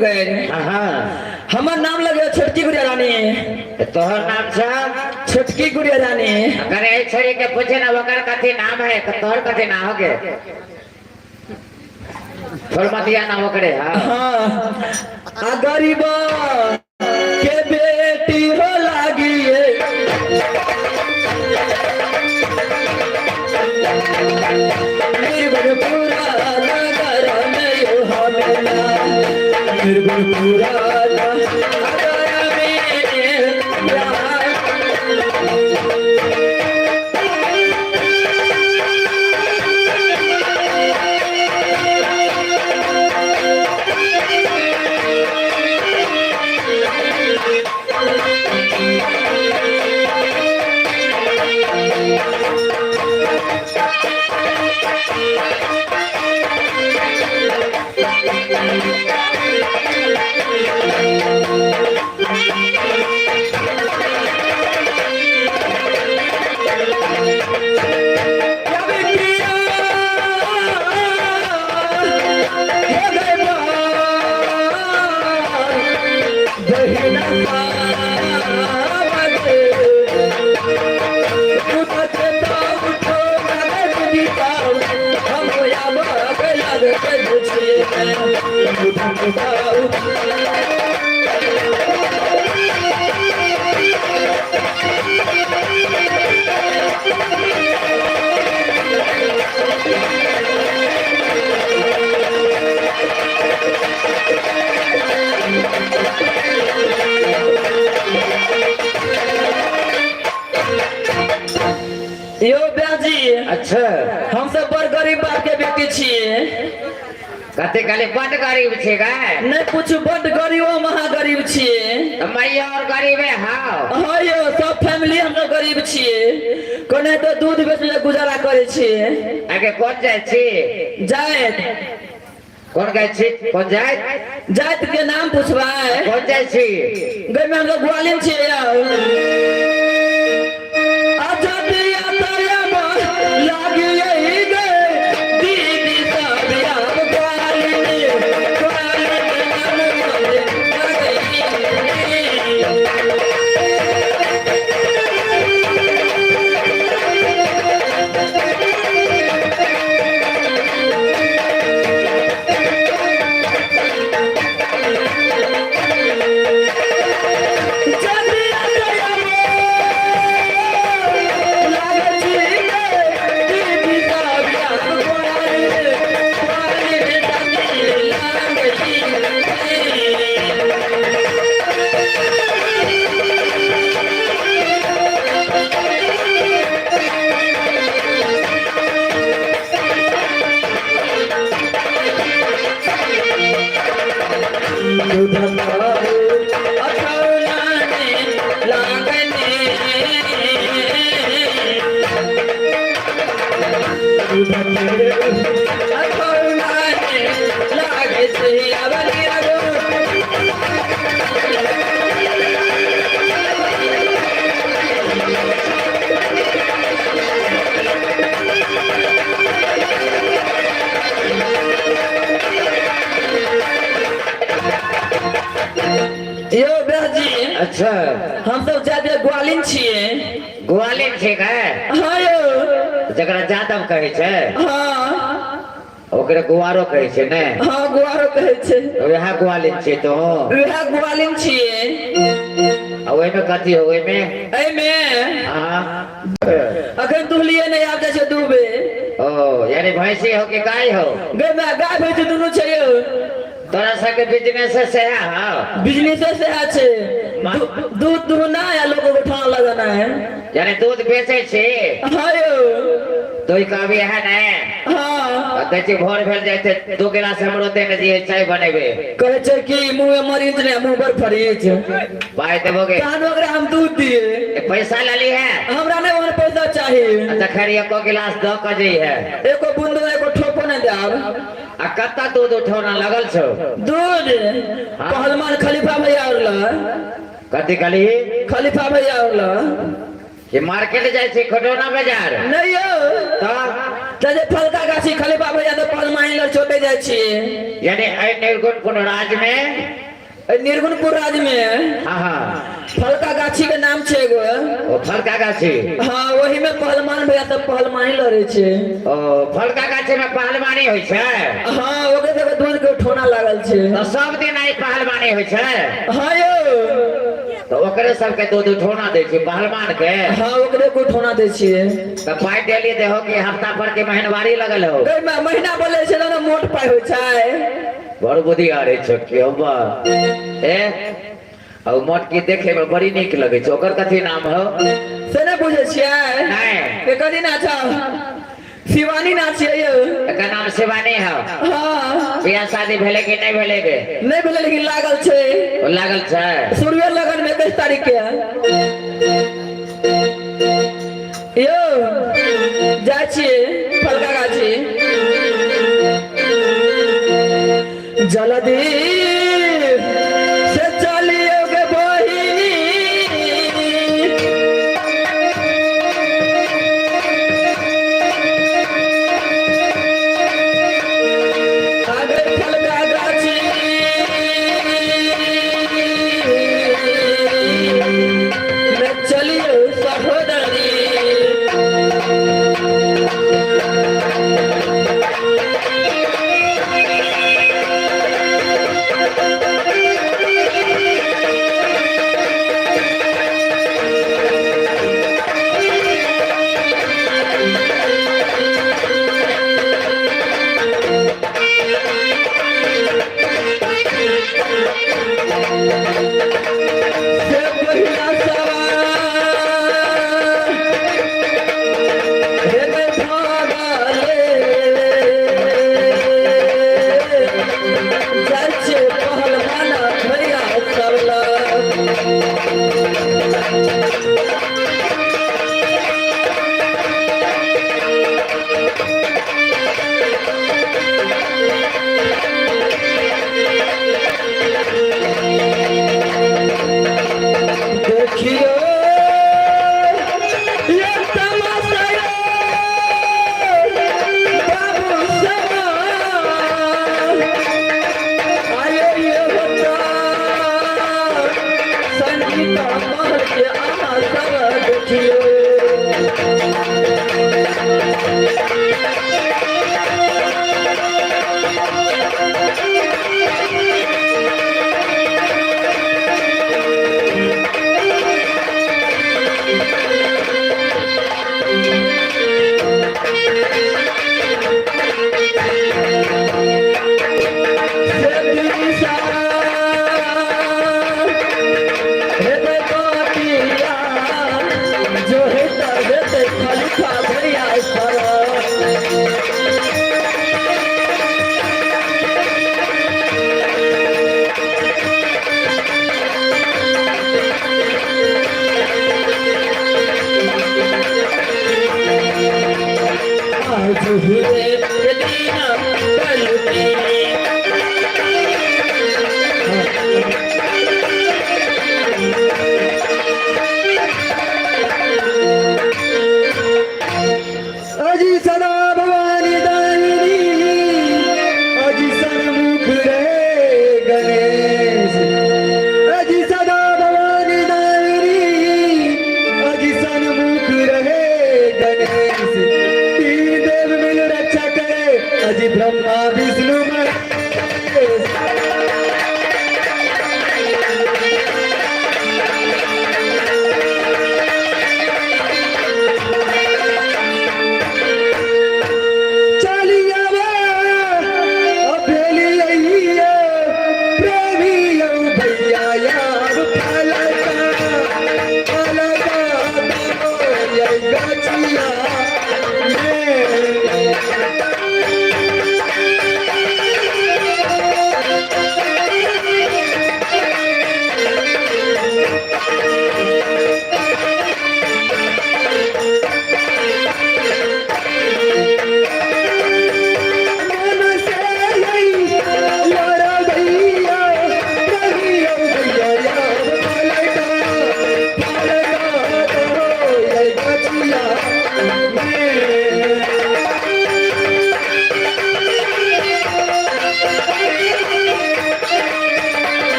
नगर। हाँ। हमर नाम लगे छोटकी गुड़िया रानी। तोहर नाम छ? छोटकी गुड़िया रानी। अरे ए छोरी के पूछे ना ओकर कथी नाम है, तोहर कथी नाम हो गे? फुलमतिया नाम ओकरे। हाँ। हाँ, आ गरीब के बेटी हो लागी निर्गुणपुरा नगर में यो हमेला, निर्गुणपुरा नगर में। यो ब्याजी। अच्छा। हम सब बड़ गरीब बाप के बेटी छियै। कथी कहली, बड गरीब छी गे? नहीं पूछू, बड गरीब, महा गरीब छियै। मैया और गरीब है। हाँ। हाँ यौ, सब फैमिली हम सब गरीब छियै, कोने तो दूध बेच के गुजारा करै छियै। आगे कोन जाइ छी? जाइत। कोन गाय छी, कोन जाइत? जाइत के नाम पूछबै? कोन जाइ छी? गई में हम लोग ग्वालिन छियै यौ। आजादिया तयब लागियै गे दीदी सब आब ग्वालिन, ग्वालिन नाम लगै। जदिया तयब लागै छी गे दीदी सब आब ग्वालिन, ग्वालिन लागै। यौ ब्याजी। अच्छा। हम सब जाते ग्वालिन छियै। ग्वालिन छी गे? हाँ यौ। जकरा जादव कहै छै? हाँ। ओकरे गुआरो कहै छै ने? हाँ, गुआरो कहै छै। वएह ग्वालिन छी तो? वएह ग्वालिन छियै। आ ओहिमे कथी हो ओहिमे? एहिमे? हाँ। अखन दुहलिए नहि, आब जाइ छै दुहबे। ओ यानी भैंसी हो कि गाय हो? गै माय, गाय भैंसी दुनू छै यौ। तोरा सबके बिजनेस से है? हाँ। बिजनेस से छै, दूध दुहना या लोग को ठान लगाना है। यानी दूध बेचै छी? हाँ यौ। दुहि के अभी है ने? हाँ। दै छी, भोर भेल जाइ छै, दू गिलास हमरो देने दियै, चाय बनेबै। कहै छै कि मुँह में मरीच नहीं, मुँह पर फरीच। पाइ देबोगे? तहन ओकरा हम दूध दिए? पैसा लली है? हमरा नहीं ओहन पैसा चाहिए। अच्छा खैर, एको गिलास दऽ कऽ जइहे। एको बूंदो, एको ठोपो नहीं देब। आ कतऽ दूध उठौना लगल छौ? दूध पहलवान खलीफा भैया और ल। कथी कहली? खलीफा भैया और ल। कि मार्केट जाइ छै खटौना बाजार? नहीं यौ। तऽ तऽ जे फलका गाछी खलीफा भैया तऽ पहलमानी लड़ चोटे जाइ छियै। यानी एहि निर्गुण कोनो राज में? एहि निर्गुणपुर राज में। हाँ हाँ। फलका गाछी के नाम छै एगो। ओ फलका गाछी? हाँ, ओही में पहलमान भैया सब पहलमानी लड़े छै। ओ फलका गाछी में पहलवानी होइ छै? हाँ, ओकरे सबके दूध के उठौना लागल छै। तऽ सब दिन आई पहलवानी होइ छै? हाँ यौ। तऽ ओकरे सबके दूध उठौना दै छै पहलवान के? हाँ, ओकरे के उठौना दै छियै। तऽ पाइ डेली देहो कि हफ्ता पर के महीनवारी लगल हो? गई महीना बोले छै ने, मोट पाइ होइ छै। बड़ बुधियार है छोटकी हो बा। ए आ ओ मोटकी देखे में बड़ी नीक लगे छै, ओकर कथी नाम हो? से नहि बुझै छियै? नहि। के कथी नाच शिवानी नाच छियै यौ। एकर नाम शिवानी हो? हाँ। बियाह शादी भेलै कि नहि भेलै गे? नहि भेलै, लेकिन लागल छै। ओ लागल छै? सूर्य लगन में 21 तारीख के यौ। जाइ छियै फलका गाछी, जल्दी से चलियो गे बहिनी। आगे फलका गाछी में चलियो सहोदरी। से पहिला सवार हे भागले जाइ छै पहलवान भैया सब लग।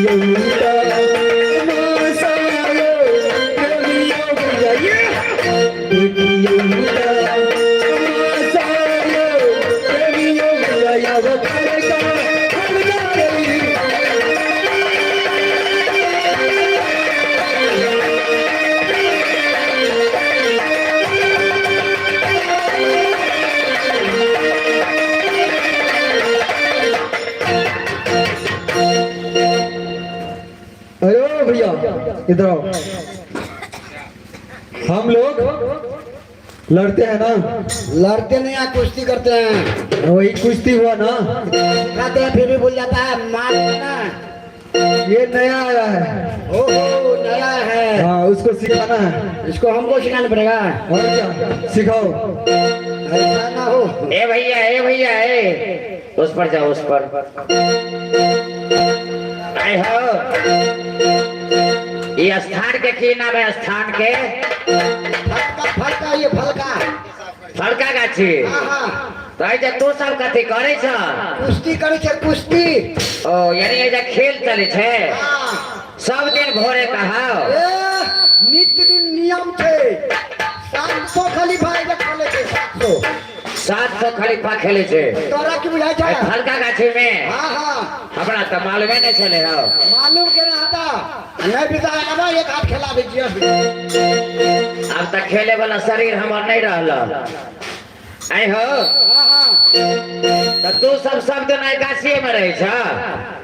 देखियौ तमाशा यौ प्रेमियौ भैया ये देखियौ तमाशा यौ प्रेमियौ भैया अब फड़का फड़का रही। अरे ओ भैया इधर आओ। हम लोग लड़ते हैं ना? लड़ते नहीं हैं, कुश्ती करते हैं। वही कुश्ती हुआ ना। खाते हैं फिर भी भूल जाता है मार ना। ये नया आया है। ओहो नया है। हाँ, उसको सिखाना है। इसको हमको सिखाना पड़ेगा। और क्या, सिखाओ। ऐसा ना हो। ए भैया, ए भैया, ए उस पर जाओ, उस पर आए हो। ये स्थान के की नाम है स्थान के? फलका फलका, ये फलका। फड़का गाछी। हाँ हाँ। तो ऐसे तू सब कथी करे छ? कुश्ती करे छे, कुश्ती। ओ यानी ऐसे खेल चले छे? हाँ। सब दिन भोरे कहा? ए, नित्य दिन नियम छे। 700 खलीफा एजे खेले छे, 700। 700 खलीफा खेले छे? तोरा की बुझाई छे? फलका गाछी में? हाँ हाँ। हमरा तो मालूमे नहीं चले हो। मालूम के ना आता नहीं बिता ना, एक हाथ खेला दे छियै। अब तक खेले वाला शरीर हमर नहीं रहल। आइ हो। हाँ हाँ। तो तू सब सब दिन आई गाछिए में रहे छ?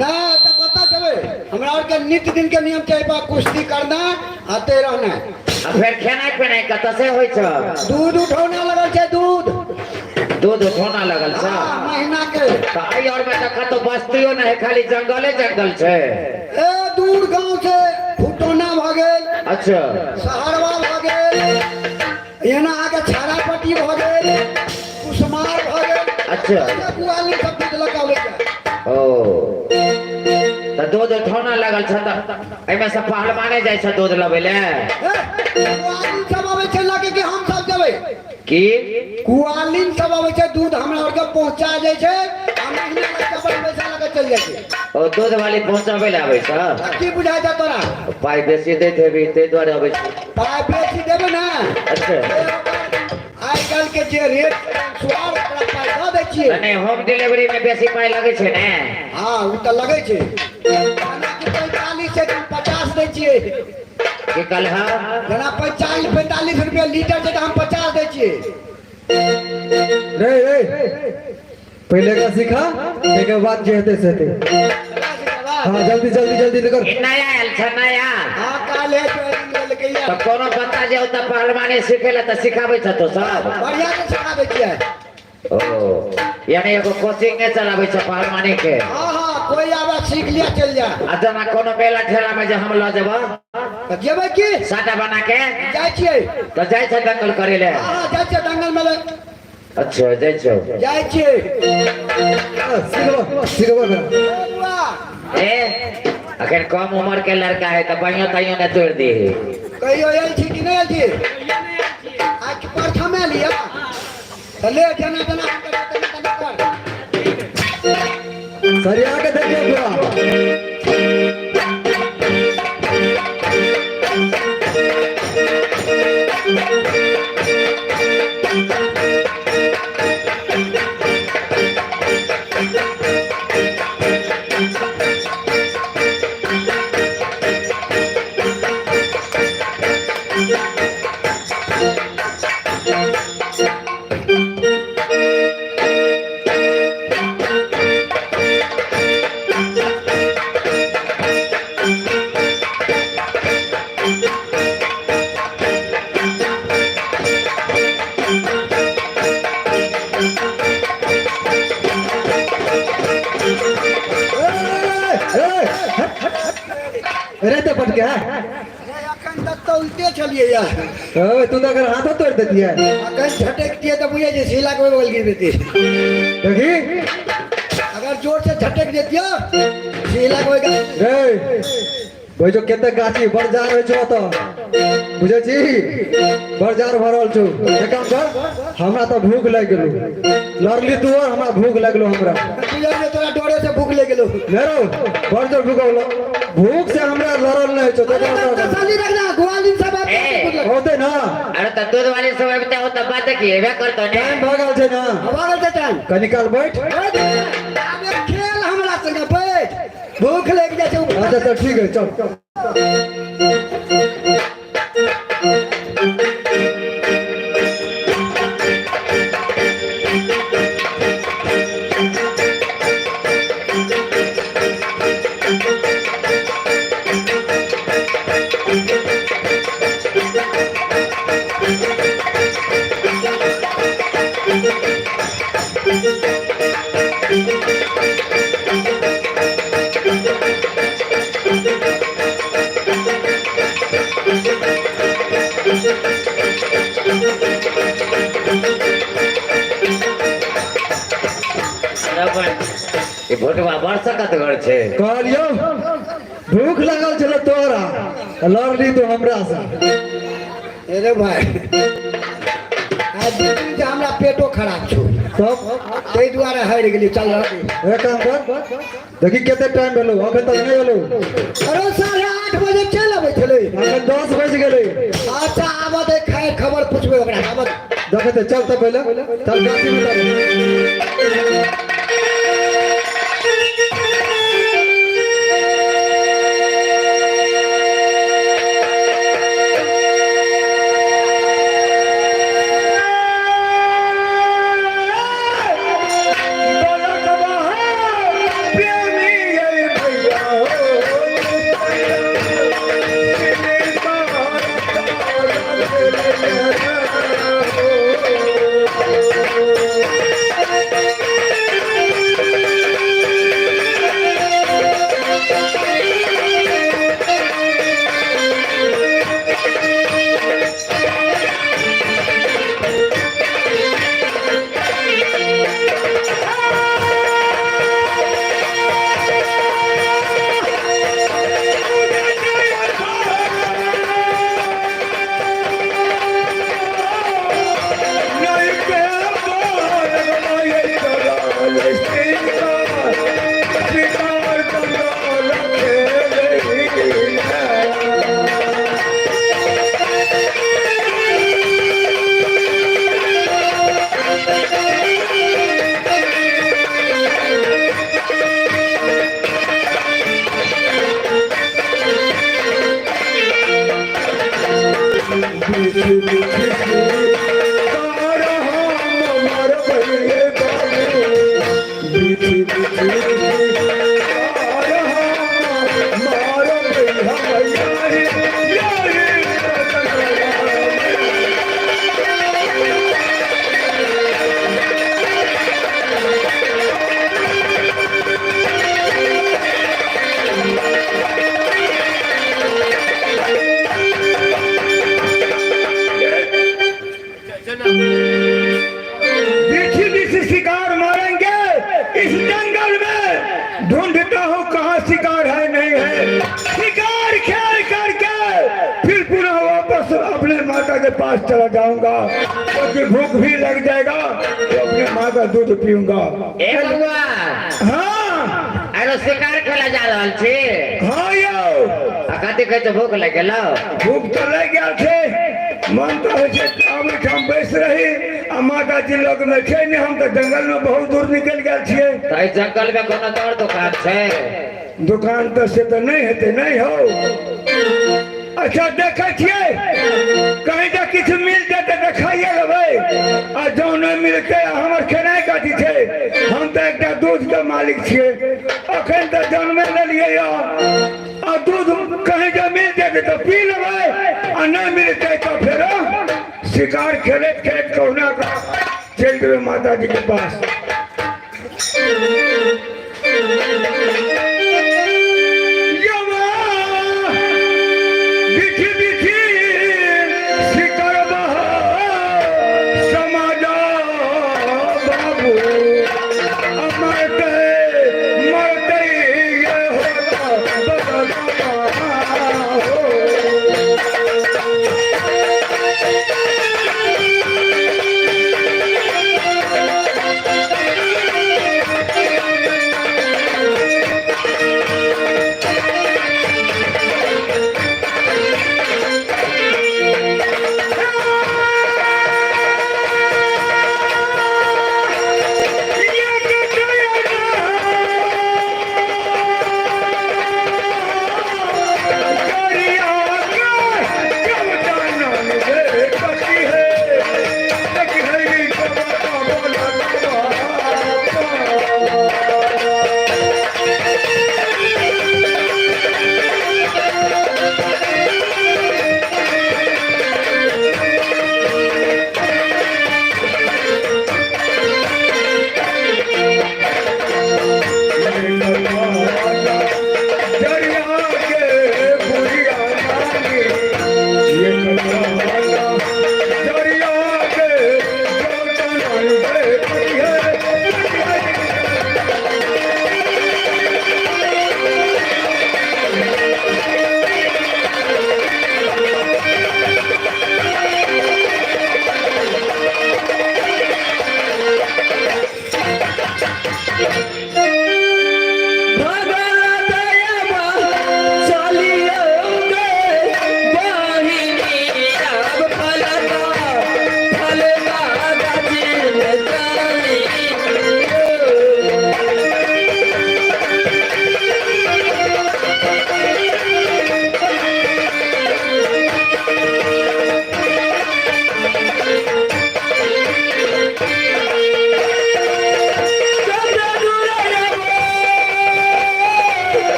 ना तो कतऽ जेबै, हमरा आर के नित्य दिन के नियम छै बा कुश्ती करना आते रहना। आ फेर खेनाइ पिनाइ कतऽ से होइ छ? दूध उठौना लगल छै, दूध। दूध उठौना लगल छ? हाँ, महीना के। तो एहि और में तऽ कतौ बस्तियो नहीं, खाली जंगले जंगल छै। ए दूर गांव से फुटौना भऽ गेल। अच्छा। सहरवा भऽ गेल, एना आके छाड़ापट्टी भऽ गेल, कुसमार भऽ गेल। अच्छा। कुआली सब दूध लऽ कऽ आबै छै। ओ तऽ दूध उठौना लगल छ तऽ एहिमे से पहलवाने जाइ छ दूध लबै ले? ए, कुआली सब आबै छै लऽ के कि हम सब जेबै? की? कुआलिन सब आबै छै, दूध हमरा आरके पहुंचा जाइ छै आ महीना लग के अपन पैसा लऽ के चलि जाइ छै। ओ दूध वाली पहुंचाबै ले आबै छ? आ की बुझाइ छै तोरा? पाइ बेसी दैत हेबी ताहि दुआरे अबै छै। पाइ बेसी देबै ने। अच्छा। आइ काल्हि के जे रेट सुआर ओकरा पाइ दऽ दै छियै। नहि, होम डिलीवरी में बेसी पाइ लगै छै ने? हाँ, ओ तऽ लगै छै। जेनाकि 45 छै तऽ हम 50 दै छियै। की कहलह? जेना 45 रुपया लीटर छै तऽ हम 50 दै छियै। रे रे, पहले का सिखा, एक बाद जे हेतै से हेतै। हाँ, जल्दी जल्दी जल्दी कर। ई नया आयल छ नया? हाँ, काल्हे ज्वाइनिंग लेलकैया। तऽ कोनो बच्चा जे ओतऽ पहलवानी सिखै लए तऽ सिखाबै छ तो सब? बढ़िया से सिखा दै छियै। ओ यानी एगो कोचिंगे चलाबै छ पहलवानी के? हाँ हाँ, कोई आवे सीख लिया चल जा। आ जेना कोनो मेला ठेला में जे हम लऽ जेबऽ? तऽ जेबै की? साटा बना के जाइ छियै। तऽ जाइ छै दंगल करै ले? हाँ हाँ, जाइ छियै दंगल में। अच्छा, जाइ छौ? जाइ छियै। सिखबो सिखबो ना। ए बुआ। ए अखन कम उम्र के लड़का है तऽ बाइयो ताइयो ने तोड़ि दी। कहियो आयल छी कि नहि आयल छी? आज प्रथम आयल यऽ तऽ ले, जेना जेना हम करबै तेना तेना कर। सरिया के देखिए पूरा। अरे तो पट गया। अखन तक तऽ उल्टे छलियै यार। ओ तू तो अगर हाथों तोड़ देती है। अखन झटकतियै तऽ बुझै छै शीला के बगल गिर देती। देखी। अगर जोर से झटक देतियो शीला के बगल। रे ओहि जो कते गाछी बड़ जाड़ होइ छौ ओतऽ, बुझै छी, बड़ जाड़ भऽ रहल छौ। एक काम कर, हमरा तऽ भूख लागि गेलौ, लड़ली तू और हमरा भूख लगलो हमरा। बुझल जे तोरा डरे से भूख लागि गेलौ। नहि रौ, बड़ जोर भूख लगलो, भूख से हमरा लड़ल नहि होइ छौ। अरे तब तसल्ली रखना, ग्वालिन सब आबि ए। भूख लगल। होतै ना। अरे तऽ दूध वाली सब अबिते हो तऽ बात देखी हेबे करतो ने। टाइम भऽ गेल छै ना। भऽ गेल छै टाइम। कनी काल बैठ। आबे खेल हमरा संगे बैठ, भूख लागि जाइ छै। अच्छा चल ठीक है, चल। ई भोटवा बड़ सकत घर छै। कहलियौ भूख लागल छलै तोरा, लड़ली तू हमरा से। अरे भाई, आइ दू दिन से हमरा पेटो खराब छौ। तब ताहि दुआरे हारि गेली। चल रह। एक काम कर, देखी कते टाइम भेलौ, अखन तक नहि एलौ। अरे 8:30 बजे चलि अबै छलै। अखन 10 बजि गेलै। अच्छा आबऽ दे, खैर खबर पुछबै ओकरा, आबऽ दे। देखते चल तऽ पहिले चल गाछी में चल। बिछी बिछी शिकार मारेंगे इस जंगल में, ढूंढता हूँ कहाँ शिकार है नहीं है। शिकार खेल करके फिर पुनः वापस अपने माता के पास चला जाऊंगा, क्योंकि भूख भी लग जाएगा तो अपने माँ का दूध पीऊंगा। ए बबुआ। हाँ। अरे शिकार खेला जा रहल छी? हाँ यौ। आ कथी कहै छै, भूख लागि गेलौ? भूख तऽ लागि गेल छै, मन तऽ होइ छै आब एहिठाम बैस रही आ माताजी लग मे छै नहि, हम तऽ जंगल मे बहुत दूर निकलि गेल छियै। तऽ एहि जंगल मे कोनो दौड़ दुकान छै? दुकान तऽ से तऽ नहि हेतै, नहि हौ। अच्छा देखै छियै कहीं तऽ किछु मिल जेतै तऽ खाइए लेबै, आ जँ नहि मिलतै हमर खेनाइ कथी छै? हम तऽ एकटा दूधके मालिक छियै, अखन तऽ जन्मे लेलियै यऽ, आ दूध कहीं जँ मिल जेतै तऽ पी लेबै, आ नहि मिलतै तऽ फेरो शिकार खेलैत खेलैत कहुना कऽ चलि जेबै माताजीके पास। यमा बिखी बिखी शिकरबा समाज बाबू, मरते मरते ये होता बदनामा।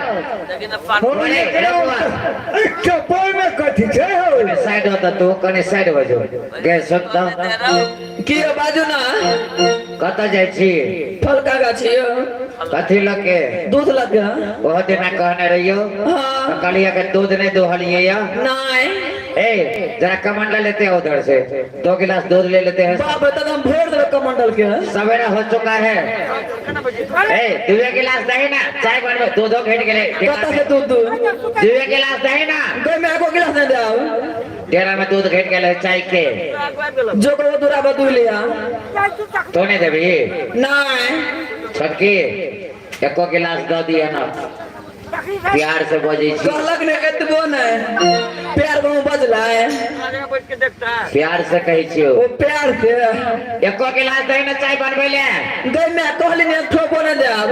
हो एकरा चप्पल में कथी छै हो साइड हो त तू कने साइड हो जो गे सुन त की यौ बाजू ना कतऽ जाइ छी फलका गाछी यौ कथी लऽ के दूध लग ओहो दिना कहने रहियो हाँ। कहलिए कि दूध नहीं दोहलिए या नहीं ए जरा कमंडल लेते हैं उधर से दो गिलास दूध ले लेते हैं बाप रे तब हम भोर देबै कमंडल के सवेरा हो चुका है ए दुए गिलास दही ना चाय बनबे दूधो घट गेले कतऽ से दूध दूध दुए गिलास दही ना गई में एको गिलास नहीं देब डेरा में दूध घट गेले चाय के जो कहो दूरा पर दूध लिया तो नहीं देबी नहीं छोटकी एको गिलास दऽ दिए ना प्यार से बजै छी कहलक ने एतबो नहि प्यार बहु बजलै प्यार से कहै छियौ ओ प्यार से एको गिलास दही ना चाय बनबै ले गई मैं कहली ने ठोको नहि देब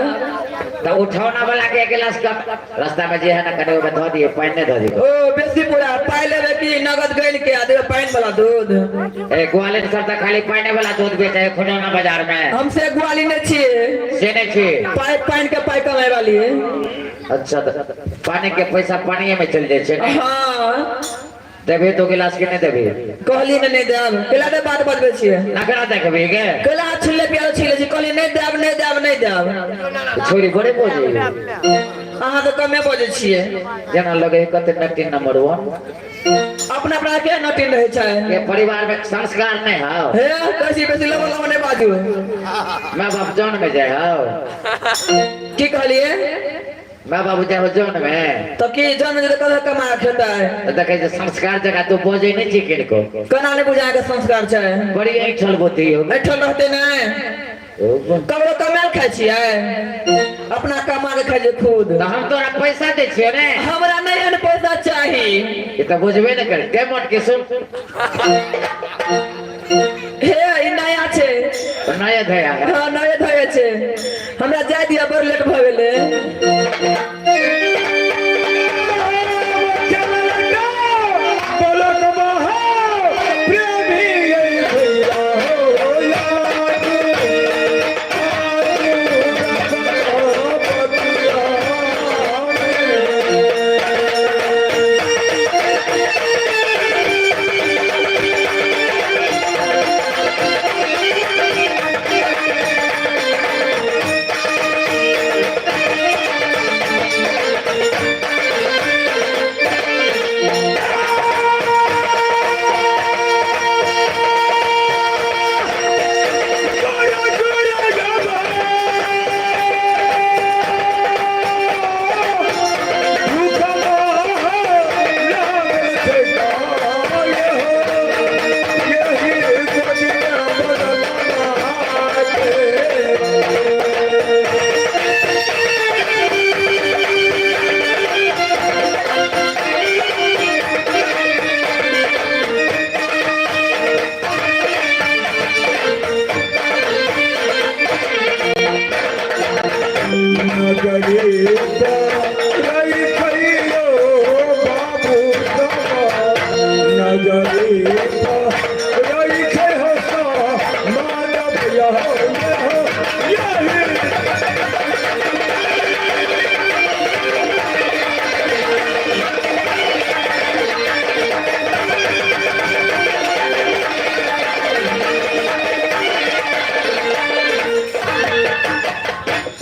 तऽ उठौना वाला के एक गिलास कम रास्ता में जे है ना कने ओमे धऽ दिए पानि नहि धऽ दिए ओ बेसी पूरा पाइ लेबै कि नगद गैल के आ देबै पानि वाला दूध ए ग्वालिन सब तऽ खाली पानि वाला दूध बेचे है खुडौना बाजार में हम से ग्वाली नहि छियै से नहि छी पाइ पानि के पाइ कमाय वाली अच्छा तऽ पानी के पैसा पानिये में चलि जाइ छै ने हाँ देबही दू गिलास के नहि देबही कहली ने नहि देब केला दे बात बजबै छियै नखरा देखबही गे केला छिले पियालो छिले छी कहली नहि देब नहि देब नहि देब छोरी बड़े बजै अहाँ तऽ कमे बजै छियै जेना लगे है कते नटी नंबर वन अपना अपना के नटिन रहै छै के परिवार में संस्कार नहीं हौ हे कहै बेसी लबो लबो नहि बाजू माँ बाप जौन में जाए हौ की कहलियै माँ बाबू जाए हो जौन में तऽ की जन जे कतऽ कमा खेतै तऽ देखै छै संस्कार जगह तू बजै नहि छी किनको केना नहि बुझाय के संस्कार छै बड़ी ऐठल बुद्धि हो ऐठल रहतै नहि ककरो कमायल खाइ छियै अपना कमा के खाइ छियै खुद तऽ हम तोरा पैसा दै छियो ने हमरा नहि एहन पैसा चाही ई तऽ बुझबे नहि करे के मोट के सुन हे ई नया छै नया धया है हाँ नया धया छै हमरा जाय दिअ बड़ लेट भऽ गेलै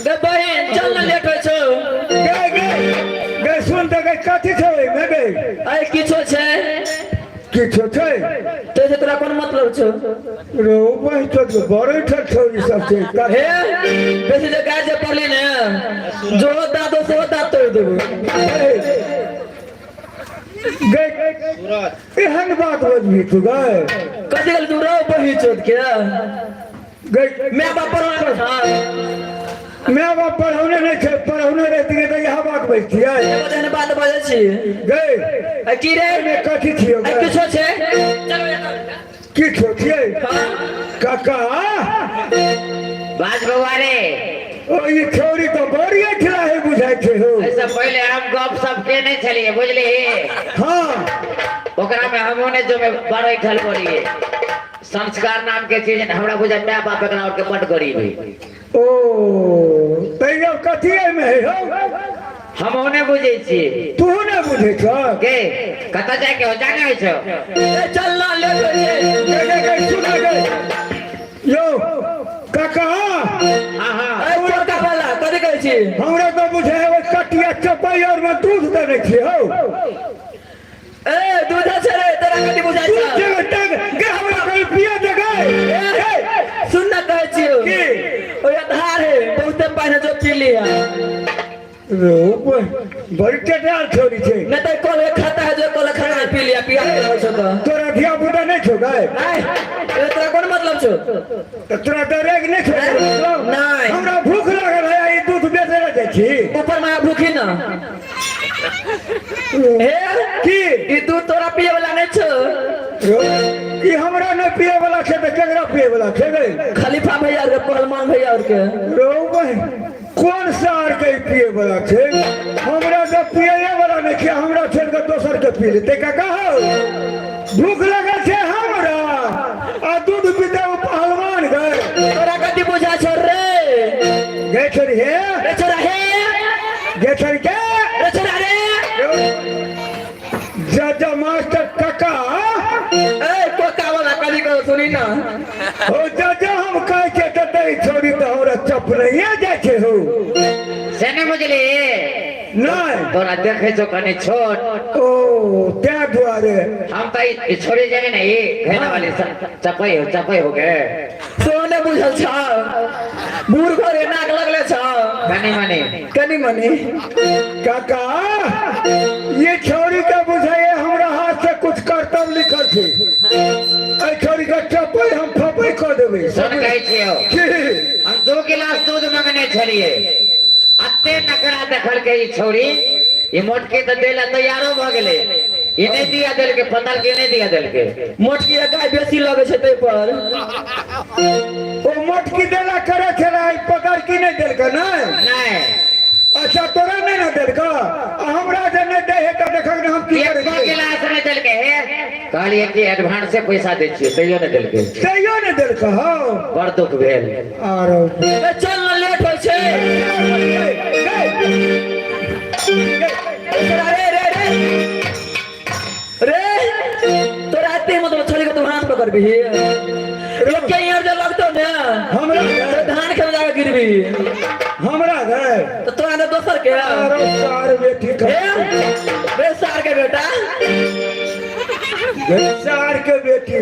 गे बहिन चल ना लेट होइ छौ गे गे गे सुन तऽ गे कथी छै ओहिमे गे आइ किछो छै किछो छै तैसे तोरा कोन मतलब छौ रो बहि तो बड़े ठक छौरी सब छै हे बेसी जे गाय जे पड़ली ने जो दाँत सेहो दाँत तोड़ि देबो गे एहन बात बजबी तू गे कथी गेल तू रहो बही चोद के गे मैं बाप पढ़ौने हाँ माय बाप पढ़ौने नहि छै पढ़ौने रहितियै तऽ इएह बात बजतियै एहन बात बजै छी गे आ की रे एहिमे कथी छियौ आ गे किछो छै किछो छियै हाँ काका बाज बौआ रे ओ ई छौरी तऽ बड़ी अठला है बुझाइ छै हो एहिसँ पहिले हम गप सप के नहि छलियै बुझलिही हाँ ओकरा में हमहूँ नहि जो बड़ ऐठल बोलिए संस्कार नाम के चीज हमरा बुझा my बाप एकरा और के बड गरीब है ओ तैयो कथी एहिमे है हो हम ओने बुझै छी। तू नहि बुझै छ? के कतऽ जाय के हो जाने होइ छौ? ए चल ना, लेट होइ छै। गे गे गे, सुन गे यौ काका। हाँ हाँ। ए चोरका वाला कथी कहै छी? हमरा तऽ बुझे है ओहि कटिया चपाई और में दूध देने छियै हौ। ए दूध छै रे, तोरा कथी बुझाइ दूध छौ? छै तक गे, हमरा कहीं पिए दे गे। ए, सुन ना, कहै छियौ। की? ओहि धार है, बहुते पानि है, जो पी लिहा। बड़ी टेटाल छोरी छै। नहीं तो कल के खाता है, जो कल खाता है पी लिया, पिया के रहै छौ तऽ। तोरा धिया पुता नहि छौ गे? नहीं, ए तोरा कोन मतलब छौ? तऽ तोरा डरे के नहि छौ मतलब? नहि। हमरा भूख लागल है, ई दूध बेचै लए जाइ छी। ऊपर माया भूखी ना हे। की? ई दूध तोरा पिए वाला नहीं छौ। यौ, ई हमरा नहि पिए वाला छै तऽ केकरा पिए वाला छै गे? खलीफा भैया के, पहलवान भैया और के। रौ बहिन, कोन सार के ई पिए वाला छै? हमरा तऽ पिए वाला नहि छै, हमरा छोड़ि कऽ दोसर के पी लेतै। काका हौ, भूख लगल छै हमरा आ दूध पीते ओ पहलवान गए। तोरा कथी बुझा छौ रे? गे छोरी हे। रे छोरा हे। गे छोरी के। रे छोरा रे। जा जा मास्टर काका। ए कोका वाला कभी कहो सुनी ना। हो जा जा, हम कहै छै तऽ दै छोरी तऽ हमरा चप नहिए जाइ छै हो। से नहि बुझली? नहि। तोरा देखै छौ कनि छोट। ओ तैं दुआरे। हम तऽ ई छोड़ी जेबे ने, ई घेना वाली चपै हो, चपै हो गे। सो ने बुझल छौ, बूढ़ घरे नाक लगले छौ। कनि मनि। कनि मनि। काका, ये छोरी के बुझाइए हमरा हाथ से कुछ करतब लिखल छै। एहि छोरी के चपै हम फपै कऽ देबै। सुन, कहै छियौ। की? हम 2 गिलास दूध मंगने छलियै, अते नखरा देखलकै ई छौड़ी, ई मोटकी तऽ दै लए तैयारो भऽ गेलै, ई नहि दिया देलकै, पता के नहि दिया देलकै। मोटकी के गाय बेसी लगै छै ताहि पर। ओ मोटकी देला करे छलै, पकड़ की नहि देलकै? नहि। नहि। अच्छा, तोरा नहि ने देलकै आ हमरा जे नहि दै है तऽ देखक ने हम की करै एको छियै। गिलास नहि देलकै। हे, कहलियै कि एडवांस से पैसा दै छियै, तैयो नहि देलकै। तैयो नहि देलकै हौ। बड़ दुख भेल। आरो ए चल ना, लेट होइ छै। तोरा रे रे रे रे, तोरा एते मतलब छोड़ी के तू हाथ पकड़बिही? लोग के यहाँ जे लगतौ ने हमरा तो धान खेत में जाके गिरबी। हमरा गए। तो तोरा ने दोसर के। आरो सार बेटी हे रे सार के बेटा। सार के बेटी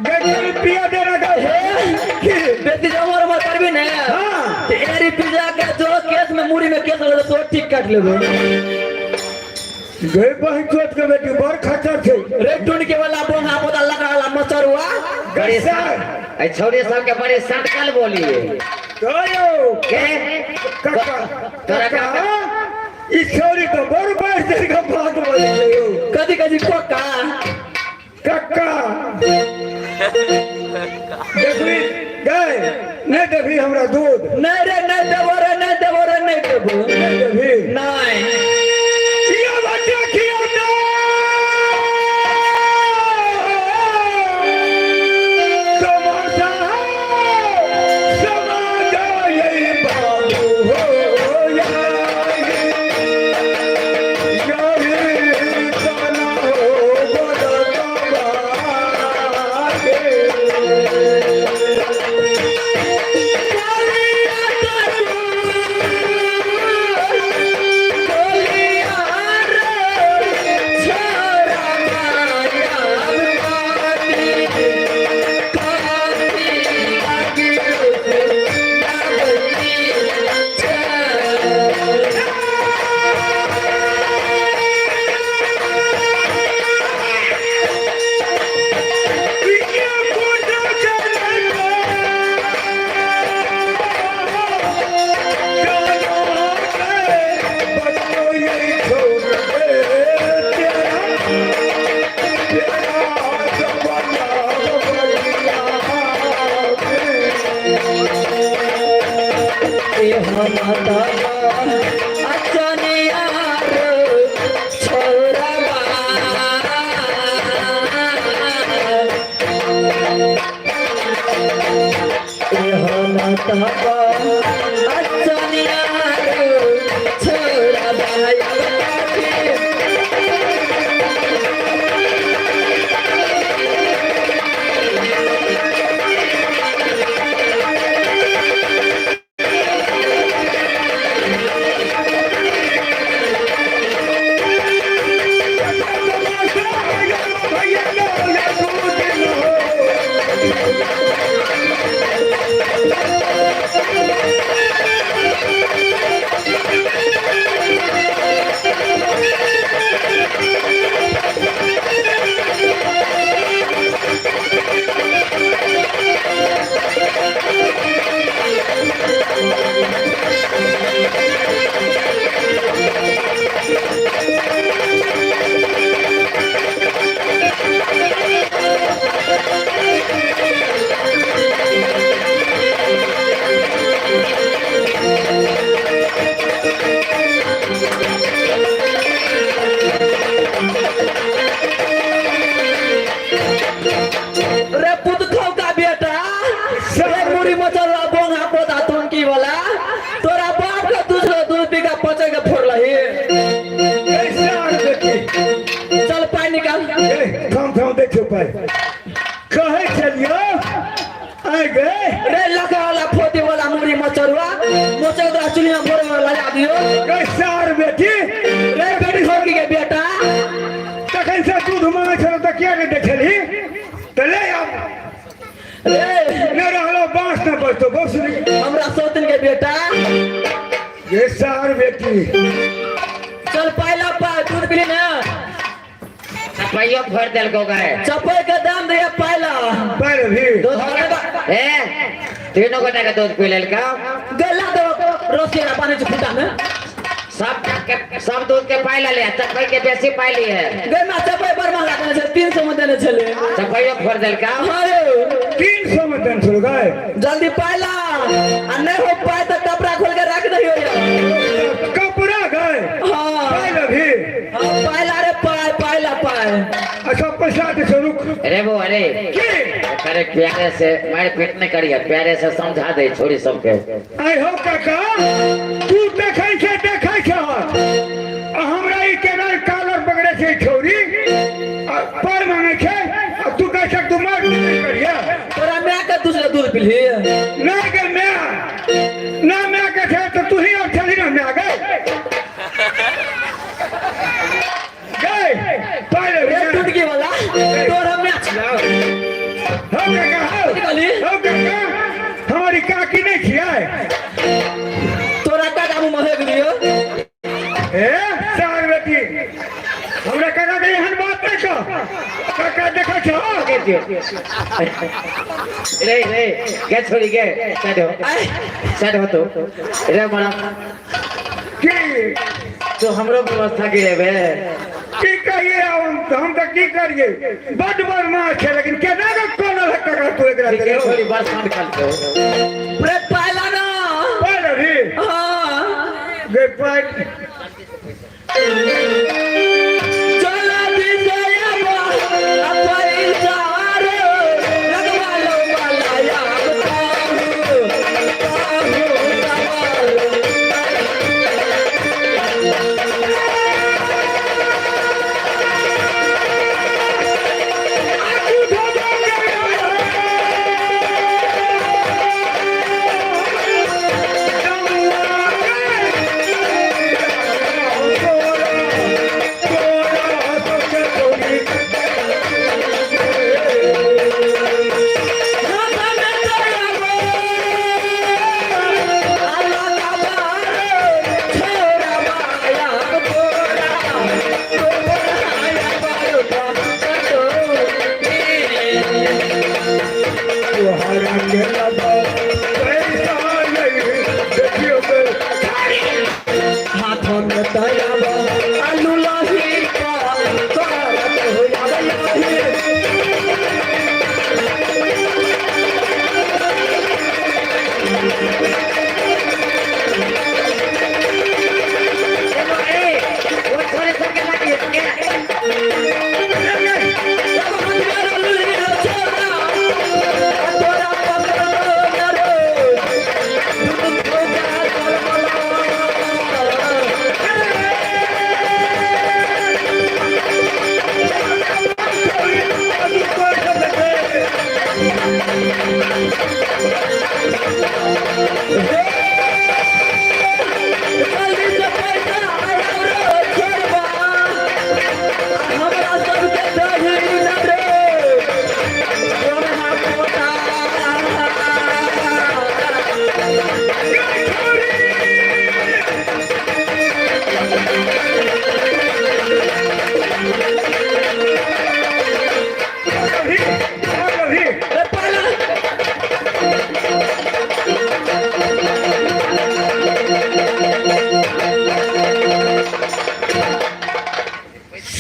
गजल पिया देना गए। हे, बेटी जमर उमर करबी ने। हाँ। तो एरी पिजा के जो केस में मुड़ी में केस लगल तो ठीक काट लेबो। गए बहिन चोट के बेटी बड़ खच्चर छै। रे टुन के वाला बोहा बोदा लगा वाला मचर हुआ। बड़े एहि छौड़ी सबके बड़े सटकल बोलिए। कयो के काका। तोरा काका, ई छोरी तो बड़ बढ़ चढ़ के बात बोलै छै यौ। कथी कथी कोका? कक्का, देखबी गए नहि देबही हमरा दूध? नहीं रे, नहीं देबो रे, नहीं देबो रे, नहीं देबो। नहि देबही? नहीं। यो बच्चा खियौ ना। तमाशा समा जाए बाबू हो याही। याही तना हो बदलवा के। अचनिया रे छोरा भाई रे पुत का बेटा, रे मुड़ी मचल बोंगा पोता तुमकी वाला, तोरा बाप का दूसरा दूध पी का पचे के फोड़ लही। चल पानी निकाल। थम थम देखियो पाइ कहै छलियो आइ गए। रे लगा वाला फोती वाला मुड़ी मचरुआ मोचे तोरा चुलिया भोरे में लगा दियो। गै सार बेटी, रे बेटी छोड़की के बेटा, तखन से दूध मांगै छलौ तऽ किया नहि देखलही? तऽ ले आब। रे नहि रहलो बाँस नहि बचतो बहुत सुनी। हमरा सौतिन के बेटा। गे सार बेटी, चल पाइला पाइ दूध पीली ना। चपैयो फोड़ देलको गाय। चपै के दाम दिया पाइला। पाइ भी दूध ए तीनों गोटा के दूध पी लेलका। गला दो रसिया पानी के फुटा में। सब के सब दूध के पाई ले, चपै के बेसी पाई ली है। गे मा चपै बड़ महंगा देने छले, 300 में देने छले। चपैयो फोड़ देलका। हाँ रे। 300 में देने छलो गाय। जल्दी पाइला आ नहीं हो पाए तो कपड़ा खोल के रख दहियो यार। कपड़ा गाय? हाँ। पाइला भी? हाँ पाइला रे पाए पाइला पाए। अच्छा पैसा दे रुक। अरे वो अरे की? अरे प्यारे से मार पीट नहीं करिए, प्यारे से समझा दे छोरी सबके। आइ हो काका, तू देखै छै देखै छै आ हमरा ई केना कालर पकड़े छै छोरी आ पाइ मांगै छै आ तू कहै छै तू मार पीट नहीं करिए। तोरा माय के दूसरे दूध पीलही? नहीं गे my, ना my के छै तो तू ही और छली ना my गए। गए पाइ ले रे टुटकी वाला तोरा माय छला। हो काका हो। हो काका, हमारी काकी नहीं छियै। तोरा काका मुँह महक दियो। ए सार बेटी, हमरा काका के एहन बात नहीं कह। काका देखै छौ। रे रे गे छोरी गे साइड हो, साइड हो तो रे मरा। की तो हमरो व्यवस्था गिरेबे। की कहिए हम तऽ की करिए, बड बदमाश छै लेकिन केना के कोना है काका तू एकरा गे छोरी बस कांड करतो। रे पाइला ना। पाइला भी? हाँ। गे पाइ। चला दिसया पैसा रे लगवा लो वाला याद ताहू ताहू सवाल।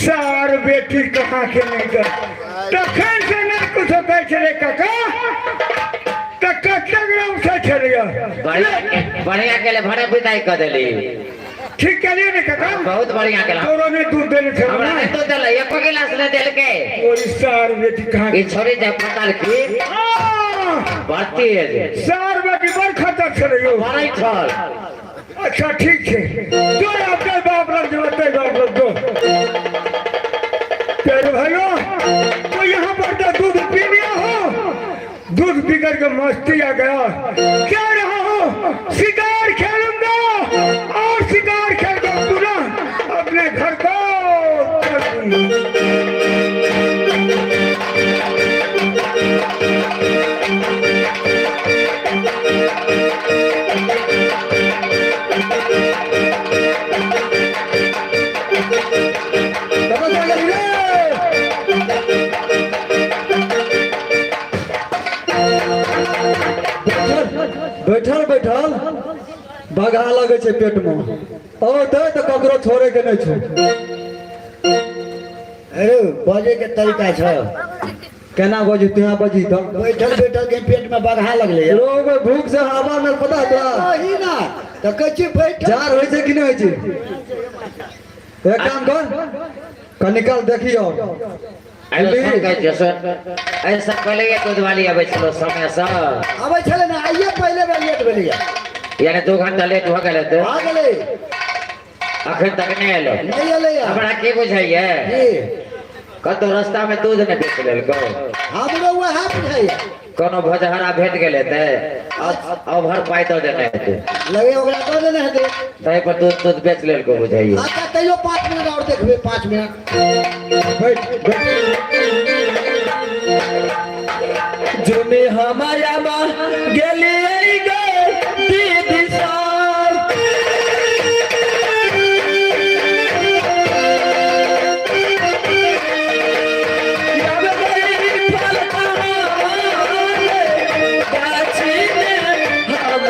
सार बेटी कहाँ के नहीं कर तखन से नहीं कुछ कहै छलै काका तऽ कतेक रंग से छलैया बढ़िया बढ़िया के लिए भरे विदाई कर देली। ठीक केलिए ने काका? बहुत बढ़िया केला। तोरो नहीं दूध देने छलो हमरा ना? नहीं दूध देले, एको गिलास नहीं देलके। ओई सार बेटी कहाँ ई छोड़ी जे पताल की हाँ, बढ़ती है जे। सार बेटी बड़ खतर छलै यौ। बढ़ै छल। अच्छा ठीक है, जो आपके बाप लग जो आपके बाप लग दो। प्यारे भाइयों, तो यहाँ पर तो दूध पी लिया हो, दूध पी करके मस्ती आ गया। क्या रहा हो, शिकार खेलूंगा और शिकार खेल कर पुनः अपने घर को चलूंगा। कतऽ चलि गेली रे? बैठल बैठल बैठल बघा लगै छै पेट में, औतै तऽ ककरो छोड़े के नहि छौ। अरे बजे के तरीका छौ। केना बजी तुहाँ बजी तऽ? बैठल बैठल के पेट में बघा लगलै। रोग भूख से हवा में पता तोरा? वही ना तऽ कहै छी बैठल। जार होइ छै कि नहि होइ छै? एक काम कर, कनी काल देखी और आइलो सुन कहै छियौ, सुन। एहिसँ पहिले दूध वाली अबै छलो समयसँ? आबै छलै ने, आइए पहिले बेर लेट भेलैया। यानी 2 घंटा लेट भऽ गेल हेतै। भऽ गेलै। अखन तक नहि एलो। नहि एलैया। हमरा की बुझाइए? की? कतौ रास्ता में दूध नहि बेच लेलकौ। हमरो वएह बुझाइए। कोनो भजहरा भेट गेल हेतै, ओभर पाइ दऽ देने हेतै। लगे ओकरा दऽ देने हेतै। ताहि पर दूध दूध बेच लेलकौ बुझाइए। अच्छा तैयो 5 मिनट और देखबै, 5 मिनट। बैठ बैठ। जुमे हमाया बा गेलियै गे दीदी सार। जब गई फल कहाँ गाछी में हम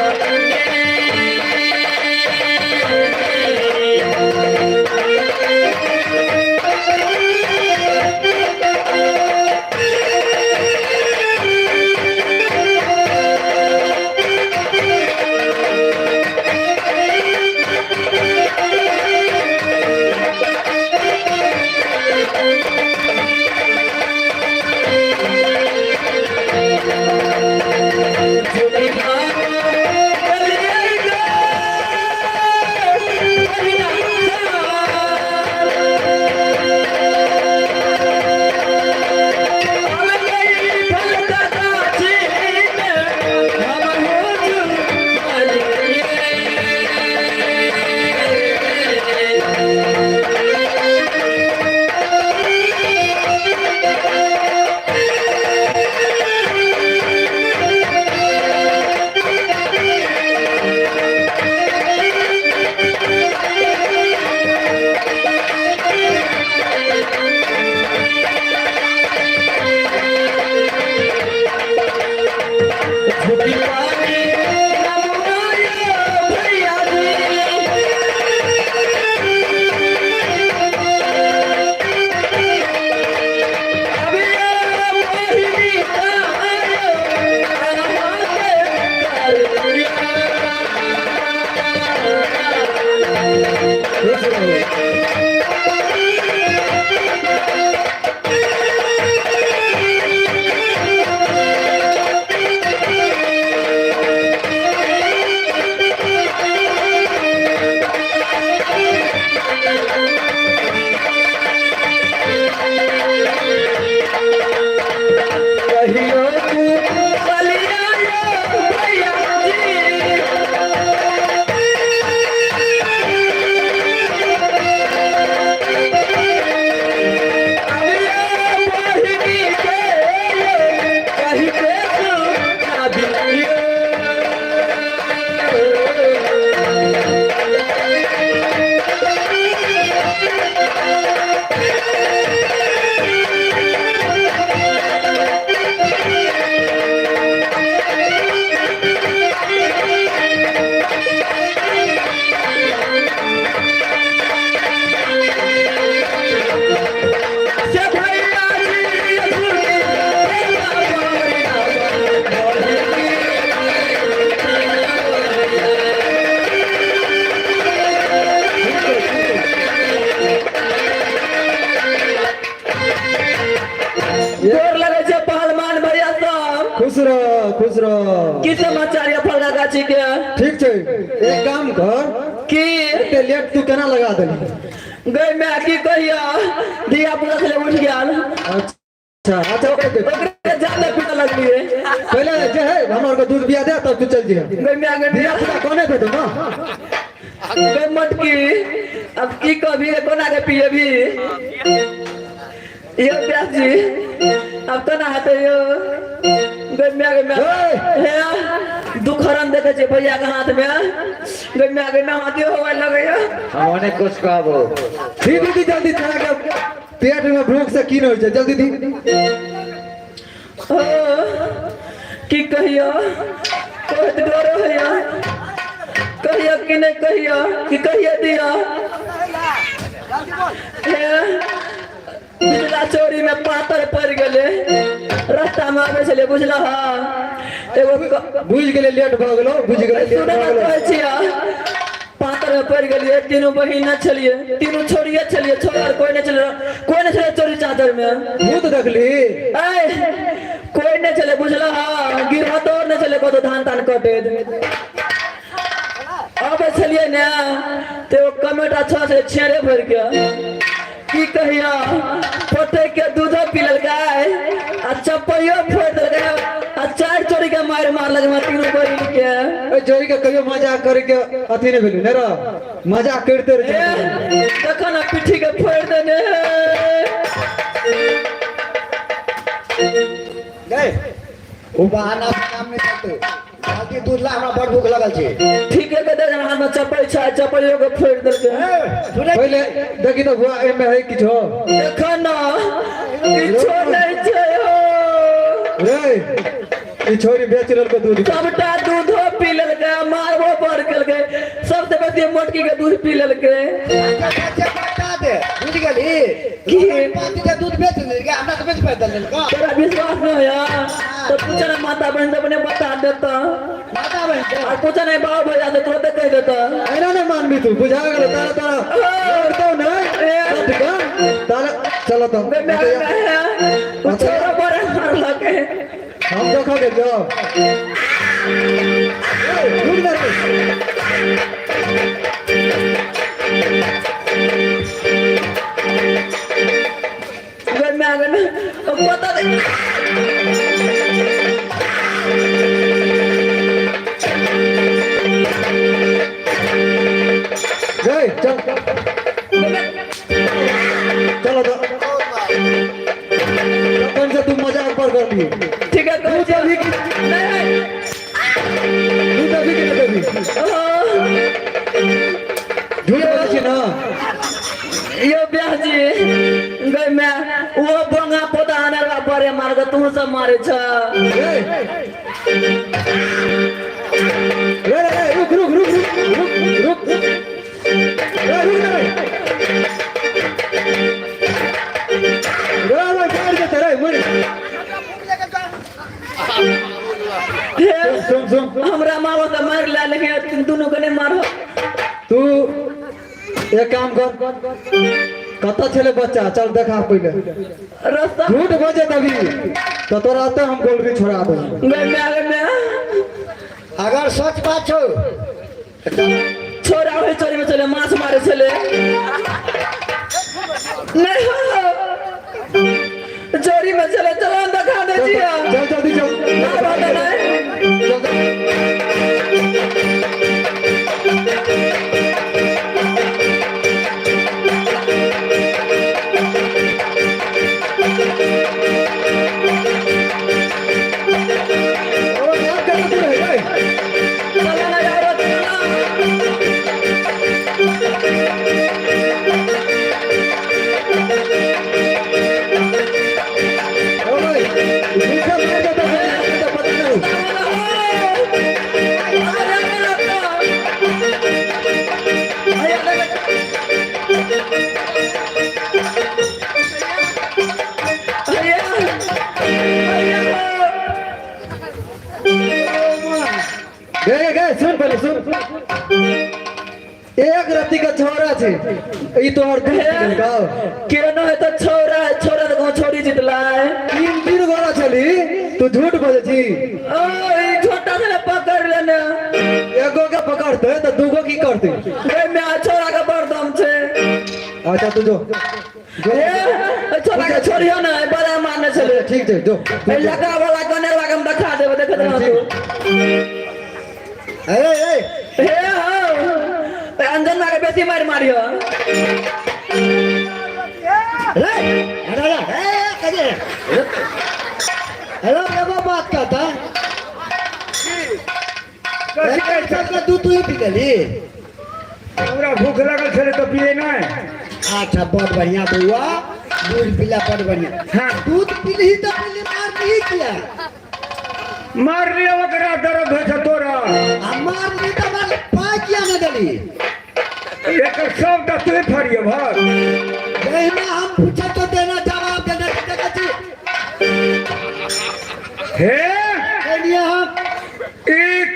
खुश रह। की समाचार ये फलका गाछी के? ठीक छै, एक काम कर। की? एते लेट तू केना लगा देली? गई मैं की कहिया, धिया पुता छले उठ गेल। अच्छा अच्छा, ओकरे दे। ओकरे ज्यादा पीने लगलिए। पहले जे है हमरा आरके दूध बिया दे, तब तू चल जिहे। गई मैं गई। धिया पुता कोने देतो ना? गई मटकी, अब की कभी कोना के पिए भी यो व्यास जी, अब तो ना हेतै यो। गई मैं गई मैं। हे दुखरन देखे छै भैया के हाथ में। गई मैं गई मैं, हाथी होवे लगैया। हम उन्हें कुछ कहबो। दी दीदी, जल्दी, तोरा के पेट में भूख से की नहीं होइ छै, जल्दी दी। ओ, की कहियो, बहुत डर होइया। कहियो कि नहीं कहियो कि कहियो दियो। हे पिछला चोरी में पातर पड़ गेले, रास्ता में आबै छलै, बुझलह? एगो बुझि गेलै, लेट भऽ गेलो, बुझि गेलै, लेट सुनै भऽ गेलो। कहै छियै, पातर में पड़ गेलियै। तीनू बहिन नहि छलियै, तीनू छोड़िए छलियै। छोड़ कोई नहि छलै, कोई नहि छलै चोरी चादर में। भूत देखली? ऐ कोई नहि छलै, बुझलह? गिरह तोड़ नहि छलै कतौ, धान तान कटैत अबै छलियै ने, तऽ एगो कमेटा छह छलै छेड़े भरि के। की कहिया, पोते के दूधो पी लेलकै आ चप्पलियो फोड़ि देलकै आ चारि चोरी के मारि मारलक हमरा तीनू बहिन के। ओहि जोड़ी के कहियो मजाक करे के अथी नहि भेलै ने रह, मजाक करिते ए, रहै। देखो ने, पिट्ठी के फोड़ि देने। गए ओ बहाना से काम नहीं चलते, जल्दी दूध ला, हमरा बड़ भूख लगल छै। ठीके के दे, हाथ में चप्पल छै, चप्पलियो के फोड़ि देलकै। सुनै? पहिले देखी तऽ बुआ, एहिमे है किछो? देखो ने, किछो नहि छै हो। रे, ई छोरी बेच लेलको दूध। सबटा दूधो पी लेलकै, मारबो बड़ केलकै। सबसे बेसी मोटकी के दूध पी लेलकै। अच्छा, बता दे, बुझि गेली की? पाँच लीटर दूध बेच लेलकै, हमरा से बेच पाइ देलकै। तोरा विश्वास नहीं होया तो पूछे ना माता बहन से, अपने बता देता। माता बहन से? और पूछे नहीं बाबू भैया से, तुरंत कह देता। एना नहि मानबी तू, बुझा गेलो तारा तारा करतौ नहि तारा। चलो तऽ छोरो बड़े मारलक। हम देखऽ गेल जाओ। रुक जा रे। गई मैं गई मैं, पता नहीं। गई, चल चलो तो तखन से तू मजाक पर कर ली। ठीक है। तू देबही कि नहीं। तू देबही कि नहि देबही? झूठ बोलै छी ना? यो ब्याह जी, गई मैं, वो बोंगा पोता आने वाला बड़े मार के, तू सब मारे छ। रे रे रे, रुक रुक रुक रुक रुक रुक रे, रुक ना रे। रे रे, मार देते रे, मर। हे। सुन सुन। हमरा माँ बाप मार ला, लेकिन दोनों के नहीं मारो। तू एक काम कर, कतऽ छलै बच्चा, चल देखा पहिले। रास्ता। झूठ बजे तभी तो तोरा तो हम गोलरी छोड़ा देब। गई मैं गई मैं। अगर सच बात छौ। छोरा होय चोरी में चले, माछ मारे चले नहीं हो, चोरी में चले। चलो दिखा दे जी। चल, जल्दी चल। ना बात नहीं। चल चल। ओ यार, कतऽ दूर है रे? चलो ना यार, चलो। ओ भाई, भूखा मार देता है, तो पता नहीं। गए गए, सुन पहले, सुन। एक रत्ती का छोरा छे, ई तोहर दूध पी लेलकौ। केनो है तो छोरा है, छोरा तो गाँव छोड़ी जितला है। तीन तीन गोरा छली, तू झूठ बजै छी। ओ करते तऽ दूगो की करते? ए मैं छोरा के बड़ दम छै। अच्छा तू जो जो। ए छोरा के छोड़ियो ने, बड़ा मारने छलै। ठीक छै, जो। ए लगा वाला गने लागम देखा देब, देखत रह तू। ए ए हे हो, ए अंजना के बेसी मार मारियो। रे अरे ए कजे हेलो, एगो बात कहता, कथी कहै छै? सबके दूध तू ही पी गेली? हमरा भूख लगल छलै तऽ पिए नहि। अच्छा, बहुत बढ़िया बउआ, दूध पीला बड़ बढ़िया। हाँ। दूध पीलही तऽ पीली, मारली किया? मारलियै ओकरा, दर्द होइ छै तोरा। आ मारली तऽ मार, पाइ किया नहि देली? एकर सब तऽ तू फरिए भर। जहिना हम पूछे तो देना जवाब देना, देखै छी। हे कहलियै हम। ई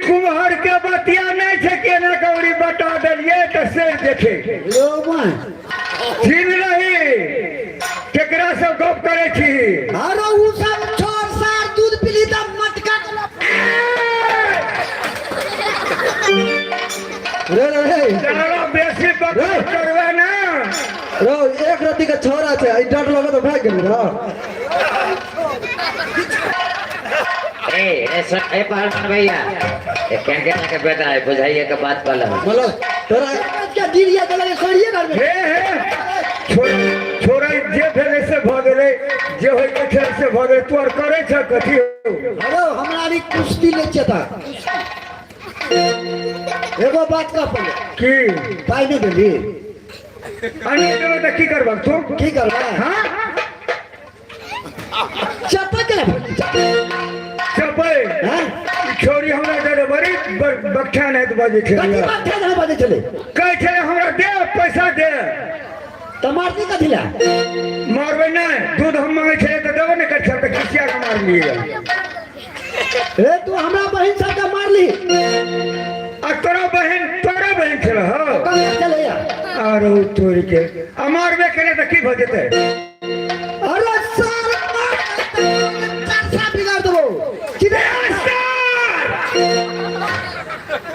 कुम्हर के बतिया नहि छै, केना कौड़ी बता देलियै तऽ से देखे। यौ माय। छीन रही, केकरा से गप करै छी? अरे उ सब छोड़ सार, दूध पीली तऽ मटका के रे रे रे। तोरा बेसी बकवास करबै ने। रो, एक रत्ती के छोरा छै, ई डर लगत तऽ भागि गेल रो। ए ए सुन, ए पहलवान भैया, ए केन केना के बेटा है, बुझाइए के बात कहल। मतलब तोरा क्या गिरिया देलक सड़िए घर में। हे हे, छोड़ छोड़ै, जे भेलै से भऽ गेलै, जे होइ के छलै से भऽ गेलै। तू आर करै छ कथी? हेलो, हमरा री कुश्ती लै छियै तऽ एगो बात कह पहिले। की? पाइ नहि देली? अने देबै तऽ की करबह तू? की करबै? हाँ। चप्पल के चपै। हाँ? ई छोरी हमरा डरे बड़ी बकठा नहि बजै कथी छलै। बात छै जहाँ बजै छलै? कहै छलै हमरा दे पैसा दे। तऽ मारती कथी लए? मारबै नहि, दूध हम मांगै छलियै तऽ देबो नहि करै छल, तऽ खिसिया के मारलियै। हे, तू हमरा बहिन सबके मारली? आ तोरा बहिन, तोरा बहिन छल हौ? कहाँ छलैया? आरो तोड़ के आ मारबे केने तऽ की भऽ जेतै? अरे सार, चार बिगाड़ देबो।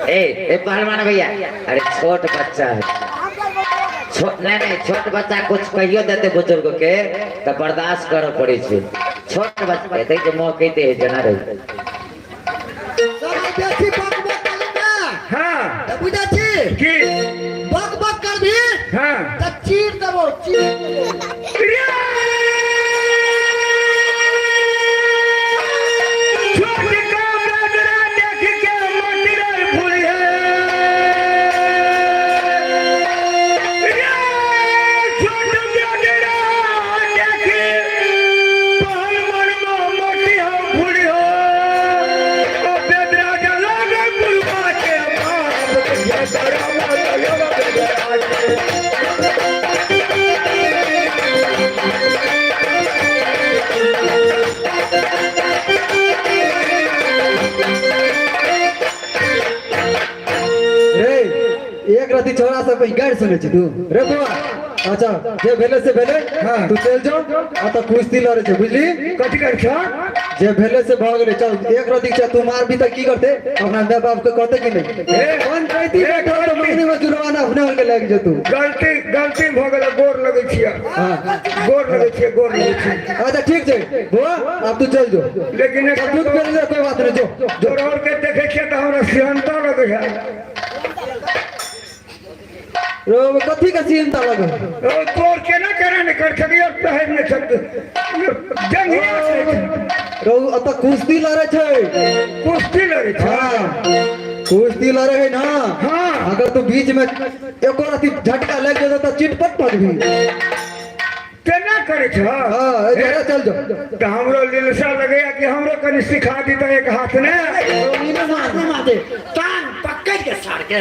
ए ए पहलवान भैया, अरे छोट बच्चा है, नहीं नहीं, छोट बच्चा कुछ कहियो देते बुजुर्ग के तो बर्दाश्त करे पड़े छै। छोट बच्चा है जे मुँह कहते है जना रही। सब बेसी बक बक करली ना। हाँ। तऽ बुझै छी? की? बक बक करबी हाँ। तऽ चीर देबो, चीर देबो। रे! छोट का बदरा देख के मत रे भूलिहे। रे! छोट बदरा देख पहलवान मोती हो भूलिहो। ओ बेदरा जला गे बुलवा के बाप के बड़ा वाला बेदरा। रे, एक रत्ती छोरा सब कहीं गारि सुनै छी तू रे बौआ? अच्छा, जे भेलै से भेलै। हाँ। तू चलि जो, आ तऽ कुश्ती लड़ै छै, बुझली? कथी करै छ? जे भेलै से भऽ गेलै, चल। एक रत्ती छै, तू मारबी तऽ की करतै? अपना माय बाप के कहतै कि नहि? हे, पंचायती हे, बैठल तऽ मंगनी में जुर्माना अपने आरके लागि जेतौ। गलती गलती भऽ गेलै, गोर लगै छियै। हाँ। गोर लगै छियै, गोर लगै छियै। अच्छा ठीक छै बौआ, आब तू चल जो। लेकिन चल, दूध पी ले, कोई बात नहीं, जो जो। तोरा और के देखै छियै तऽ हमरा सेहनता लगै है। रो, कथी के चिंता लगल? ओ तोर केना केना नहि कर सकै और पहिर नहि सकते जंघिया छै। रो, अतऽ कुश्ती लड़ै छै। कुश्ती लड़ै छै? हाँ, कुश्ती लड़े है ना। हाँ। अगर तू बीच में एको रत्ती झटका लग जेतौ तऽ चिटपट भगबी। केना करै छ? हाँ, ए जरा चल जो। तऽ हमरो लिलसा लगैया कि हमरो कनि सिखा दी तऽ एक हाथ ने। मारते मारते टांग पकड़ के सार के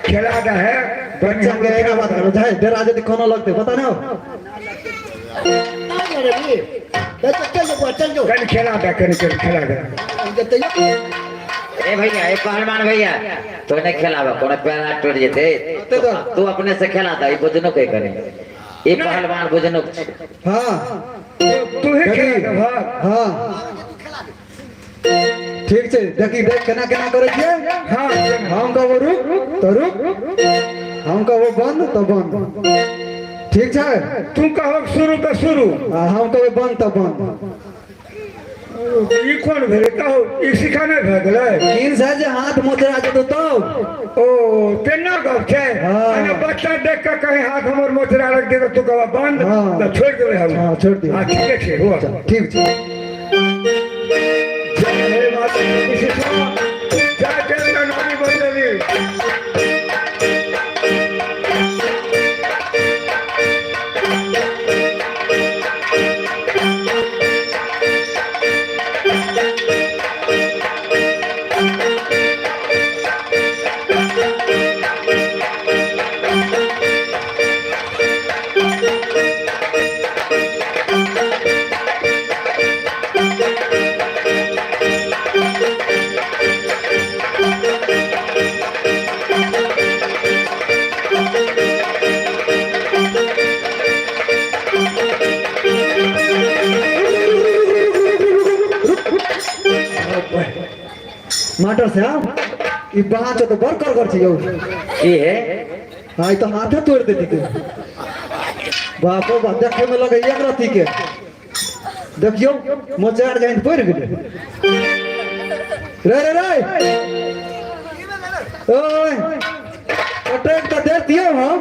खेला दे है। बच्चा के एना बात करो जाए, डरा जेतै, कोनो लगतै पता ना। चल जो, चल जो। कनि खेला दे, कनि कनि खेला दे। ए भैया, ए पहलवान भैया, तो नहीं खेलाबा, कोनो पैर हाथ टूट जेते। तू अपने से खेला दा, ई बुझनुक है कनी, ई पहलवान बुझनुक छै। हाँ। तू ही खेला दे भाग। हाँ। ठीक छै देखी देख केना केना करै छियै। हाँ। हम कहबो रुक तऽ रुक, हम कहबो बंद तऽ बंद। ठीक छै? तू कहब शुरू तऽ शुरू, आ हम कहबै बंद तऽ बंद। ई कोन भेलै कहू? ई सिखाने भए गेलै? तीन से जे हाथ मोचरा जेतौ तब। ओ तेना गप छै? हाँ। अने बच्चा देख कऽ कहीं हाथ हमर मोचरा रख दे, तू कहबा बंद। हाँ। तऽ छोड़ि देबै हम। हाँ, छोड़ि दियौ। हाँ, ठीके छै, हुआ। ठीक छै। जय हे माता विशिष्ट, जय जय नानी बंदेवी। मास्टर साहब, ई बाँच तऽ बड़ करगर छै यौ। की है? हाँ, ई तऽ हाथे तोड़ि देती के। बापो बाप, देखे में लगे एक रत्ती के, देखियौ मोचार जाइन पड़ि गेलै। रे रे रे, ओए पटक तऽ दे दियौ हम,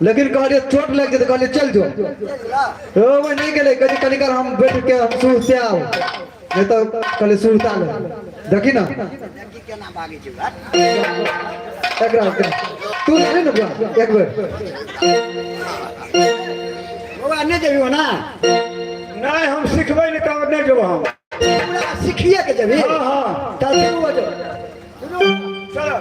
लेकिन कहलियै चोट लागि जेतै, कहलियै चल जो। ओ नहीं गेलै, कहलियै कनि काल हम बैठ के हम सुरते आउ, नहीं तऽ कहलियै सुरता ले। देखी ना एकरा, एकरा तू नहीं ना बुआ एक बेर। बौआ, नहि जेबही ना? नहीं, हम सिखबै नहीं तब नहीं जेबो हम। पूरा सिखिए के जेबही? हाँ हाँ। चल, शुरू हो जाओ। चलो।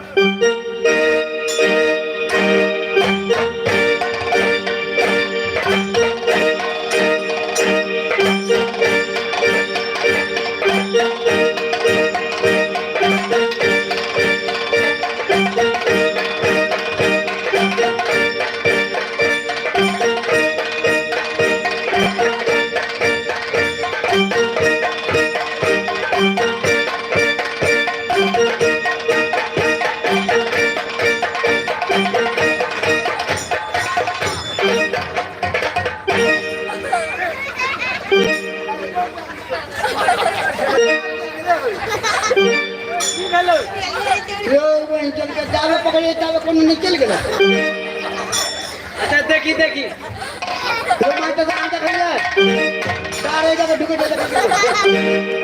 यौ बहिन, चल के जाबे पकड़िए ताबे कोनो नहीं चलि गेलै। अच्छा, देखी देखी। यौ मास्टर साहब, देखलियै सारे जगह ढुके छै।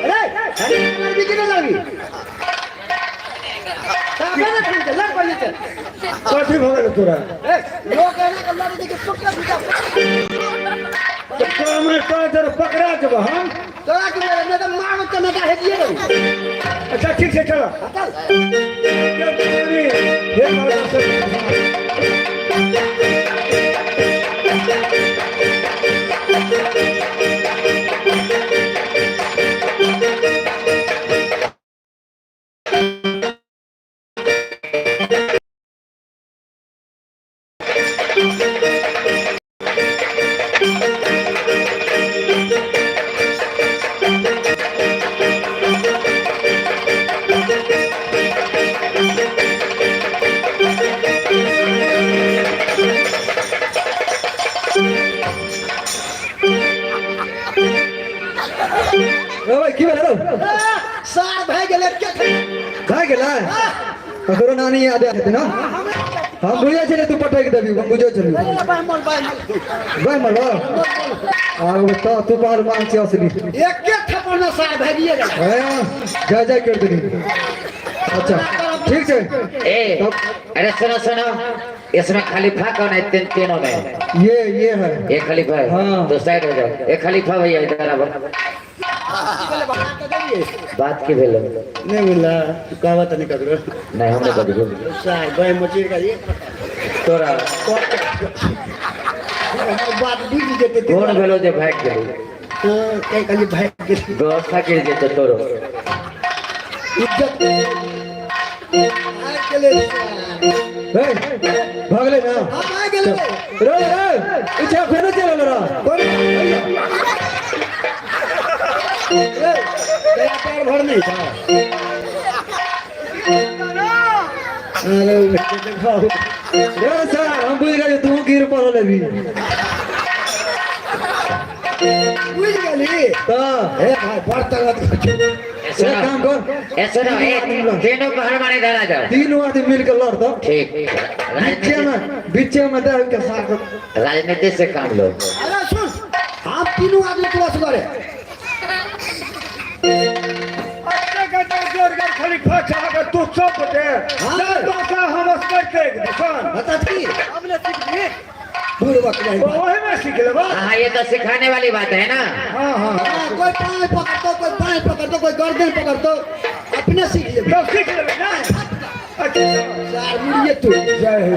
अरे अरे, लड़की के लड़की ताबे ने ठीक छै, लड़ पड़ि छै। कथी भऽ गेलै तोरा? ए लोक एना के लड़े छै कि टुकड़ा टुकड़ा। तऽ तोरा मने तोरा जरा पकड़ा जेबो हम। तोरा की भेलै? नहि तऽ मारो तऽ नहि तऽ हेजिए रहू। अच्छा, ठीक छै, चलो। चल। हे माता सरस्वती। रे भाई, की भेलै रौ? सार भए गेलै के। भए गेलै? ककरो नानी याद आयल हेतै ना। हम बुझै छलियै तू पटकि देबही, हम बुझै छलियै। भाई मरबा आरो तऽ तू पहलवान छी असली। एके थप्पड़ में सार भागिए गेलै। हैं, जय जय कर देली। अच्छा, ठीक छै। ए, अरे सुनो सुनो, इसमें खलीफा कौन है तीन तीनों में? ये है। ये खलीफा है? हाँ। तो साइड हो जाओ। ये खलीफा भैया, इधर आओ। बात की भेलो? नहीं बोला, तू कहबत नहीं ककरो। नहीं, हमने बदलू। सार भाई मचीर का एक तोरा हमर बात बुझि जेतै। कोन भेलो जे भाग गेलो? हाँ, कहीं कहलियै भागि गेलै। व्यवस्था गिर जेतो तोरो। इज्जत भागि गेलै सार। हे, भागले ना? हाँ, भागि गेलै। रे रे, इच्छा फेरो चलल रा। ए, तेरा पैर भर नहीं था। रे सर हम बुझ गेलियै तू गिर पड़ल अभी। बुझि गेली। तऽ हे भाई बड़ तगत। एक काम कर। ए सुनो, ए तीनों पहलवान इधर आ जाओ। तीनों आदमी मिलके लड़ दो। ठीक। बीचे राजनीति में, बीचे में दे के साथ। राजनीति से काम लो। अरे सुन, हम तीनों आदमी क्रॉस करे। जोरगर खाली फचा के तू सब दे। हाँ। तो का हम करते दुकान। बता की बुढ़बक नहीं। ओहे में सीख लेबा। हाँ, ये तो सिखाने वाली बात है ना। हाँ हाँ। हाँ, कोई पाँव पकड़तो, कोई बाँह पकड़तो, कोई गर्दन पकड़तो, अपने सीख लेबे। तो सीख लेबे ना। अच्छा। सार मुड़िए तू। जय हो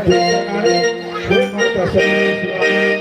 हे माता सरस्वती।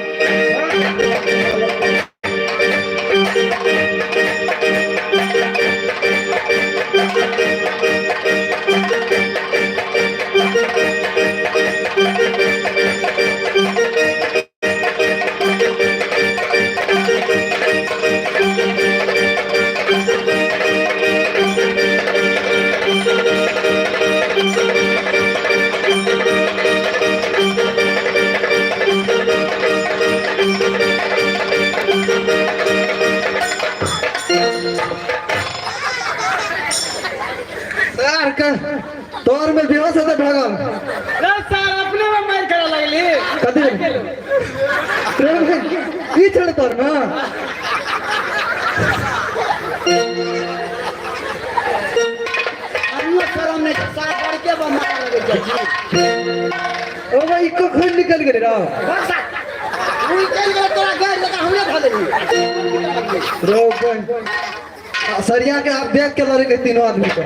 सर का तोर में बेहोश होते भागल। सर अपने में मार करे लगली। कथी रे की छड़ तोर में? अभियो शरम नहीं, सार बड़के बा मारे लगे जाइ छी। ओ भाई को खून निकल गेलै रो। बस सार, उ निकलि गेलै तोरा गारि लगा हमरे धऽ देली। रो कोई सरिया के आप देख के लड़े के तीनों आदमी को।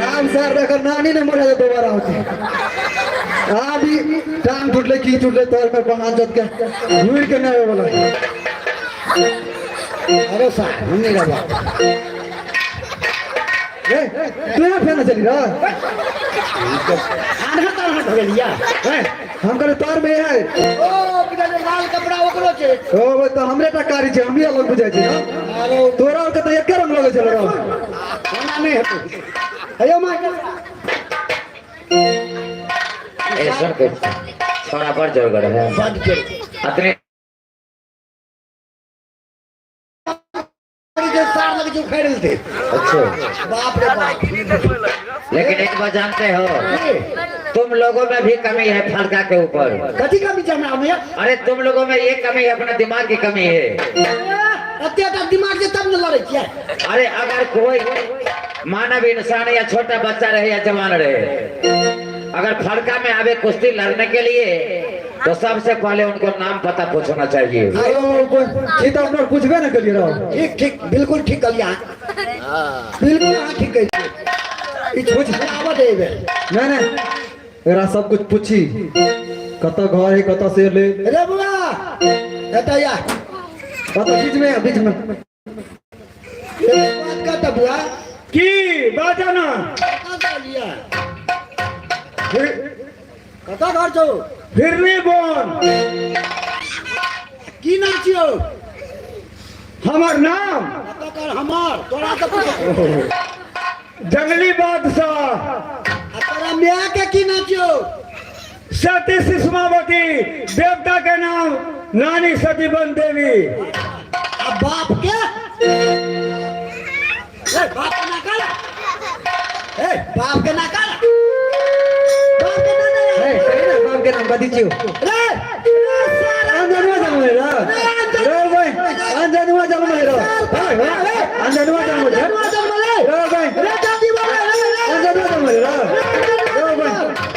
आब सर एकर नानी ने मरे दोबारा होती। आब ई टांग टूटले की टूटले तोर में बहान जोत के घूर के नहीं बोला। अरे सार हम नहीं रहबा। ए तू यहाँ फेर चली रहा। आन्हर तान्हर भऽ गेलिया। हम कहले तोर में है। ओ बिना जे लाल कपड़ा ओकरो छै। ओ भाई तो हमरे टा कारी छै, हमही अलग बुझाइ छै ना। अरे तोरा और के तो एके रंग लगै छल रौ। ओना नहि हेतै। हेयौ माँ। ए सुन के छोरा पर जोरगर है। बड जोर। अतने जे सार लगे छै उखाड़ि लेतै। अच्छा। बाप रे बाप। लेकिन एक बात जानते हो, तुम लोगों में भी कमी है फड़का के ऊपर। कथी कमी छै हमरा में? अरे तुम लोगों में ये कमी है, अपना दिमाग की कमी है। एते टा दिमाग छै तब ने लड़ै छियै। अरे अगर कोई मानव इंसान या छोटा बच्चा रहे या जवान रहे, अगर फड़का में आवे कुश्ती लड़ने के लिए तो सबसे पहले उनको नाम पता पूछना चाहिए। ई तो हमरा पूछबे न करिए रहो। ठीक ठीक, बिल्कुल ठीक कहलियै अहाँ। बिल्कुल अहाँ ठीक कहै छियै। ई छोट आबऽ देबै। नहीं नहीं, एकरा सब कुछ पूछी, कतऽ घर है कतऽ से ले। रे बुआ एतऽ आ। कतऽ बीच में, बीच में। एक बात कह तऽ बुआ। की बाजा ना? कतऽ से एलियै? कतऽ घर छौ? फिरनी बोन। की नाम छियौ? हमर नाम? कतऽ कर हमर? तोरा तऽ पूछो। जंगली बादशाह। आ तोरा माय के की नाम छियौ? सती सुषमावती, देवता के नाम नानी सतीबन देवी। आ बाप के? ए बाप के ना कर। ए बाप के ना कर। बाप के ना ना। ए कही ना बाप के नाम कथी छियौ? रे रे सारा अनजानुआ जन्म है रे। रे भाई अनजानुआ जन्म है रे। अनजानुआ जन्म है। रे भाई रे दादी बोले रे रे। अनजानुआ जन्म है रे। रे भाई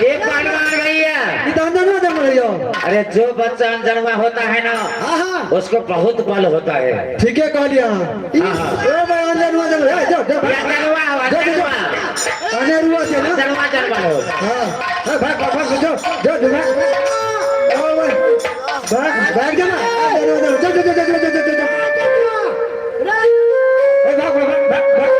एक पहलवान भैया। ई तो अनजानुआ जन्म है यो। अरे अरे जो बच्चा अनजनवा होता है ना, हाँ हाँ उसको बहुत बल होता है। ठीके कहलियै अहाँ। ई ए भाई, अनजनुआ जन्म, ए, जाओ, जाओ, ये अनजनवा हो, जाओ, जाओ, अनजनवा। अनेरुआ छै ना? अनजनवा जन्मा हो। हाँ, ए, भाग, भाग, भाग, जाओ, जाओ, जाओ, भाग। ओ भाई, भाग, भाग जा ना। अनजनुआ जन्म, जाओ, जाओ, जाओ, जाओ, जाओ, जाओ, जाओ। ए, भाग, भाग, भाग, भाग।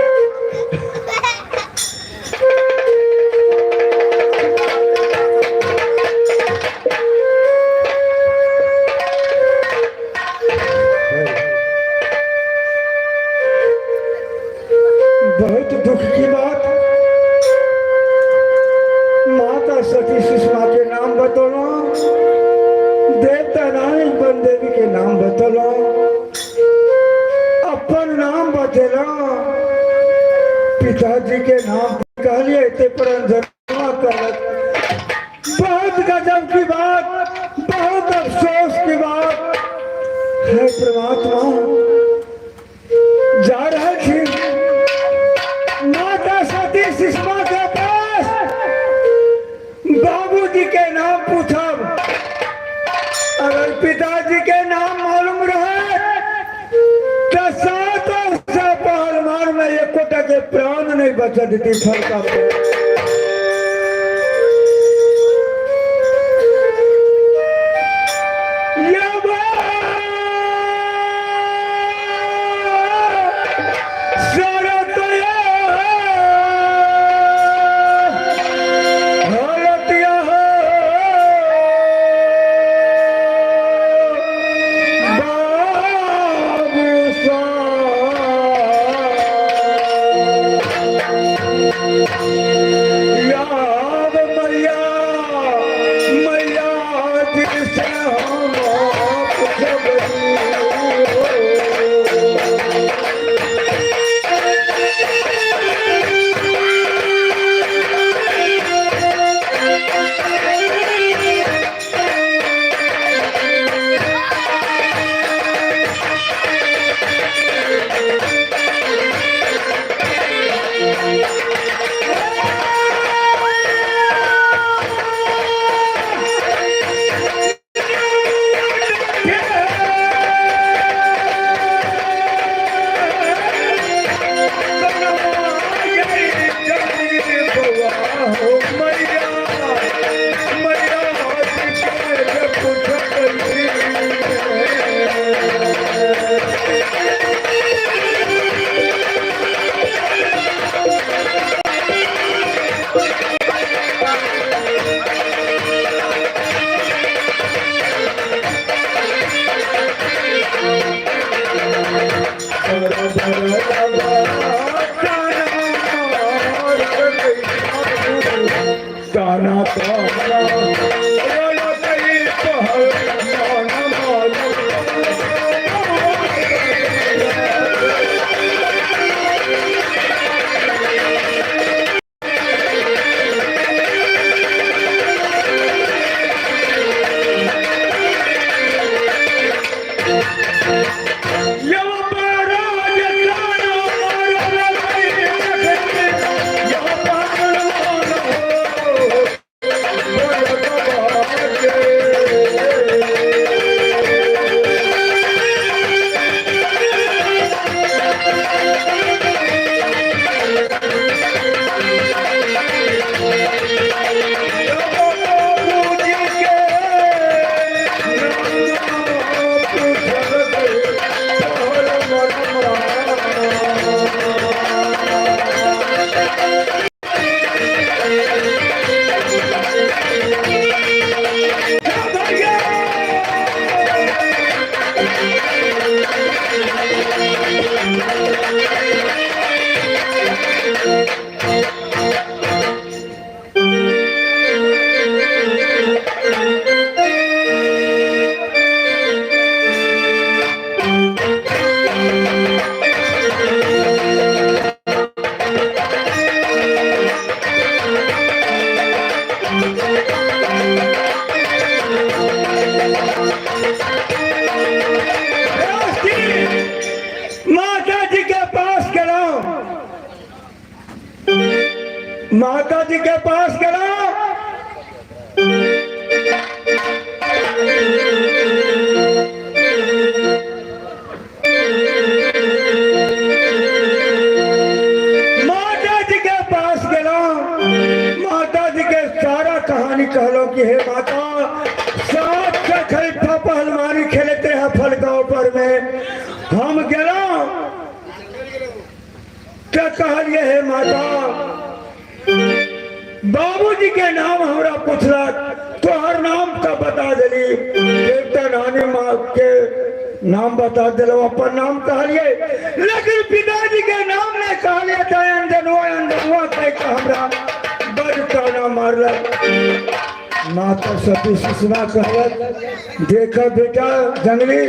बहुत दुख की बात, माता सती सुषमा के नाम बतौलो, देवता रानी बन देवी के नाम बतौलो, अपन नाम बतेलो, पिताजी के नाम कहलिए ते पर अंधवा कहलक। बहुत गजब की बात, बहुत अफसोस की बात है। परमात्मा, जा रहे थी माता सती सुषमा के पास, बाबूजी के नाम पूछब। अगर पिताजी के नाम मालूम रहे तो 700 पहलवान में एकोटा के प्राण नहीं बचा देती फलका पे। ये शरत हालत बाबू याद मैया, मैया जी से हम पूछब। ताना ताना माता जी के पास गेलहुँ, माता जी के पास गेलहुँ। माता जी के पास गेलहुँ, माता जी के सारा कहानी कहलहुँ कि हे माता, सात खरीफा पहलवानी खेलते हैं फलगांव पर में हम गेलहुँ तो कहलिए हे माता, बाबूजी के नाम हमरा पूछलक, तोहर नाम का बता दिली, देवता नानी माँ के नाम बता दिलो, अपन नाम कहलिए, लेकिन पिताजी के नाम नहीं कहलिए, तो अंजनुआ अंजनुआ कह के हमरा बड़ ताना मारलक। माता सती सुषमा कहलक, देख बेटा जंगली,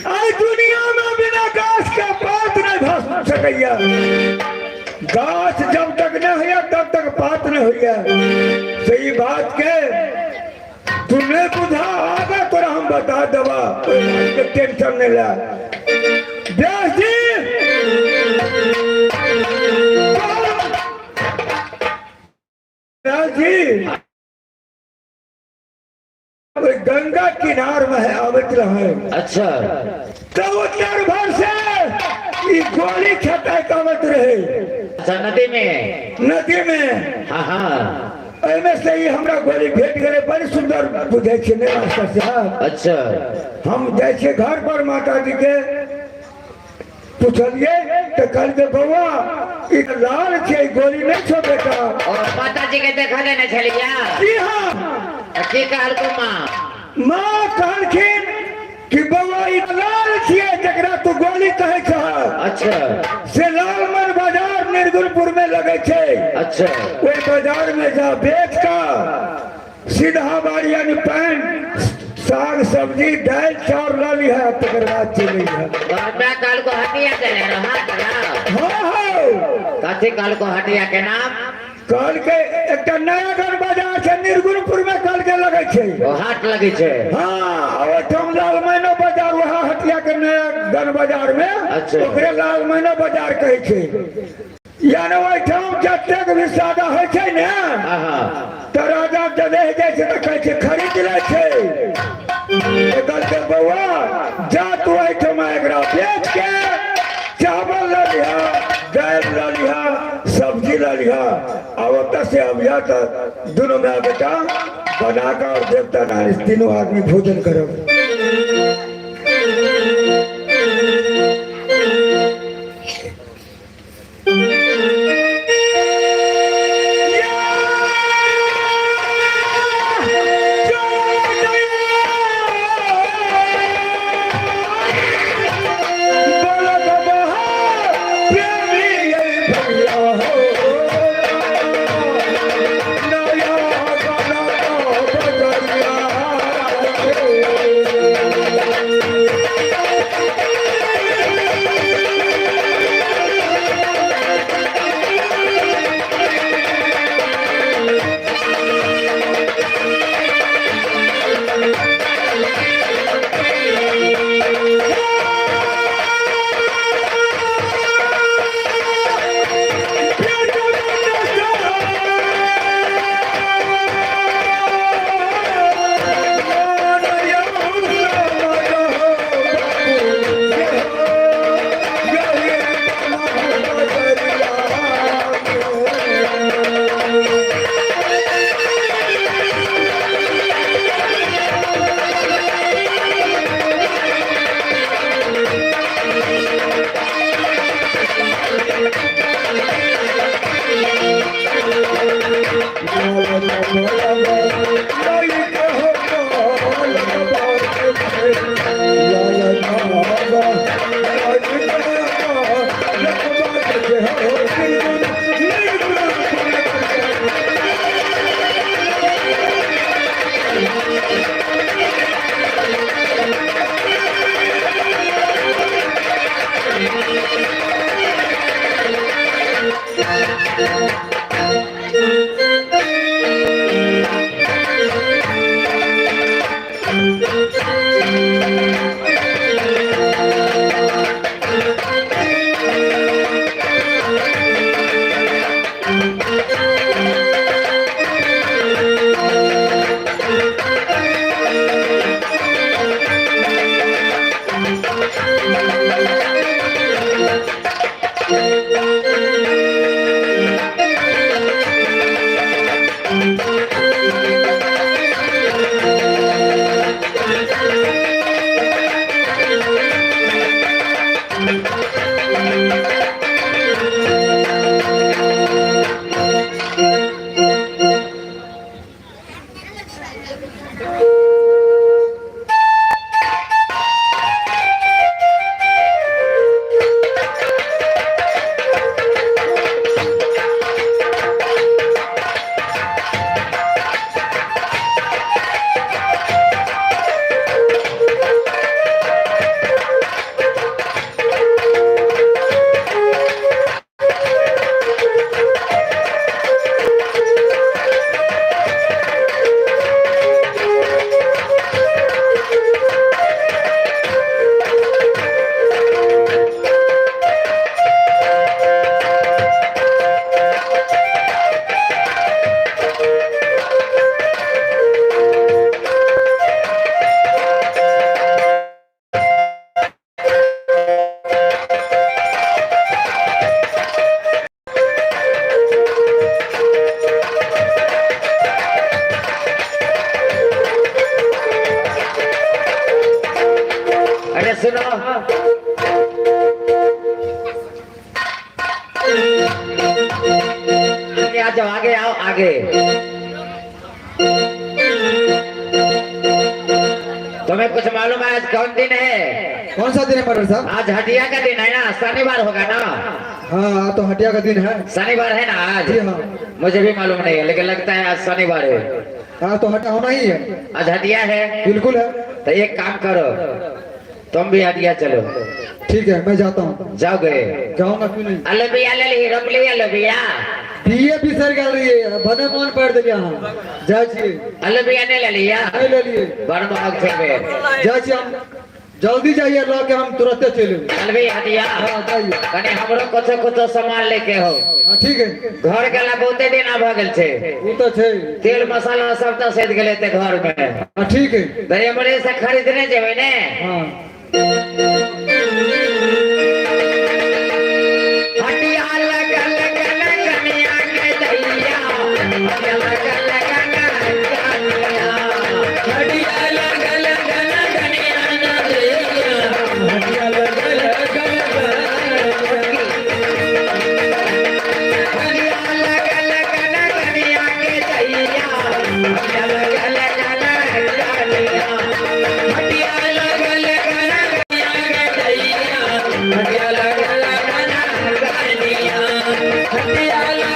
आज दुनिया में बिना गाछ के पात नहीं भस सकैया, गाछ जब तक नहीं है तब तक पात नहीं होइया। सही बात के तू नहीं बुझा आगा तोरा हम बता देबा, ओहि बात के टेंशन नहीं ला। व्यास जी, व्यास जी गंगा किनार में है आवत रहे। अच्छा। तो उत्तर भर से ई गोली खेता आवत रहे। अच्छा, नदी में। नदी में। हाँ हाँ। एहिमे से ही हमरा गोली भेट गेलै, बड़ी सुंदर बुझै छै ने मास्टर साहब। अच्छा। हम जाइ छियै घर पर, माता जी के पुछलियै तऽ कहलकै बौआ ई लाल छै, गोली नहि छौ बेटा। और माता जी के देखले नहीं छलिया? जी हाँ। की कहलको माँ? माँ कहलखिन कि बौआ ई लाल छियै जकरा तू गोली कहै छह। अच्छा। से लालमन बाजार निर्गुणपुर में लगै छै। अच्छा। ओहि बाजार में जा बेच कऽ सीधा बाड़ी यानी पानि साग सब्जी दालि चाउर लऽ लिहऽ, तकर बाद चलि अइहऽ। मैं कल को हटिया के ले रहा हाँ हाँ। कथी कल को हटिया के नाम? कहलकै एकटा नयागढ़ बाजार छै निर्गुणपुर में, कहलकै लगै छै। ओ हाट लगै छै। हाँ, ओहिठाम लालमैनो बाजार, वएह हटिया के नयागढ़ बाजार में। अच्छा। ओकरे लालमैनो बाजार कहै छै, यानी ओहिठाम जतेक भी सादा होइ छै ने, हाँ हाँ। तऽ राजा जब रहि जाइ छै तऽ कहै छै खरीद लै छै। कहलकै बौआ जा तू एहिठाम एकरा बेच के चावल लऽ लिहऽ, दालि लऽ लिहऽ, सब्जी लऽ लिहऽ, आ ओतऽ से अबिहऽ तऽ दुनू माय बेटा बना कऽ और देवता नारायण तीनू आदमी भोजन करब। आ जाओ, आगे आओ, आगे। तुम्हें कुछ मालूम है आज कौन दिन है? कौन सा दिन है मर्डर साहब? आज हटिया का दिन है ना, शनिवार होगा ना? हाँ आज तो हटिया का दिन है। शनिवार है ना आज? जी हाँ। मुझे भी मालूम नहीं है, लेकिन लगता है आज शनिवार है। आज तो हटा होना ही है। आज हटिया है। बिल्कुल है। तो एक काम करो, तुम भी हटिया चलो। ठीक है, मैं जाता हूँ। जाओगे? जाऊंगा, क्यों नहीं। अलबिया ले ली, रोप ली अलबिया। बीए बिसर गेल रहिए, भने मन पड़ देलिए अहाँ। जाइ छी। अलबिया नहीं ले लिया? नहीं ले लिए। बड़ महग छै बे। जाइ छी हम, जल्दी जाइए लऽ के, हम तुरंते चलि एबै। चलबी हटिया? हाँ, जाइए। कनी हमरो कुछो कुछो सामान लेके हो। हाँ ठीक है। घर गेला बहुते दिन भऽ गेल छै। ओ तऽ छै। तेल मसाला सब तऽ सैद गेलै ते घर में। हाँ ठीक है। तऽ एम्हरे से खरीदने जेबै ने। हाँ। हटिया लगल गल कनिया के दैया, हटिया लगल गल कनिया, हटिया लगल गल कनिया के दैया, हटिया लगल गल हटिया लगल गल कनिया के दैया, हटिया लगल गल कनिया, हटिया लगल गल कनिया के दैया, हटिया लगल गल कनिया, हटिया लगल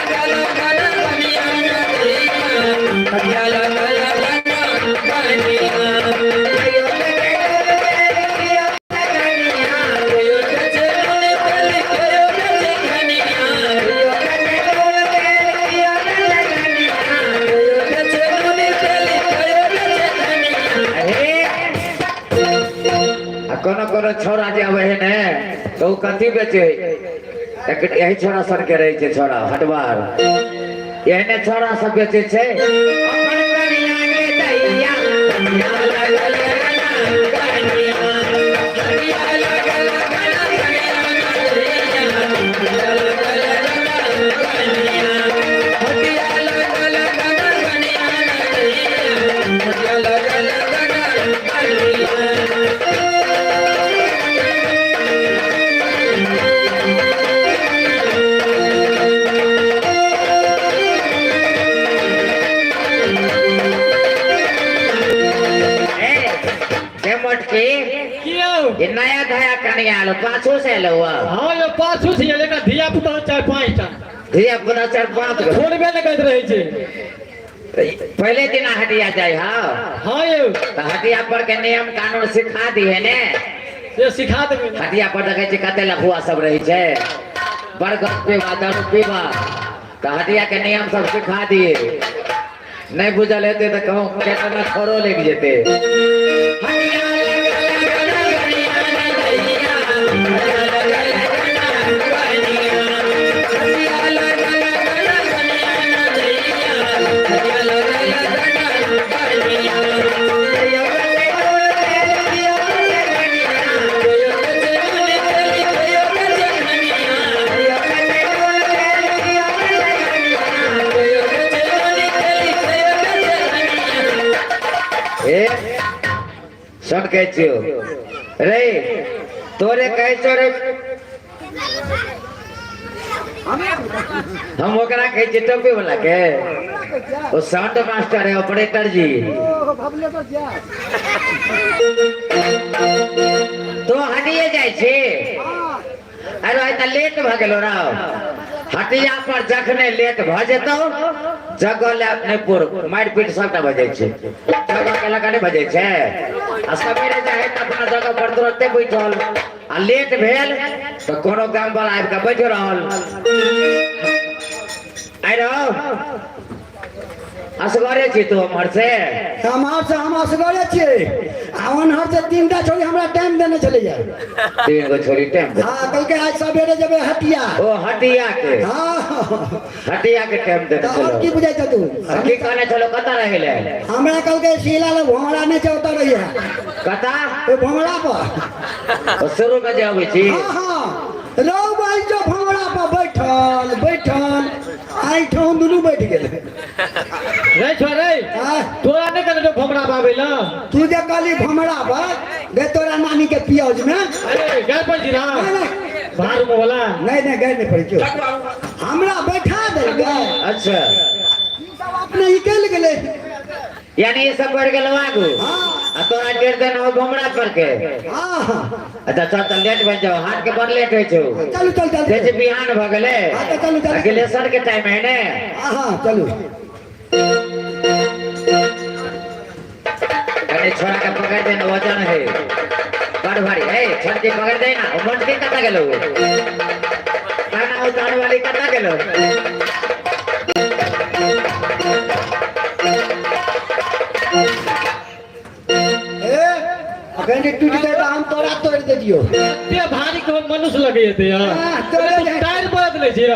गल कनिया के दैया, हटिया लगल गल कनिया। आ कोनो कोनो छौड़ा जे आबै है ने, तऽ ओ कथी बेचै है? यही छौड़ा सन के रहै छै छौड़ा हटवार, एहने छौड़ा सब बेचै छै। अपन कनिया के दैया, कनिया लगल कनिया, कनिया लगल कनिया, हटिया लगल कनिया, हटिया लगल कनिया। ए, के मोटकी, कियो? ये नया धया कनिया आलो, पाछू से एलो हुआ? हाँ यो, पाछू से एलै, एकरा धिया पुता चारि पाँच टा। धिया पुता चारि पाँच गो? छोड़बे नहि करैत रहै छै। पहले दिन हटिया जाय। हाँ। हाँ यौ। तऽ हटिया पर के नियम कानून सिखा दिहे ने। से सिखा देबै ने। हटिया पर देखै छी कते लफुआ सब रहै छै, बर्गर पीबा, दारू पीबा, तऽ हटिया के नियम सब सिखा दिए। नहि बुझल हेतै तऽ कहूँ केतना छोड़ो लागि जेतै। हटिया ए सुन, कहै छियौ रे, तोरे कहै छियौ रे, हम ओकरा कहै छियै टोपी वाला के, ओ साउंड मास्टर है, ऑपरेटर जी। तो हटिए जाइ छी? अरे आइ तऽ लेट भऽ गेलो रौ। हटिया पर जखने लेट भऽ जेतौ, जगह ले नहि पुर, मारि पीट सबटा भऽ जाइ छै। जगह के लऽ कऽ नहि भऽ जाइ छै। आ सवेरे जाइ तऽ अपना जगह पर तुरते बैठल, आ लेट भेल तऽ कोनो गाम वाला आबि कऽ बैठ रहल। आइ रौ, असगरे छी तू हमर से? हमार से हम असगरे छियै, आ ओनहर से तीनटा छोरी हमरा टाइम देने छलैया। तीन गो छोरी टाइम दे? हाँ, कहलकै आज सवेरे जेबै हटिया। ओ हटिया के? हाँ। हटिया के टाइम देने तऽ आओर छलो? की बुझाइ छौ तू? आ की कहने छलो, कतऽ रहै ले? हमरा कहलकै शीला लग भोमरा नहि छै, ओतऽ रहिए। कतऽ? ओहि भोमरा पर। ओ शुरू में जे अबै छी? हाँ हाँ, रौ भाई, जो भोमरा पर बैठल बैठल आइ ठाम दुनू बैठ गेल। रे छोरे। आँय? तोरा नहि कहने छौ भमरा बाबै लए? तू जे कहली भमरा पर गे, तोरा नानी के पियाज में। अरे गए पर जी ना। नहीं, नहीं। बाहर में वाला नहीं नहीं गए नहीं पड़ै छौ हमरा बैठा देलकै। अच्छा। ई सब अपने निकलि गेलै। यानी ये सब बढ़ गेलो आगू। हाँ। आ तोरा गिरदन हो भमरा पर के। हाँ हाँ। अच्छा चल चल लेट बन जाओ, हाथ के बड़ लेट होइ छौ। चलू चल चल। जैसे बिहान भ गेलै। हाँ, तऽ चलू, चलू। आ ग्लेसर के टाइम है ने। हाँ हाँ चलू। अरे छोरा के पकड़ दे ना, वजन है बड़ भारी है, छोड़ के पकड़ दे ना। ओ मोटकी कता गेलो? खाना उतारे वाली कता गेलो? ए अखन जे टूटि जाय तऽ हम तोरा तोड़ि देतियौ। एते भारी के मनुष्य लगे हेतै यार। हाँ, तोड़े तू दे। टायर बदल लै छी रे।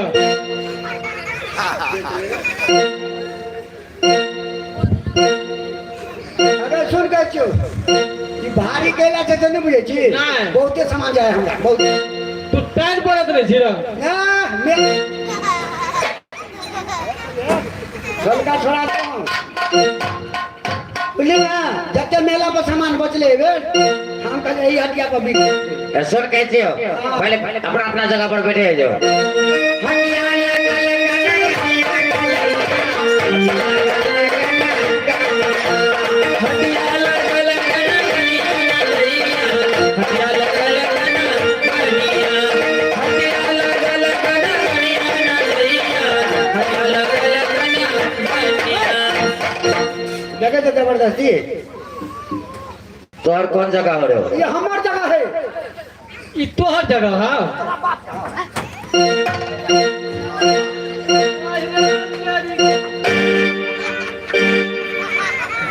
अगर सुन के छियौ ई भारी कैला छै से नहि बुझै छी। नहि। बहुते सामान जाय हमरा बहुत। तू टायर बदल लै छी रे। ना मे छोटका छोड़ा दे। बुझली ना, जते मेला पर सामान बचले एबे हम कहलियै एहि हटिया पर बिक। ए, सुन कहै छियौ, पहले अपना अपना जगह पर बैठे जाओ। देखे तो जबरदस्ती। तोहर कौन जगह हो रहे हो? ये हमार जगह है। ई तोहर जगह है।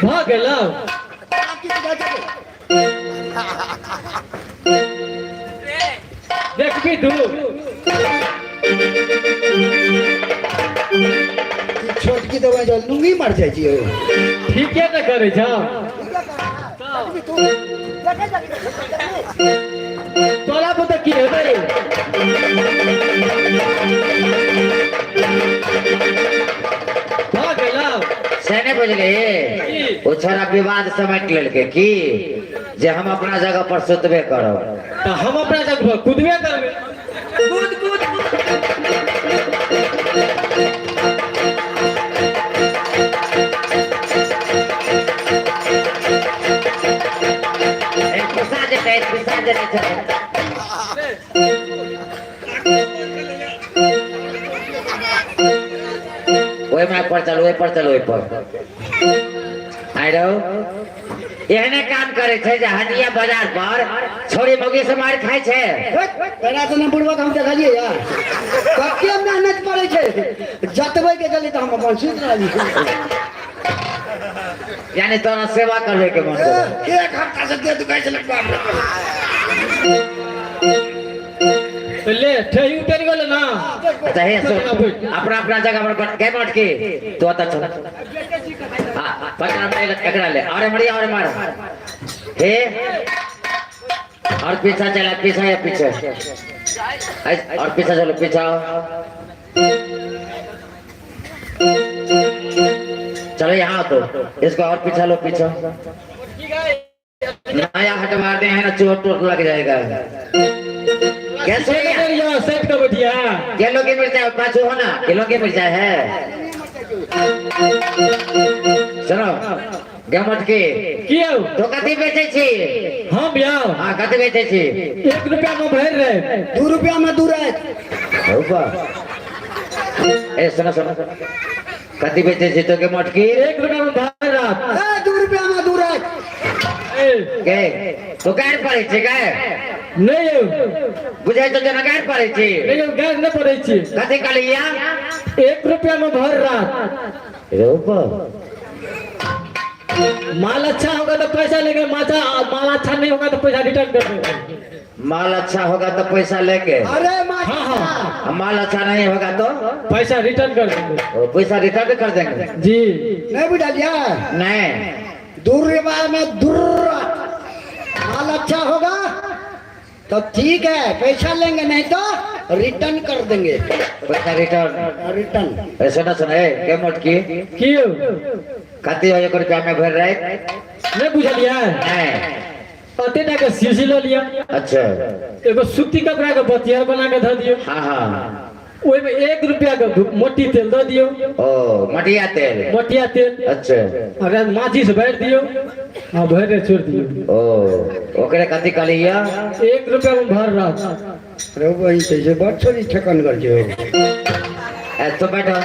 भऽ गेलौ। देखबी तू। छोटकी दवाई जो लुंगी मर जाइ छियै। ठीके तऽ करै छौ। तोरा पर तऽ की हेतै? भऽ गेलौ। से नहीं बुझली, ओ छोरा विवाद समेट लेलकै की जे हम अपना जगह पर सुतबे करब। तऽ हम अपना जगह पर कुदबे करबै। कूद कूद कूद। ए, पिसा जेतै, पिसा जेतै छोरा। ओहि माय पर चल, ओहि पर चल, ओहि पर आइ रहो। एहने काम करे छै जे हटिया बाजार पर छोरी मौगी से मार खाय छै। तोरा से बुढ़वा के हम देखलियै यार कते मेहनत पड़ै छै, जतबै के चली तऽ हम अपन सुति रहलियै। यानी तोरा सेवा करबै के मन करै। एक हफ्ता से देह दुखाइ छलै बाप रे। तऽ ले ठेही उतरि गेल ना। अच्छा हे सुन, अपना अपना जगह पर बैठ के बैठ के तू अतः चल। हाँ, पकड़ ले, एकरा ले। और मरी, और मार। हे और पीछा चला, पीछा या पीछे। ऐ, और पीछा चलो, पीछा आओ। चलो यहाँ तो इसको और पीछा लो, पीछा। नया हट मार दे है ना, चोट टोट लग जाएगा। कैसे यहाँ सेट कर बैठिया। किलो की मिर्चा पाछू हो ना, किलो की मिर्चा है। सुनो गमट के की यौ? तो कथी बेचै छी? हम यौ। हाँ, कथी बेचै छी? 1 रुपया में भरि रहे। 2 रुपया में 2 रात। ऊपर। ए सुनो सुनो, कथी बेचै छी तो के मटकी? 1 रुपया में भरि रात। ए 2 रुपया में 2 रात। ए। के तो गाड़ पड़ै छै के? नहीं यौ। बुझै तो जेना गाड़ पड़ै छी। नहीं यौ, गाड़ नहीं पड़ै छी। कथी कहलिया? 1 रुपया में भरि रात। रे ऊपर। माल अच्छा होगा तो पैसा लेंगे, माल अच्छा नहीं होगा तो पैसा रिटर्न कर देंगे। माल अच्छा होगा तो पैसा लेंगे। अरे माल हाँ, हाँ। माल अच्छा नहीं होगा तो पैसा रिटर्न कर देंगे। ओ, पैसा रिटर्न कर देंगे। जी। नहीं बुझा लिया? नहीं। दुर्वा में दुर्रा माल अच्छा होगा तो ठीक है पैसा लेंगे, नहीं तो रिटर्न कर देंगे। पैसा रिटर्न। रिटर्न। ऐसा ना सुने, के मोट की? क्यों? कति हो 1 रुपया में भर रहे? नहीं बुझलिया? नहीं। अते टा के शीशी लऽ लिअ। अच्छा। एगो सूती कपड़ा के बतियार बना के धऽ दियौ। हाँ हाँ। ओहिमे 1 रुपया के मोटी तेल दऽ दियौ। ओ मटिया तेल। मटिया तेल। अच्छा। अगर माचिस भरि दियौ आ भरि के छोड़ि दियौ। ओ ओकरे कथी कहलियै? 1 रुपया में भर रात। रे बहिन छै से बड़ छोरी ठेकनगर छै। ए तुम बैठो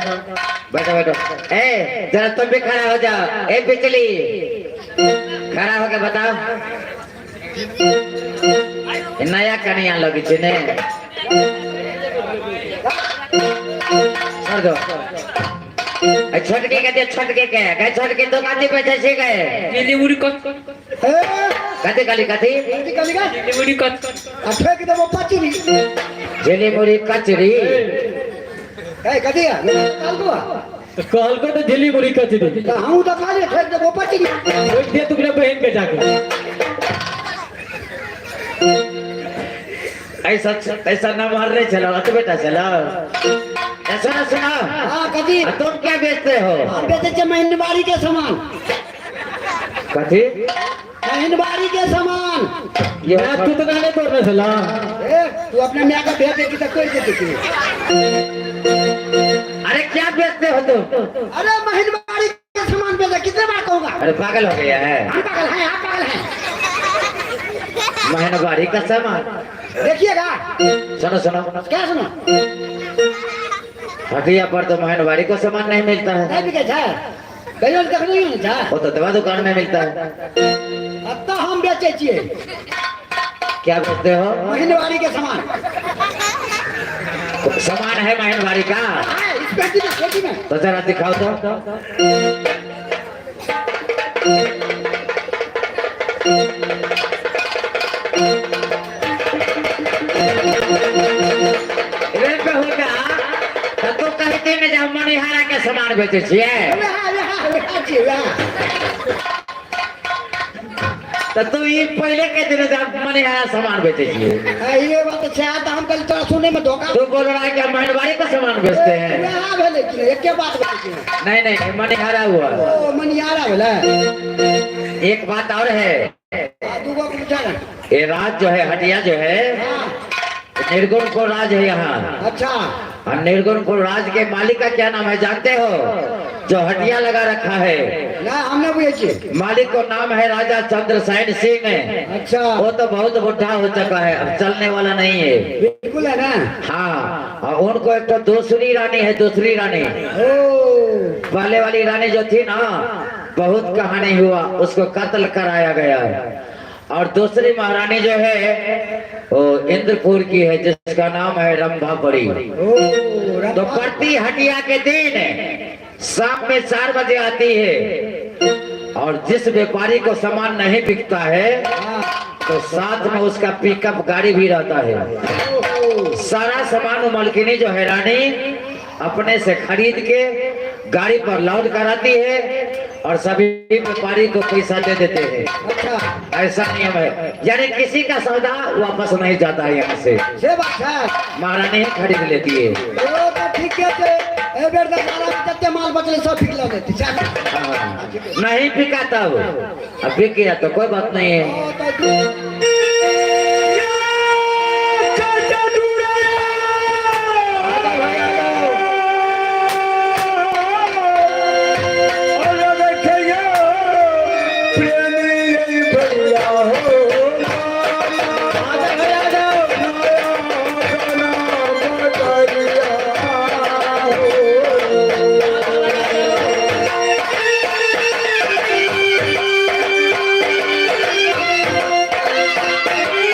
बैठो बैठो। ए जरा तुम भी खड़ा हो जाओ। ए बिजली खड़ा होके बताओ। नया कनिया लगे छै ने। छोड़ दो। ए छोटकी के दे, छोटकी के गए, छोटकी तो कथी बेचै छी गए? झिलीमुड़ी कच। ए कथी कहली कथी? कथी कहली गे? झिलीमुड़ी कच। आ ठेक देबो पचरी। झिलीमुड़ी कचरी। ए कथी है? कहलको तऽ कहलको तऽ झिल्ली मुड़ी कचरी। तऽ हमहूँ तऽ कहलियै ठेक देबो पचरी। ओहि दे तू अपना बहन के जाके। ऐसा ऐसा नाम हर रहे चलो अत बेटा चलो। सुनो सुनो। हाँ कथी? आ तुम क्या बेचते हो? हम बेचै छियै महिनबारी के सामान। कथी? महिनबारी के सामान। ये मैं तू तो नहीं तोड़ने छला। ए तू अपने माय के भेज दे कि तऽ तोड़ि देतै की। अरे क्या बेचते हो तुम? अरे महिनबारी के सामान बेचे, कितने बार कहूंगा? अरे पागल हो गया है। हम पागल हैं, आप पागल हैं। महिनबारी का सामान देखिएगा। सुनो सुनो। क्या सुनो? हटिया पर तो महिनबारी को सामान नहीं मिलता है। नहीं बिके छै, कहियो देखने नहीं छै। वो तो दवा दुकान में मिलता है। अब तो हम बेचे छियै। क्या बेचते हो? महिनबारी के सामान। सामान है महिनबारी का? हाँ, इस पेटी में, पेटी में। तो जरा दिखाओ तो। रे बहुटा, तो तू कहते ने जे हम मनिहारा के सामान बेचै छियै। वएह, वएह, वएह छियै, वएह। तो तू ई पहले के दिन जे हम मनिहारा सामान बेचै छियै। हाँ, ये बात छै, आ तऽ हम कहली तोरा सुनै में धोखा। तू बोल रहा है कि हम महिनबारी का सामान बेचते हैं। वएह भेलै कि नहि, एके बात भेलै कि नहि? नहीं, नहीं, नहीं, मनिहारा हुआ। ओ मनिहारा भेलै। एक बात और है। आ, दूगो के पूछा ना। ये राज जो है, हटिया जो है, हाँ। निर्गुण को राज है यहाँ। अच्छा। और निर्गुण को राज के मालिक का क्या नाम है जानते हो? जो हटिया लगा रखा है। ना, हम नहीं बुझे छियै। मालिक को नाम है राजा चंद्रसेन सिंह। अच्छा। वो तो बहुत बुढ़ा हो चुका है, अब चलने वाला नहीं है। बिल्कुल है ना। हाँ, और उनको एक तो दूसरी रानी है, दूसरी रानी। ओ। पहले वाली रानी जो थी ना, बहुत कहानी हुआ, उसको कत्ल कराया गया है। और दूसरी महारानी जो है वो इंद्रपुर की है, जिसका नाम है रंभापरी। ओ, रंभा। तो प्रति हटिया के दिन शाम में 4 बजे आती है, और जिस व्यापारी को सामान नहीं बिकता है तो साथ में उसका पिकअप गाड़ी भी रहता है। सारा सामान वो मालकिनी जो है रानी अपने से खरीद के गाड़ी पर लोड कराती है और सभी व्यापारी को पैसा दे देते हैं। अच्छा। ऐसा नियम है, यानी किसी का सौदा वापस नहीं जाता है यहाँ से। से बात है। महारानी ही खरीद लेती है। ओ, तो ठीक है, ते ए बेर तऽ सारा जते माल बचलै सब बिक लऽ लेती। चल। हाँ। नहीं बिका तब, अब बिक गया तो कोई बात नहीं है। ओ, तो Thank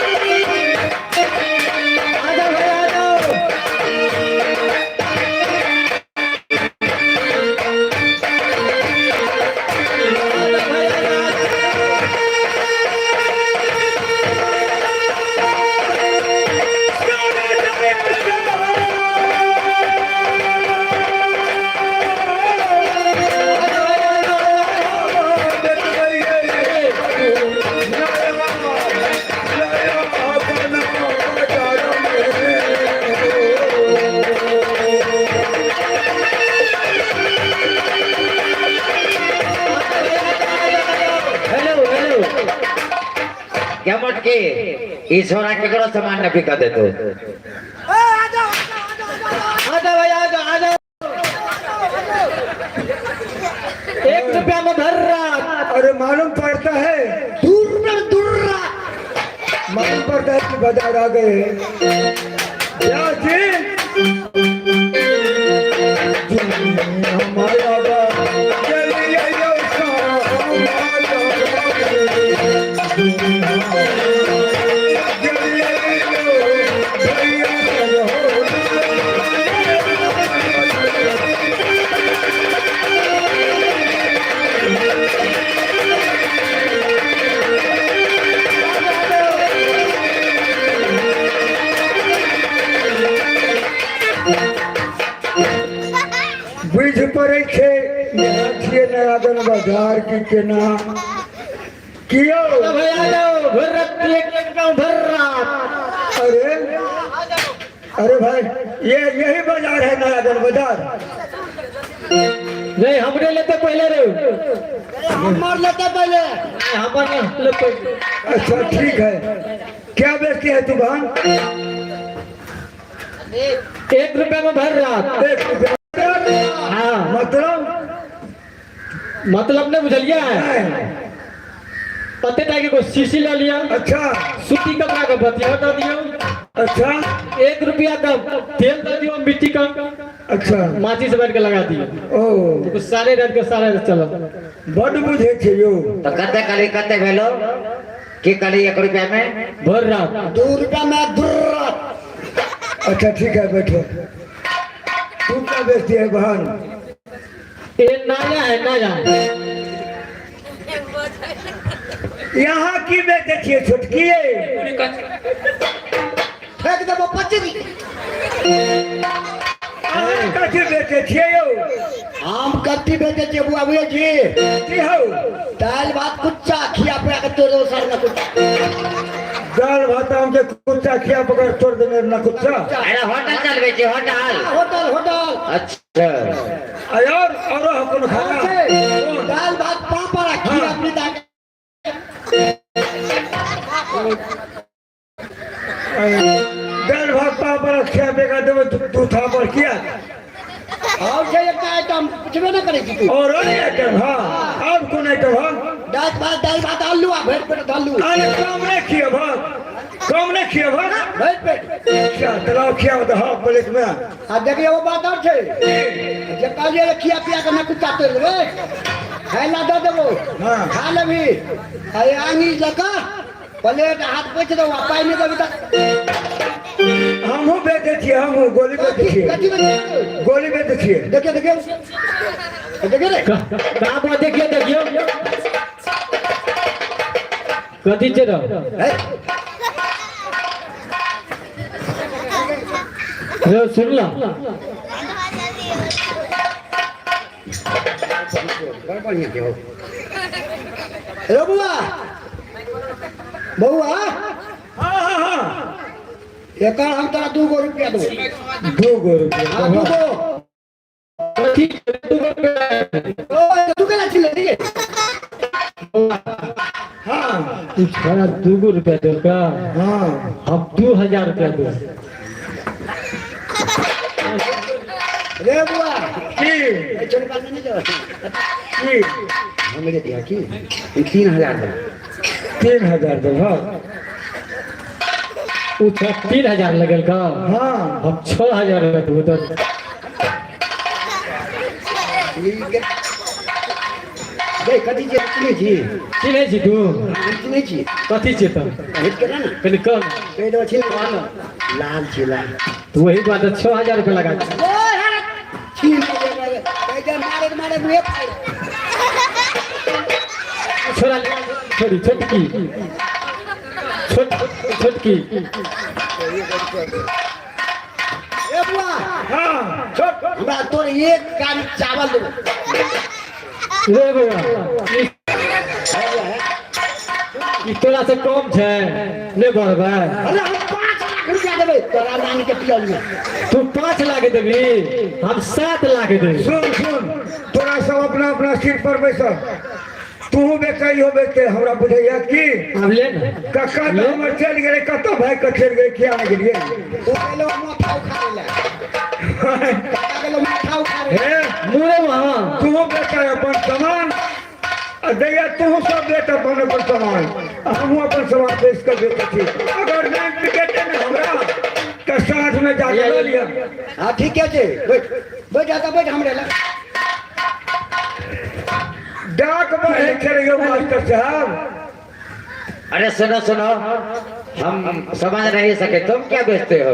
छी ई छोरा केकरो सामान नहि बिकऽ देतौ। आ जाओ भाई, आ जाओ, आ जाओ। एक रुपया में भर रहा। अरे मालूम पड़ता है, दूर में दूर रहा। मालूम पड़ता है कि बाजार आ गए हैं। क्या जी हमारा चलिए यो बुझ पड़ै छै यहाँ छियै नयागन बाजार की केना कियो। भाई आ जाओ, भर रात एक रुपया में भर रात। अरे अरे भाई, ये यही बाजार है नयागन बाजार? नहीं, हमरे लेते पहले रे। हम मार लेते पहले। हमर ले पहले। अच्छा ठीक है, क्या बेचती है तू बहन? एक रुपया में भर रात। एक रुपया? हाँ। मतलब? मतलब नहीं बुझलिए? पते टाके को शीशी ले लिया। अच्छा। सूती कपड़ा का बतिया दे दियो। अच्छा। एक रुपया का तेल दे दियो मिट्टी का। अच्छा। माची से बैठ के लगा दियो। ओ। तो सारे रात के सारे रात चलो। बड बुझे छै यौ। तऽ कते कहली, कते भेलो, की कहली, एक रुपया में भर रात। 2 रुपया में दूर रात। अच्छा ठीक है, बैठो। तू क्या बेचती है बहन? ये नया है, नया। यहाँ की बेचे छियै छोटकिए? फेंक देबो 25। अहाँ कथी बेचे छियै यौ? हम कथी बेचे छियै बुआ, बुझै छी? की हौ? दालि भात कुच्चा खिया पिया के तोड़ देबो सर ने कुच्चा। दाल भात हम के कुच्चा खिया पकड़ तोड़ देने ना कुच्चा। अरे होटल चलबै छी, होटल? Hotel, hotel. अच्छा। और कोनो खाना? दालि भात पापड़ आ खिया पिता के। दाल भात पापड़ खिया बेगा देबै तू थापर किया? और छै एकटा आइटम, पुछबे नहि करै छी तू। और आइटम? हाँ, और कोन आइटम? हाँ। दालि भात, दालि भात आलू आ भरि पेट आलू। अरे कम नहीं खिया भात, कम नहीं खिया भात। भरि पेट। अच्छा तलाव खिया तो हाँ प्लेट में। आ देखिए, वो बात और छै जे कहलियै रे खिया पिया के ना कुच्चा तोड़ि देबै, खाय ला दऽ देबो। हाँ। खा लेबही आ आंगी लऽ कऽ प्लेट हाथ पोछि देबो आ पाइ नहि देबही तऽ हमहूँ बेचै छियै, हमहूँ गोली बेचै छियै। कथी बेचै? गोली बेचै छियै। देखिए देखिए देखिए रे। कहाँ पर? देखियो देखियो, कथी छै रे? है। रे सुन ला। बड़ बढ़िया छै हौ। रे बौआ, बौआ। हाँ हाँ हाँ। एकर हम तोरा 2 गो रुपया देबो। 2 गो रुपया? हाँ, 2 गो। कथी 2 गो रुपया? ओ तू केना छिले रे? हाँ। तू छोरा 2 गो रुपया देलका। हाँ। हम 2000 रुपया दे। रे बुआ। की? ए छोटका नहीं जाओ। की? हमरे दिया की 3000 देबो। 3000 देब? हाँ। उ छोरा 3000 लगल का। हाँ। हम 6000 रुपया दू तो। ठीक है। कथी छियै, चिन्है छी? चिन्है छी तू? हम चिन्है छी। कथी छियै तऽ? हिट केना ने। कनि कम। कहि देबो, छिन लाल छी, लाल। तो वही बात है, 6000 रुपया लगा दे। ओए हर छीन ले, कहि दे मारे मारे मुँहे फाड़ि। छोरा छोरी छोटकी, छोट छोटकी। ए बुआ। हाँ। हमरा तोर एक गाड़ी चावल देबो। रे बौआ, ई तोरा से कम छै, नहि बढ़बै? अरे हम 5 लाख रुपया देबै तोरा नानी के पियल में। तू 5 लाख देबी, हम 7 लाख देबी। सुन सुन, तोरा सब अपना अपना सीट पर बैसल। तू बेचै इहो बेचते हमरा बुझैया की आब ले ने। कक्का तऽ हमर चलि गेलै कतऽ भागि कऽ चलि गेलै किया नहि गेलियै ओ गेलो माथा उखाड़े लए काका गेलो माथा उखाड़े हे मुरे वहाँ तू बेचै अपन सामान आ दैया तू सब बेच अपन अपन सामान आ हमहूँ अपन सामान बेच कऽ बेचै छी अगर नहि बिकेतै ने हमरा तऽ साँझमे जाके लऽ लिअ हाँ ठीके छै बैठ बैठ जा तऽ बैठ हमरे लग डाक बढ़ै छै यौ मास्टर साहब अरे सुनो सुनो, हम समझ नहीं सके, तुम क्या बेचते हो?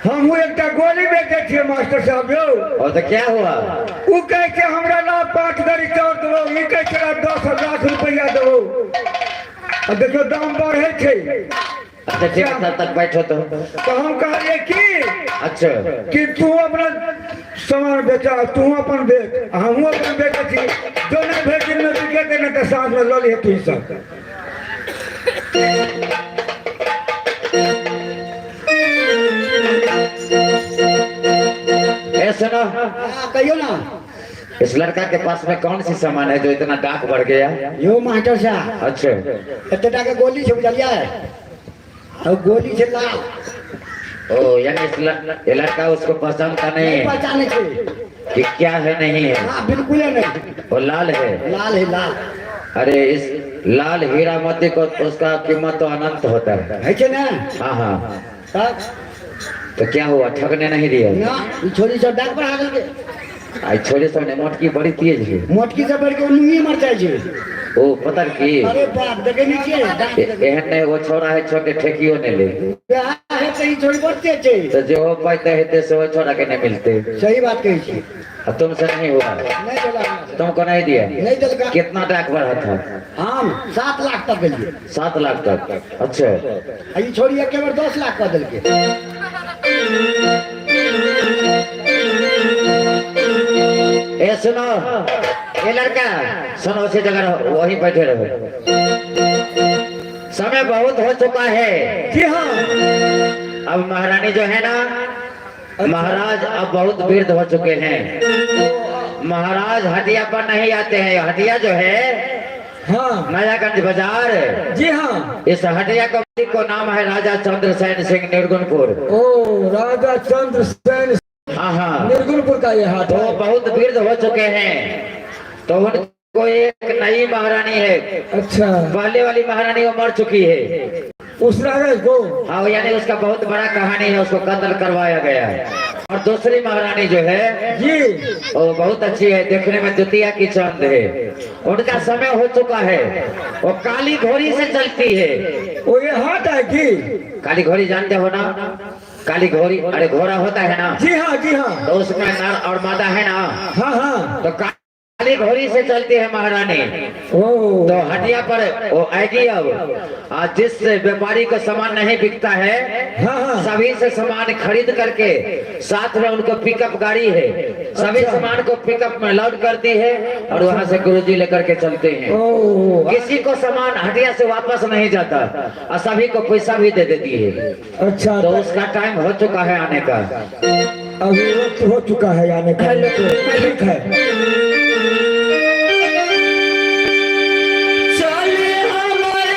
हमहूँ एकटा गोली बेचै छियै मास्टर साहब यौ। और तो क्या हुआ? ओ कहै छै हमरा ला 5 गड़ी चाउर देबो, ई कहै छै हमरा 10 लाख रुपैआ देबो। आ देखियौ दाम बढ़ै छै। अच्छा ठीक है, तब तक बैठो तो। तऽ हम कहलियै की अच्छा कि तू अपना सामान बेचा, तू अपन बेच, हमहूँ अपन बेचै छी। जो नहि भरि दिनमे बिकेतै ने तऽ साँझमे लऽ लिहे तू सब। ए सुनो। हाँ कहियो ना। इस लड़का के पास में कौन सी सामान है जो इतना डाक बढ़ गया? यो मास्टर साहब। अच्छा। एतेटा के गोली छै बुझलियै, और गोली छै लाल। ओ यानी इस ये लड़का उसको पहचानता नहीं है। पहचाने छै कि क्या है नहीं है। हाँ बिल्कुल नहीं। वो लाल है। लाल है लाल। अरे इस लाल हीरा मोती को उसका कीमत तो अनंत होता है। है छै ना? हाँ हाँ। तब? तो क्या हुआ, ठगने नहीं दिया? ना, ई छोरी सब डाक बढ़ा देलकै। आई छोरी सब ने मोटकी बड़ी तेज है। मोटकी सब बढ़ के उन्हीं मर जाय छै। ओ पता की? अरे बाप देखे नहीं छियै, डाक एहन नहीं वो छोरा है छोटे ठेकियो नहीं ले। वएह है तऽ ई छोरी बड़ तेज छै। तो जो हो पाते हेते से वो छोरा के नहीं मिलते। सही बात कहै छी। आ तुमसे नहीं हुआ? नहीं देला हमरा से। तुमको नहीं दिया? नहीं देलका। कितना डाक बढ़ा था? हम 7 लाख तक गेलियै। 7 लाख तक। अच्छा। आ ई छोरी एके बेर 10 लाख कऽ देलकै। ए सुनो, ये लड़का सुनो, उसी जगह रहो, वहीं बैठे रहो। समय बहुत हो चुका है। जी हाँ। अब महारानी जो है ना, महाराज अब बहुत वृद्ध हो चुके हैं। महाराज हटिया पर नहीं आते हैं। हटिया जो है, हाँ, नयागंज बाजार। जी हाँ। इस हटिया को नाम है राजा चंद्रसेन सिंह निर्गुणपुर। ओ राजा चंद्रसेन। हाँ हाँ, निर्गुणपुर का ये हाट तो है। बहुत वृद्ध हो चुके हैं, तो उनको एक नई महारानी है। अच्छा। पहले वाली महारानी वो मर चुकी है। उस राजा को? हाँ, यानी उसका बहुत बड़ा कहानी है, उसको कत्ल करवाया गया है। और दूसरी महारानी जो है जी, वो बहुत अच्छी है, देखने में द्वितीय की चांद है। उनका समय हो चुका है, वो काली घोड़ी से चलती है। वो ये हाथ है की? काली घोड़ी जानते हो ना? काली घोड़ी, अरे घोड़ा होता है ना? जी हाँ जी हाँ। तो उसमें नर और मादा है ना? हाँ हाँ। तो काली घोड़ी से चलती है महारानी। ओ तो हटिया पर वो आएगी। अब आज जिस व्यापारी को सामान नहीं बिकता है, हाँ, हाँ। सभी से सामान खरीद करके साथ में उनको पिकअप गाड़ी है, सभी अच्छा। सामान को पिकअप में लोड करती है और वहाँ से गुरुजी लेकर के चलते हैं। ओ किसी को सामान हटिया से वापस नहीं जाता और सभी को पैसा भी दे देती है। अच्छा। तो उसका टाइम हो चुका है आने का। अभी वक्त हो चुका है आने का। ठीक है। चले हमारे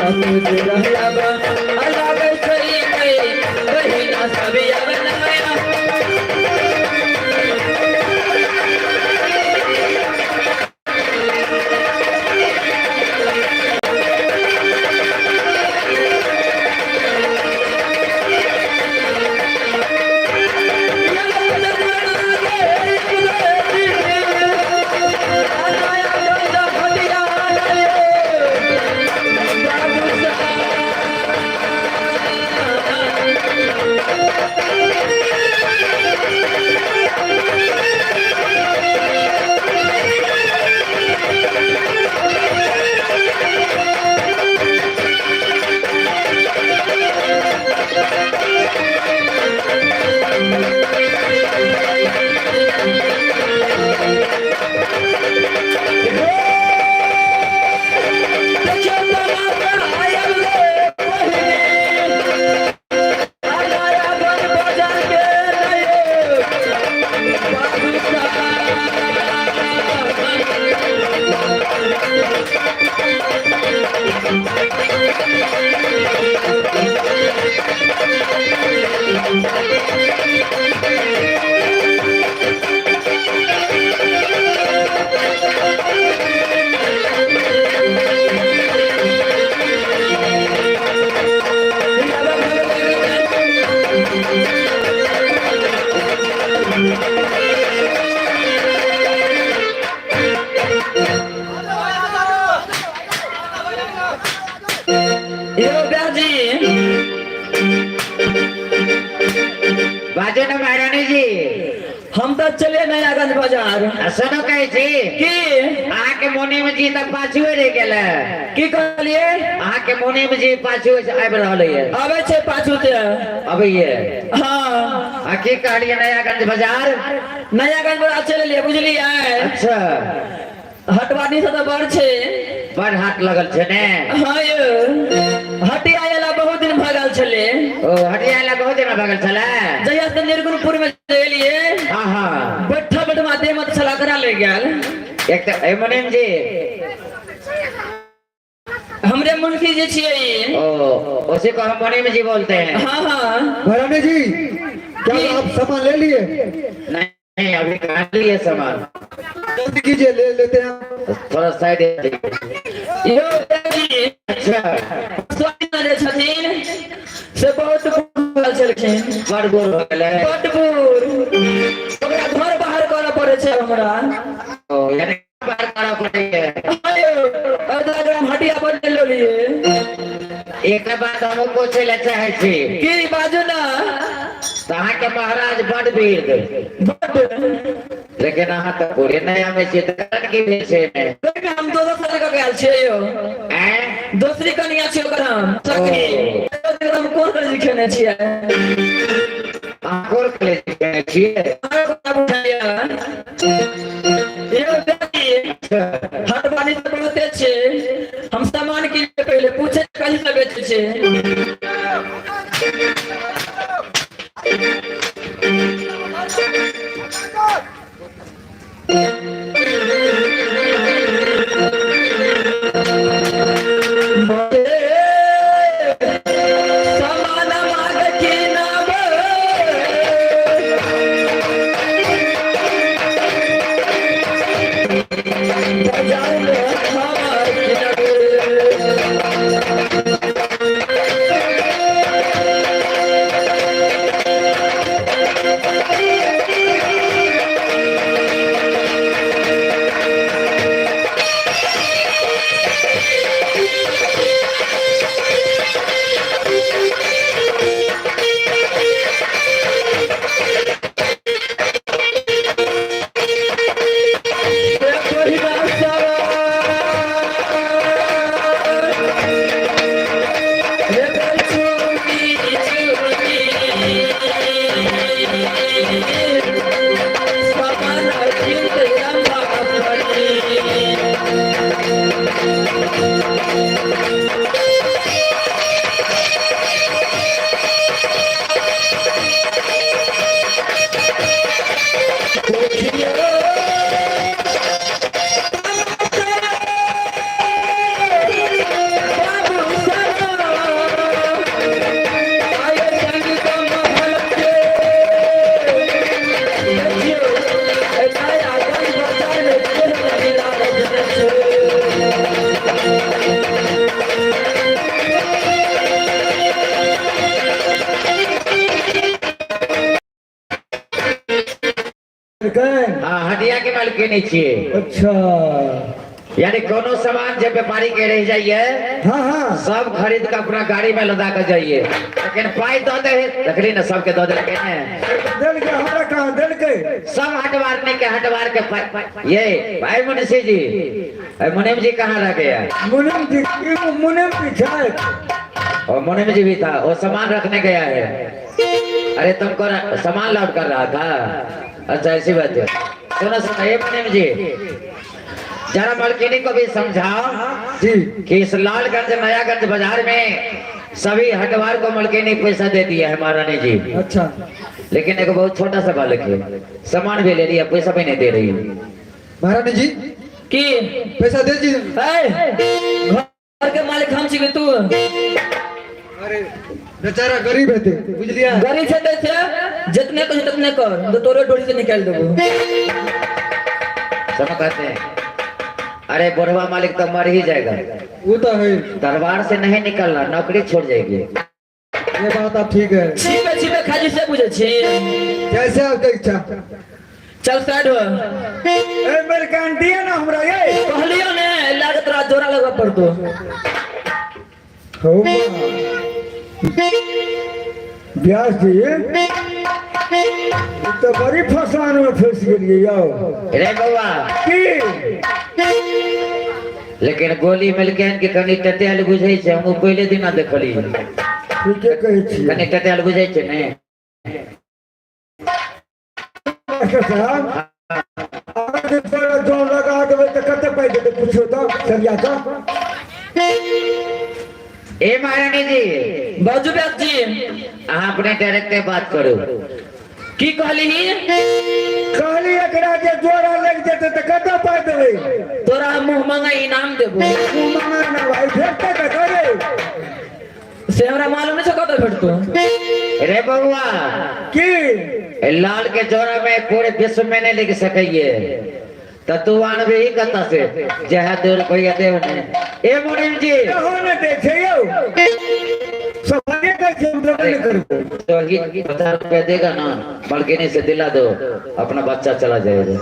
रहलाब अलग छै बहिना सब आब नया। यो जी। बाजू ने महारानी जी। हम तो चले नयागंज बाजार। आ सुनो कहै छी की? अहाँके मुनिम जी तऽ पाछुए रहि गेल। की कहलिए? अहाँके मुनिम जी पाछू आबि रहल ये। आबै छै पाछू से। अबैये? हाँ। आ की कहलिए नयागंज बाजार? नयागंज बाजार चललिए बुझलिए। अच्छा। हटवानी से तऽ बड़ छै। बड़ हाट लगल छै ने? हाँ यो हटिया आयला बहुत दिन भऽ गेल छलै। ओ हटिया आयला बहुत दिन भऽ गेल छलै। जहिया से निर्गुणपुर में एलिए। हाँ हाँ। बैठा बैठमा देह मत छला करा ले गेल। एक तऽ ए मुनिम जी। हमरे मुंशी जी छियै। ओ उसी को हम मुनिम जी बोलते हैं। हाँ हाँ। महारानी जी क्या आप सामान ले लिए? नहीं अभी कहाँ लिए सामान। जल्दी कीजिए, ले लेते हैं। थोड़ा साइड। यो जी। अच्छा। स्वामी जे छथिन से बहुत बूढ़ छलखिन। बड़ बूढ़ हो गेलै। बड बूढ़, ओकरा घर बाहर करऽ पड़ै छै हमरा। ओ यानी बाहर करऽ पड़ैए। हाँ यौ, आधा ग्राम हटिया बदलि लेलिए। एक बात हम पूछे ले चाहे छी। की बाजू ना। तऽ अहाँके महाराज बड वीर। बड। लेकिन अहाँ तऽ पूरे नया में छी तऽ की भेल छै एहिमे? हम दोसर साल के गेल छियै यौ। आँय? दोसरी कनिया छियै ओकर हम। सखी। हम कोन कॉलेज खेने छियै? अहाँ कोन कॉलेज खेने छियै? यौ दादी, हटवानी तऽ बहुते छै। हम सामान किने पहिले पूछे कहीं से बेचै छै। सामान माग किनब बाजार में हम किनब। हाँ हटिया के मालकिनी छिए। अच्छा। यानी कोनो सामान जब व्यापारी के रह जाइए, हाँ हाँ, सब खरीद के अपना गाड़ी में लदा के जाइए, लेकिन पाई दो दे देखली ना, सबके दो दे के ने। देलकै हमरा कहाँ देलकै? सब हटवार ने के हटवार के पाई। ये भाई मुंशी जी, अरे मुनीम जी कहाँ रह गया? मुनीम जी ई मुनीम जी छै। और मुनीम जी भी था, वो सामान रखने गया है। अरे तुमको सामान लौट कर रहा था। अच्छा ऐसी बात है। सुनो सुनो, ये मुनीम जी जरा मलकिनी को भी समझाओ जी कि इस लालगंज नयागंज बाजार में सभी हटवार को मलकिनी पैसा दे दिया है महारानी जी। अच्छा। लेकिन एक बहुत छोटा सा बालक है, सामान भी ले लिया, पैसा भी नहीं दे रही है। महारानी जी की? पैसा दे जी। ए, घर के मालिक हम छी तू? अरे बेचारा गरीब हेतै बुझलियै। गरीब छै ते छै, जितने कहे ततने कर, तो तोरे डोरी से निकाल देबो। सब कहते हैं अरे बुढ़वा मालिक तो मर ही जाएगा। वो तो है। दरबार से नहीं निकलना, नौकरी छोड़ जाएगी। ये बात आप ठीक है। छिपे छिपे खाजी से बुझे छी। जैसे आपका इच्छा। चल साइड हो। ए मलकान दिए ना हमरा ये। कहलियो ने लागत तोरा जोरा लगबऽ पड़तो। हो व्यास जी, ई तऽ बड़ी फसान में फंस गेलियै यौ। रे बउआ। की? लेकिन गोली मिलके के कनि टटेल बुझै छै, हम पहिले दिना देखली। ठीके कहै छियै। कनि टटेल बुझै छै ने। मास्टर साहब, अगर जे तोरा जौं लगा देबै तऽ कते पाइ देतै पुछियौ तऽ सरिया कऽ। ए महारानी जी। बाजू व्यास जी। अहाँ अपने डायरेक्टे बात करू। की कहली? कहली एकरा जे जोड़ा लागि जेतै तऽ कते पाइ देबै? तोरा मुंह मांगा इनाम देबो। मुँह मांगा ना भाई, भेटतै तऽ करे। से हमरा मालूम नहीं छौ कतऽ भेटतो। रे बउआ। की? लाल के जोड़ा में पूरे विश्व में नहीं लिख सकिए, तो तू आनबे ही कतऽ से? जहाँ 2 रुपया देब ने। ए मुनीम जी। सेहो नहि दै छै यौ, सफाइए कहै छै हम देबे नहि करबै। तो ही 50 रुपया देगा ना, मलकिनी से दिला दो, अपना बच्चा चला जाएगा।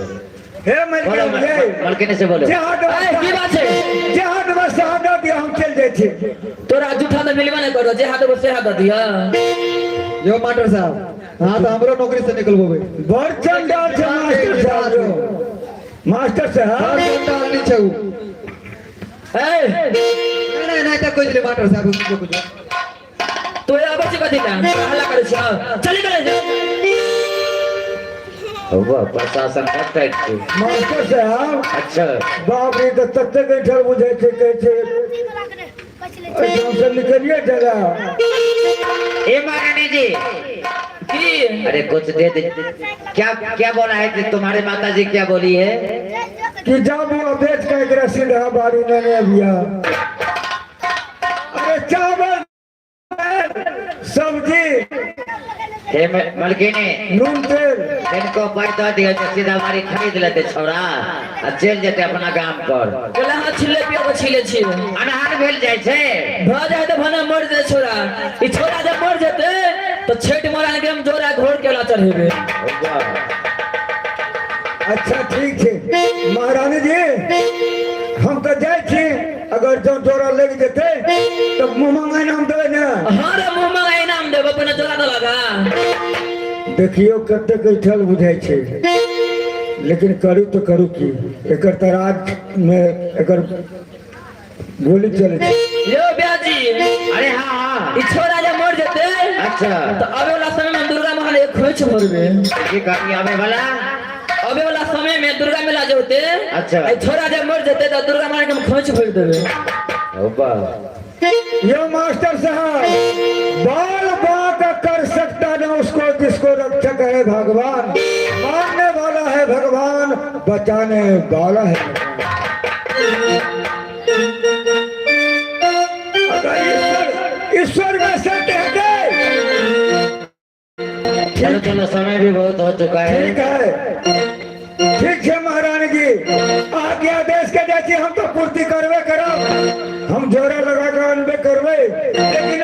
हे बोलो मलकिनी ये। मलकिनी से बोलो। जे हाथ ए, की बात छै? जे हाथ बस से हाथ दऽ दिअ, हम चलि जाइ छी। तोरा जूठा तऽ मिलबे नहि करतो, जे हाथ देबो से हाथ दऽ दिअ। यो मास्टर साहब, हाँ तो हमरो नौकरी से निकलबो। बड़ चंडाल छै मास्टर साहब यौ। मास्टर साहब। बड़ चंडाल नहीं छै उ। ए। नहीं नहीं नहीं, तो कोई नहीं मास्टर साहब उसको कुछ। तो ये आबै छै कथी लए हल्ला करै छै? चलि गेलै। वाह, प्रशासन का टाइट छै। मास्टर साहब। अच्छा। बाप रे, तऽ ततेक ऐठल बुझै छै, कहै छै एहिठाम से निकलिए जरा। ए महारानी जी। की? अरे कुछ दे दे। क्या क्या बोला है कि तुम्हारे माता जी क्या बोली है? कि जा बुआ बेच के एकरा सीधा बाड़ी नेने अबिया। अरे चावल सब्जी हे मलकिनी, नून तेल इनको पाई दऽ दिअ जे सीधा बाड़ी खरीद लेते छौड़ा आ चलि जेतै अपना गाम पर। बोला हाँ छिले पियो के छिले छियै। अनहार भेल जाइ छै। भऽ जाइ तऽ भने मर जाय छोरा। ई छोरा जब मर जेतै तऽ छठि मरान के हम जोड़ा घोर केला चढ़ेबै। अच्छा ठीक छै महारानी जी, हम तऽ जाइ छी, अगर जँ जोड़ा लागि जेतै तऽ मुँह मांगा इनाम देबै ने? हाँ रे, मुँह मांगा इनाम देबै, पहिने जोड़ा तऽ लगा। देखियौ कतेक ऐठल बुझाइ छै, लेकिन करू तऽ करू की, एकर तऽ राजमे एकर गोली चलै छै। यो ब्याजी। अरे हाँ हाँ। ई छोरा जब मर जेतै, अच्छा, तऽ आबे वाला समय में दुर्गा महान एक खोइछ भरबै। की कहली आबे वाला? आबे वाला समय में दुर्गा मेला जे होते, अच्छा, ई छोरा जब मर जेतै तऽ दुर्गा महान के हम खोइछ भरि देबै। यो मास्टर साहब, बाल बात कर सकता ना उसको जिसको रक्षक है भगवान, मारने वाला है भगवान, बचाने वाला है। अगर ईश्वर ईश्वर में सत्य है। चलो चलो, समय भी बहुत हो चुका है। ठीक है, ठीक है महारानी जी, आज्ञा आदेश के जाइ छी, हम तो पूर्ति करबे करब, हम जोड़ा लगा के अनबे करबे, लेकिन